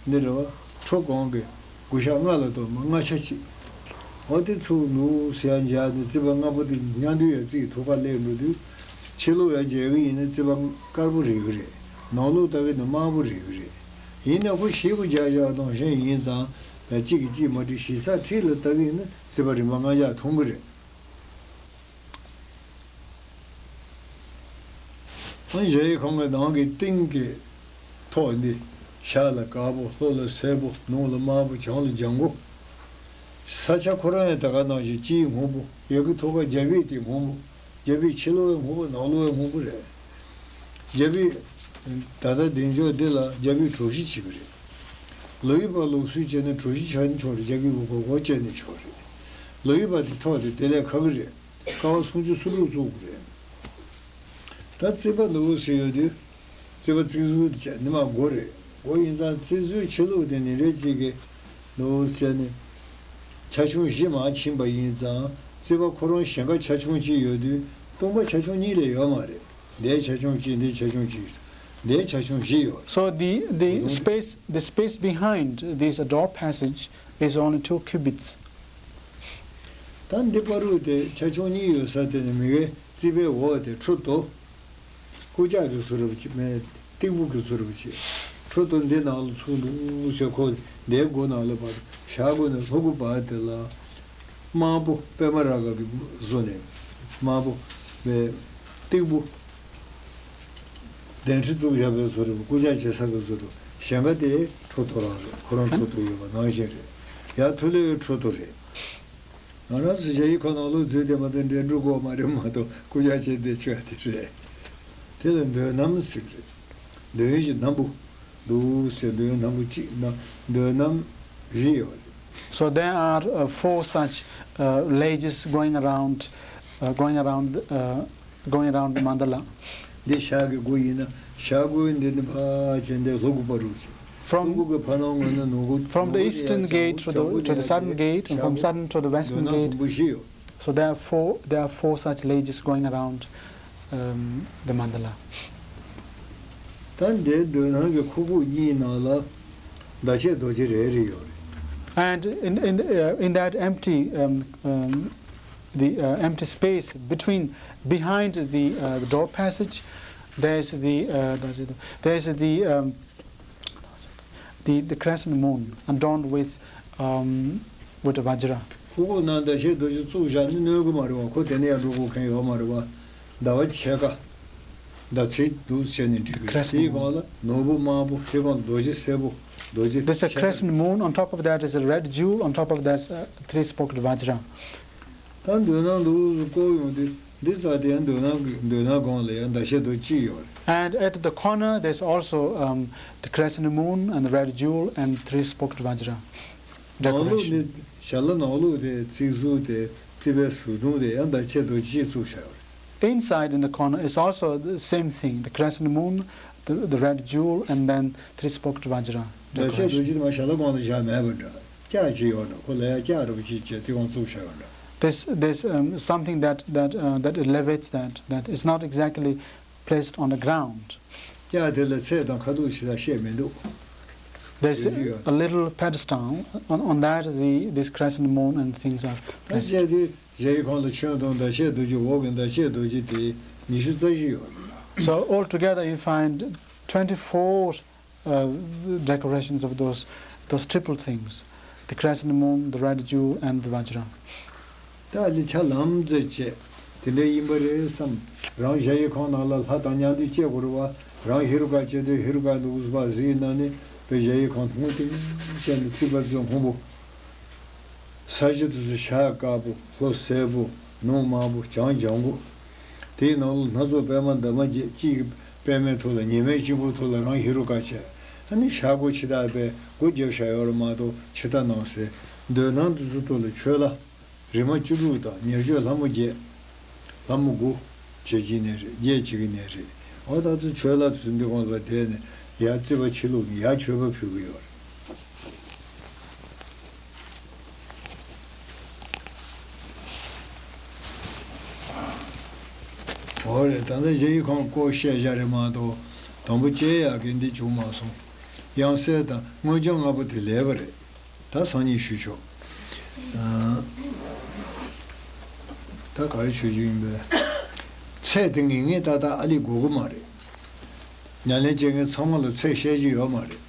འདི་རེད་བ། ཁྲོ་གང་གི་གུ་ཞབས་ལྔ་ལ་གཏོར་མ་ལྔ་ཆ་གཅིག་འོ་དེ་ཚུར་ནུབ་སེ་ཡར་འཇགས་ནས་རྩིག་པ་ལྔ་པོ་དེ་མཉམ་དུ་ཡར་རྩིག་ཐུག་པ་སླེབས་འགྲོ་དུས། ཕྱི་ལོགས་ཡར་འཇལ་གི་ཡིན་ན་རྩིག་པ་དཀར་པོ་རེག་གི་རེད། ནང་ལོགས་ལྟ་གི་ན་དམར་པོ་རེག་གི་རེད། ཡིན་ན་ཁོ་བཞི་པོ་འཇགས་འཇགས་གཏོང་ཤེས་ཡིན་ཙང་གཅིག་གིས་གཅིག་མ་འགྲིག་ཞེ་ས་འཁྲིས་ལ་ལྟ་གི་ཡིན་ན་རྩིག་པ་རིམ་པ་ལྔ་འཇགས་མཐོང་གི་རེད། ཨ་གཞལ་ཡས་ཁང་གི་ནང་གི་སྟེང་གི་ཐོག་འདི། ཤར་ལ་དཀར་པོ། ལྷོ་ལ་སེར་པོ། ནུབ་ལ་དམར་པོ། བྱང་ལ་ལྗང་གུ། ས་ཆ་ཁོ་རང་ཡང་ད་ག་ནང་བཞིན་སྤྱིའི་སྔོན་པོ། ཡ་གི་ཐོག་ཁ་རྒྱ་བིས་དེ་སྔོན་པོ། རྒྱ་བིས་ཕྱི་ལོགས་ཡང་སྔོན་པོ། ནང་ལོགས་ཡང་སྔོན་པོ་རེད། རྒྱ་བིས་ད་ལྟ་བདེ་མཆོག་འདི་ལ་རྒྱ་བིས་གྲོ་བཞི་བྱེད་ཀྱི་རེད། ལོ་ཡི་པ་ལུགས་སྲོལ་བྱས་ན་གྲོ་བཞི་བྱས་ན་ཆོག་རེད། རྒྱ་བིས་སྒོར་སྒོར་བྱས་ན་ཆོག་རེད། ལོ་ཡི་པ་དེ་ཐོག་དེ་དེ་ལས་ཁ་གི་རེད། ཀ་བ་སུམ་ཅུ་སོ་དྲུག་བཙུགས་དགོས་རེད། ད་རྩིག་པ་འདུག་ཟེར་ཡོད་དུས། རྩིག་པ་རྩིག་ཟུར་དེ་བྱས་ནི་མ་སྒོ་རེད། སྒོ་ཡིན་ཙང་རྩིག་ཟུར་ཕྱི་ལོགས་དེ་ནི་རེད་ཅིག་གི་འདུག་བྱས་ནི། ཆ་ཆུང་བཞི་མར་ཕྱིན་པ་ཡིན་ཙང་རྩིག་པ་ཁོ་རང་ཞེང་ཁ་ཆ་ཆུང་གཅིག་ཡོད་དུས་སྟོང་པ་ཆ་ཆུང་གཉིས་ལས་ཡོད་མ་རེད། འདིའི་ཆ་ཆུང་གཅིག་འདིའི་ཆ་ཆུང་གཅིག་འདིའི་ཆ་ཆུང་བཞི་ཡོད། So the, the space, the space behind this door passage is only two cubits. ད་འདི་བར་དུ་དེ་ཆ་ཆུང་གཉིས་ཡོད་ས་དེ་ནི་མི་གའི་རྩིག་པའི་འོག་དེ་ཁྲོ་དོ། ཀུ་ཅག་གི་བཟོ་འདྲ་ཅིག་མེད། སྟེགས་བུ་གི་བཟོ་འདྲ་ཅིག་ཁྲོ་དོ་འདི་ནང་ལ་ཚུགས་འདུག་ཟེར། ཁོ་འདིའི་སྒོ་ནང་ལ་བར་ཞྭ་སྒོ་ནས་ལྷོ་སྒོ་བར་དེ་ལ། དམར་པོ་པད་མ་རཱ་ག་གི་བཟོ་ནས། དམར་པོ་བའི་སྟེགས་བུ། གདན་ཁྲི་བཙུགས་བཞག་པའི་བཟོ་འདྲ། སྐུ་ཕྱག་བྱེད་ས་གི་བཟོ་འདྲ། གཞན་པ་དེ་ཁྲོ་ཐོ་རང་རེད། ཁོ་རང་ཁྲོ་ཐོ་ཡོད་པ་ནང་བཞིན་རེད། ཡར་མཐོ་སླེབས་ཁྲོ་ཐོ་རེད། ང་རང་ཚོ་ཞ་ཡི་ཁོ་ནང་ལོགས་འཛུལ་བསྡད་པ་དེ་འདྲེ་འགྲོ་གོ་མ་རེད་མ་གཏོགས་སྐུ་ཕྱག་བྱེད་བསྡད་ཆོག་དེ་རེད། དེ་ལ་འདོད་སྣམ་ཟེར་གི་རེད། འདོད་ཡོན་གྱི་སྣམ་བུ། འདུག་ཟེར་འདོད་ཡོན་སྣམ་བུ་གཅིག་ན་འདོད་སྣམ་བཞི་ཡོད་རེད། So there are uh, four such uh, ledges going around, uh, going around, uh, going around the mandala. འདི་ཞྭ་གི་སྒོ་ཡིན་ན་ཞྭ་སྒོའི་འདི་ནི་ཕར་བྱས་འདི་ལྷོ་སྒོ་བར་རུ་ཕྱིན། From, ལྷོ་སྒོ་གི་ཕར་ནང་ངོས་ན་ནུབ་སྒོ། From the eastern gate to the, to the southern gate, and from southern to the western gate. འདོད་སྣམ་དུམ་བུ་བཞི་ཡོད། So there are four, there are four such ledges going around um, the mandala. ད་འདིའི་འདོད་སྣམ་གྱི་ཁུག་ཁུག་གཉིས་ནང་ལ་ཟླ་ཕྱེད་རྡོ་རྗེ་རེ་རེ་ཡོད་རེད། And in, in, uh, in that empty, um, um, the uh, empty space between, behind the, uh, the door passage, there's the, uh, there's the, um, the, the crescent moon adorned with, um, with Vajra. ཁུག་ཁུག་ནང་ཟླ་ཕྱེད་རྡོ་རྗེ་བཙུགས་བཞག་ནི་གནོད་གི་མ་རེད་བ། ཁོ་དེ་ནས་ཡར་འགྲོ་དགོས་མཁན་ཡོད་མ་རེད་བ། ཟླ་བ་ཕྱེད་ཀ་ཟླ་ཚེས་འདུག་བྱས་ནས་འགྲིག་གི་རེད། Crescent དེའི་སྒང་ལ་ནོར་བུ་དམར་པོ། དེའི་སྒང་རྡོ་རྗེ་སེར་པོ། རྡོ་རྗེ་There's a ཕྱེད་ཀ། Crescent moon. On top of that is a red jewel. On top of that, uh, three-spoked Vajra. ད་འདོད་སྣམ་འདུག་བསྐོར་ཡོང་དུས། འདི་ཙམ་དེ་ཡང་འདོད་སྣམ་གྱི་འདོད་སྣམ་སྒང་ལ་ཡང་ཟླ་ཕྱེད་རྡོ་གཅིག་ཡོད་རེད། And at the corner, there's also um, the crescent moon and the red jewel and three-spoked Vajra ནང་ལོགས་decoration. ནི་ཞྭ་ལ་ནང་ལོགས་དེ་རྩིག་ཟུར་དེ་རྩིག་པའི་ཟུར་གདོང་དེ་ཡང་ཟླ་ཕྱེད་རྡོ་གཅིག་བཙུགས་བཞག་ཡོད་རེད། Inside in the corner is also the same thing, the crescent moon, the, the red jewel, and then three-spoked Vajra ཟླ་ཕྱེད་རྡོ་decoration. གཅིག་དེ་མ་ཞྭ་ལ་སྒང་ལ་བཞག་མེད་པ་འདྲ། ལྕགས་ཅིག་ཡོད་འདྲ། ཁོ་ལ་ཡ་ལྕགས་འདྲ་པོ་ཅིག་བྱས་དེ་སྒང་བཙུགས་བཞག་ཡོད་འདྲ། This, this um, something that, that, uh, that elevates that, that is not exactly placed on the ground. ལྕགས་དེ་ལ་ཚད་དང་ཁ་ཐུག་ཞེ་དྲག་བཤད་མི་འདུག There's ཡོད་ཀྱི་ཡོད། A little pedestal. On, on that, the, this crescent moon and things are ད་placed. བཤད་དུས་གཞལ་ཡས་ཁང་ལ་ཆོས་དང་ཟླ་ཕྱེད་རྡོ་རྗེ། འོག་གི་ཟླ་ཕྱེད་རྡོ་རྗེ་དེ་ཉི་ཤུ་རྩ་བཞི་ཡོད་རེད། So altogether you find twenty-four uh, decorations of those, those triple things, the crescent moon, the red jewel, and the vajra. ད་ལི་ཆ་ལམ་འཛེགས་བྱས་དེ་འདྲ་ཡིན་པ་རེད་བསམ། རང་གཞལ་ཡས་ཁང་ནང་ལ་ལྷ་དང་མཉམ་དུ་སྐྱེ་དགོས་རེད་བ། རང་ཧེ་རུ་ཀ་བྱེད་དུས་ཧེ་རུ་ཀ་འདུག་པ་གཟིགས་ན་ནི་དཔེ་གཞལ་ཡས་ཁང་ཐུང་ཐུང་བྱས་ནས་རྩིག་པ་ཚོ་སྔོན་པོ། ས་གཞི་དེ་ཚོ་ཤར་དཀར་པོ། ལྷོ་སེར་པོ། ནུབ་དམར་པོ། བྱང་ལྗང་གུ། དེའི་ནང་ལ་སྣ་ཚོགས་པད་མ་འདབ་མ་བརྒྱད། གཅིག་གི་པད་མའི་ཐོག་ལ་ཉི་མའི་སྤྱི་བོའི་ཐོག་ལ་རང་ཧེ་རུ་ཀ་བྱས། ཨ་ནི་ཞག་དགུ་ཕྱི་ཐག་པས་སྒོ་བརྒྱབ་བཞག་ཡོད་རེད་མ་གཏོགས། ཕྱི་ཐག་ནང་གསེས་འདོད་སྣང་དེ་ཚོ་ཐོག་ལ་ཆོས་ལ། རིམ་པ་བཅུ་དྲུག་དང་ཉེར་སྤྱོད་ལྷ་མོ་བརྒྱད། ལྷ་མོ་དགུ། བྱེད་ཀྱི་ནི་རེད། བརྒྱད་བྱེད་ཀྱི་ནི་རེད། འོ་ད་ཚོ་ཆོས་ལ་དུས་འདི་གོང་ལ་བསྡད་ནས་ཡར་རྩིས་པ་ཕྱི་ལུགས་ཀྱི་ཡར་མཆོད་པ་ཕུལ་གྱི་ཡོད་རེད། འོ་རེད། ད་ལྟ་ཇ་ཡི་ཁང་སྐོར་བཤད་བཞག་རེད་མ་གཏོགས། དང་པོ་བཅད་ཡག་གི་འདི་བྱུང་མ་སོང་། དབྱངས་གསལ་དང་དངོས་བྱང་ལྔ་པོ་དེ་ལེགས་པ་རེད། ད་སང་ཉིན་ཞུ་ཆོག་ཨ། ད་ག་རེ་ཞུ་རྒྱུ་ཡིན་པས། ཚད་དེ་ངེས་ངེས་ཏག་ཏག་ཨ་ལི་དགོས་ཀྱི་མ་རེད། ཉམས་ལེན་བྱེད་མཁན་ཚང་མ་ལ་ཚད་བཤད་རྒྱུ་ཡོད་མ་རེད།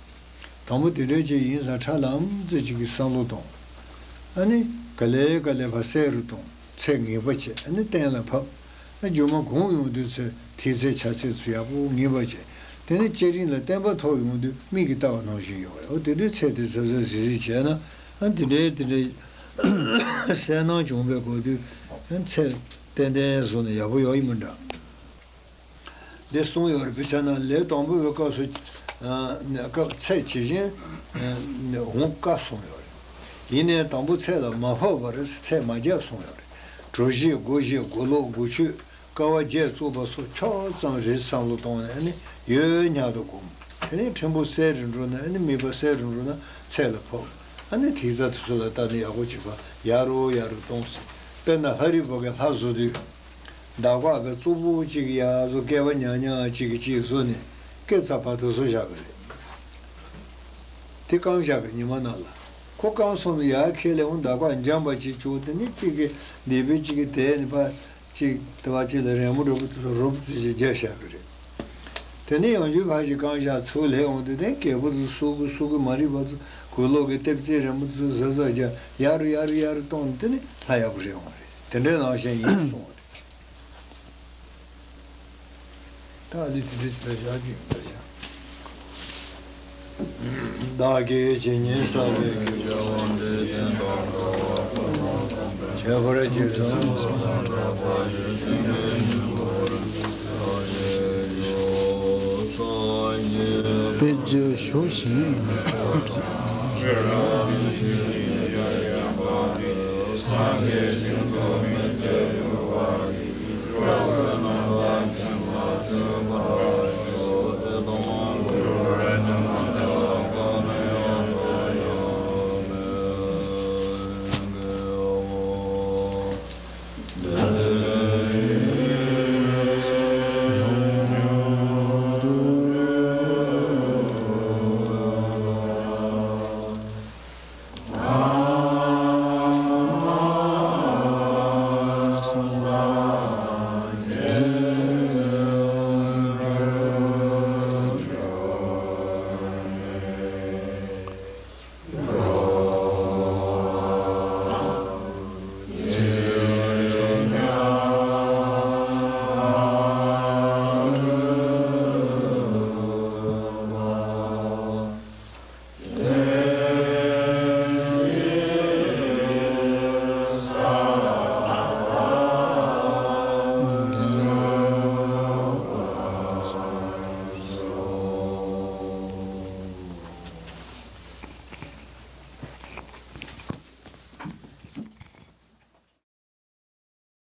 དང་པོ་དེ་འདྲ་ཅིག་ཡིན་ཙང་ཁྲ་ལམ་ཙེ་ཅིག་གི་བསམ་བློ་གཏོང་། ཨ་ནི་ག་ལེ་ག་ལེ་ཕར་གསལ་རུ་གཏོང་། ཚད་ངེས་པ་བྱེད། ཨ་ནི་གཏན་ལ་ཕབ། ཨ་སྒྱུ་མ་གོང་ཡོང་དུས་ཚོད་དེའི་ཚེ་ཆ་ཚད་ཚོ་ཡག་པོ་ངེས་པ་བྱས། དེ་ནས་བསྐྱེད་རིམ་ལ་བརྟན་པ་ཐོབ་ཡོང་དུས་མིག་གིས་ལྟ་བ་ནང་བཞིན་ཡོང་བས། འོ་དེ་དུས་ཚད་དེ་གཟབ་གཟབ་གཟིགས་གཟིགས་བྱས་ན། ཨ་དེ་འདྲའི་དེ་འདྲའི་གསལ་སྣང་བྱུང་བའི་གོ་དུས། ཨ་ཚད་ཏན་ཏན་བཟོ་ན་ཡག་པོ་ཡོང་ཡིན་མི་འདྲ། འདི་གསུངས་ཡོད་རེད། དཔེ་ཆ་ནང་ལས་དང་པོ་བའི་སྐབས་སུ། ཨ་སྐབས་ཚད་ཇི་བཞིན་འོང་དཀའ་གསུངས་ཡོད་རེད། ཡིན་ནའི་དང་པོ་ཚད་ལ་མ་བབས་པར་ཚད་མ་བརྒྱབ་གསུངས་ཡོད་རེད། གྲུ་བཞི་སྒོ་བཞི་སྒོ་ལོག་སྒོ་ཆོས་ཀ་བ་བརྒྱད་བཙུགས་པ་སོགས་ཕྱོགས་ཙམ་རེ་བསམ་བློ་གཏོང་ནས་ནི་ཡོད་ཉག་ཏུ་བསྒོམ། དེ་ནས་ཕྲན་བུ་གསལ་རུ་འགྲོ་ན། ཨ་ནི་དམིགས་པ་གསལ་རུ་འགྲོ་ན་ཚད་ལ་ཕོག་ཨ་ནི་ཐིག་རྩ་དེ་ཚོ་ལ་བལྟས་ནས་ཡག་པོ་བྱེད་པ། ཡར་རུ་ཡར་རུ་གཏོང་ཟེར། དཔེར་ན་ལྷ་རིས་པོ་གི་ལྷ་བཟོ་དུས། འདག་པ་གི་གཙོ་བོ་གཅིག་ཡར་བཟོ། སྐེད་པ་ཉག་ཉག་གཅིག་གིས་གཅིག་བཟོས་ནས་སྐེ་ཚ་བར་དུ་བཟོ་བཞག་གི་རེད། དེ་བཀང་བཞག་གི་ཉི་མ་ནང་ལ། ཁོ་བཀང་སོང་ནས་ཡར་ཁྱེར་ལེ་འོང་། འདག་པ་འཇམ་པ་ཅིག་བྱུང་། དེ་ནས་གཅིག་གིས་ལྡེ་བུ་གཅིག་གིས་དེད་ནས་ཕར་གཅིག་དེ་བ་གཅིག་ལ་རན་མོ་འདྲ་པོ་དེ་ཚོ་རུབ་ཙམ་ཅིག་རྒྱག་བཞག་གི་རེད། དེ་ནས་ཡང་བསྐྱར་ཕར་ཞིག་བཀང་བཞག་ཚུར་ལེ་འོང་དུས། དེ་སྐེད་པ་དེ་ཚོ་སུ་གུ་སུ་གུ་མ་རིག་པ་ཚོ་གུ་ལོག་གི་ལྟེབ་རྩེག་རན་མོ་དེ་ཚོ་གཟབ་གཟབ་རྒྱག་ཡར་རུ་ཡར་རུ་ཡར་རུ་གཏོང་ནས། དེ་ནས་ལྷ་ཡག་པོ་རེད་འོང་རེད། དེ་འདྲའི་ནང་བཞིན་ཡིན་གསུངས་པ་རེད། ད་ཨ་ལི་དེ་འདྲ་ཞིག་ལ་བཞག་རྒྱུ་ཡིན་པ་བཞག་བདག་གིས་ཇི་སྙེད་བསགས་པའི་དགེ་བ་འདི་དེ་དང་འདྲ་བ་ཁྱད་པར་ཅི་བསམ་པ་དཔེ་བརྗོད་ཞུ་ཞིང་།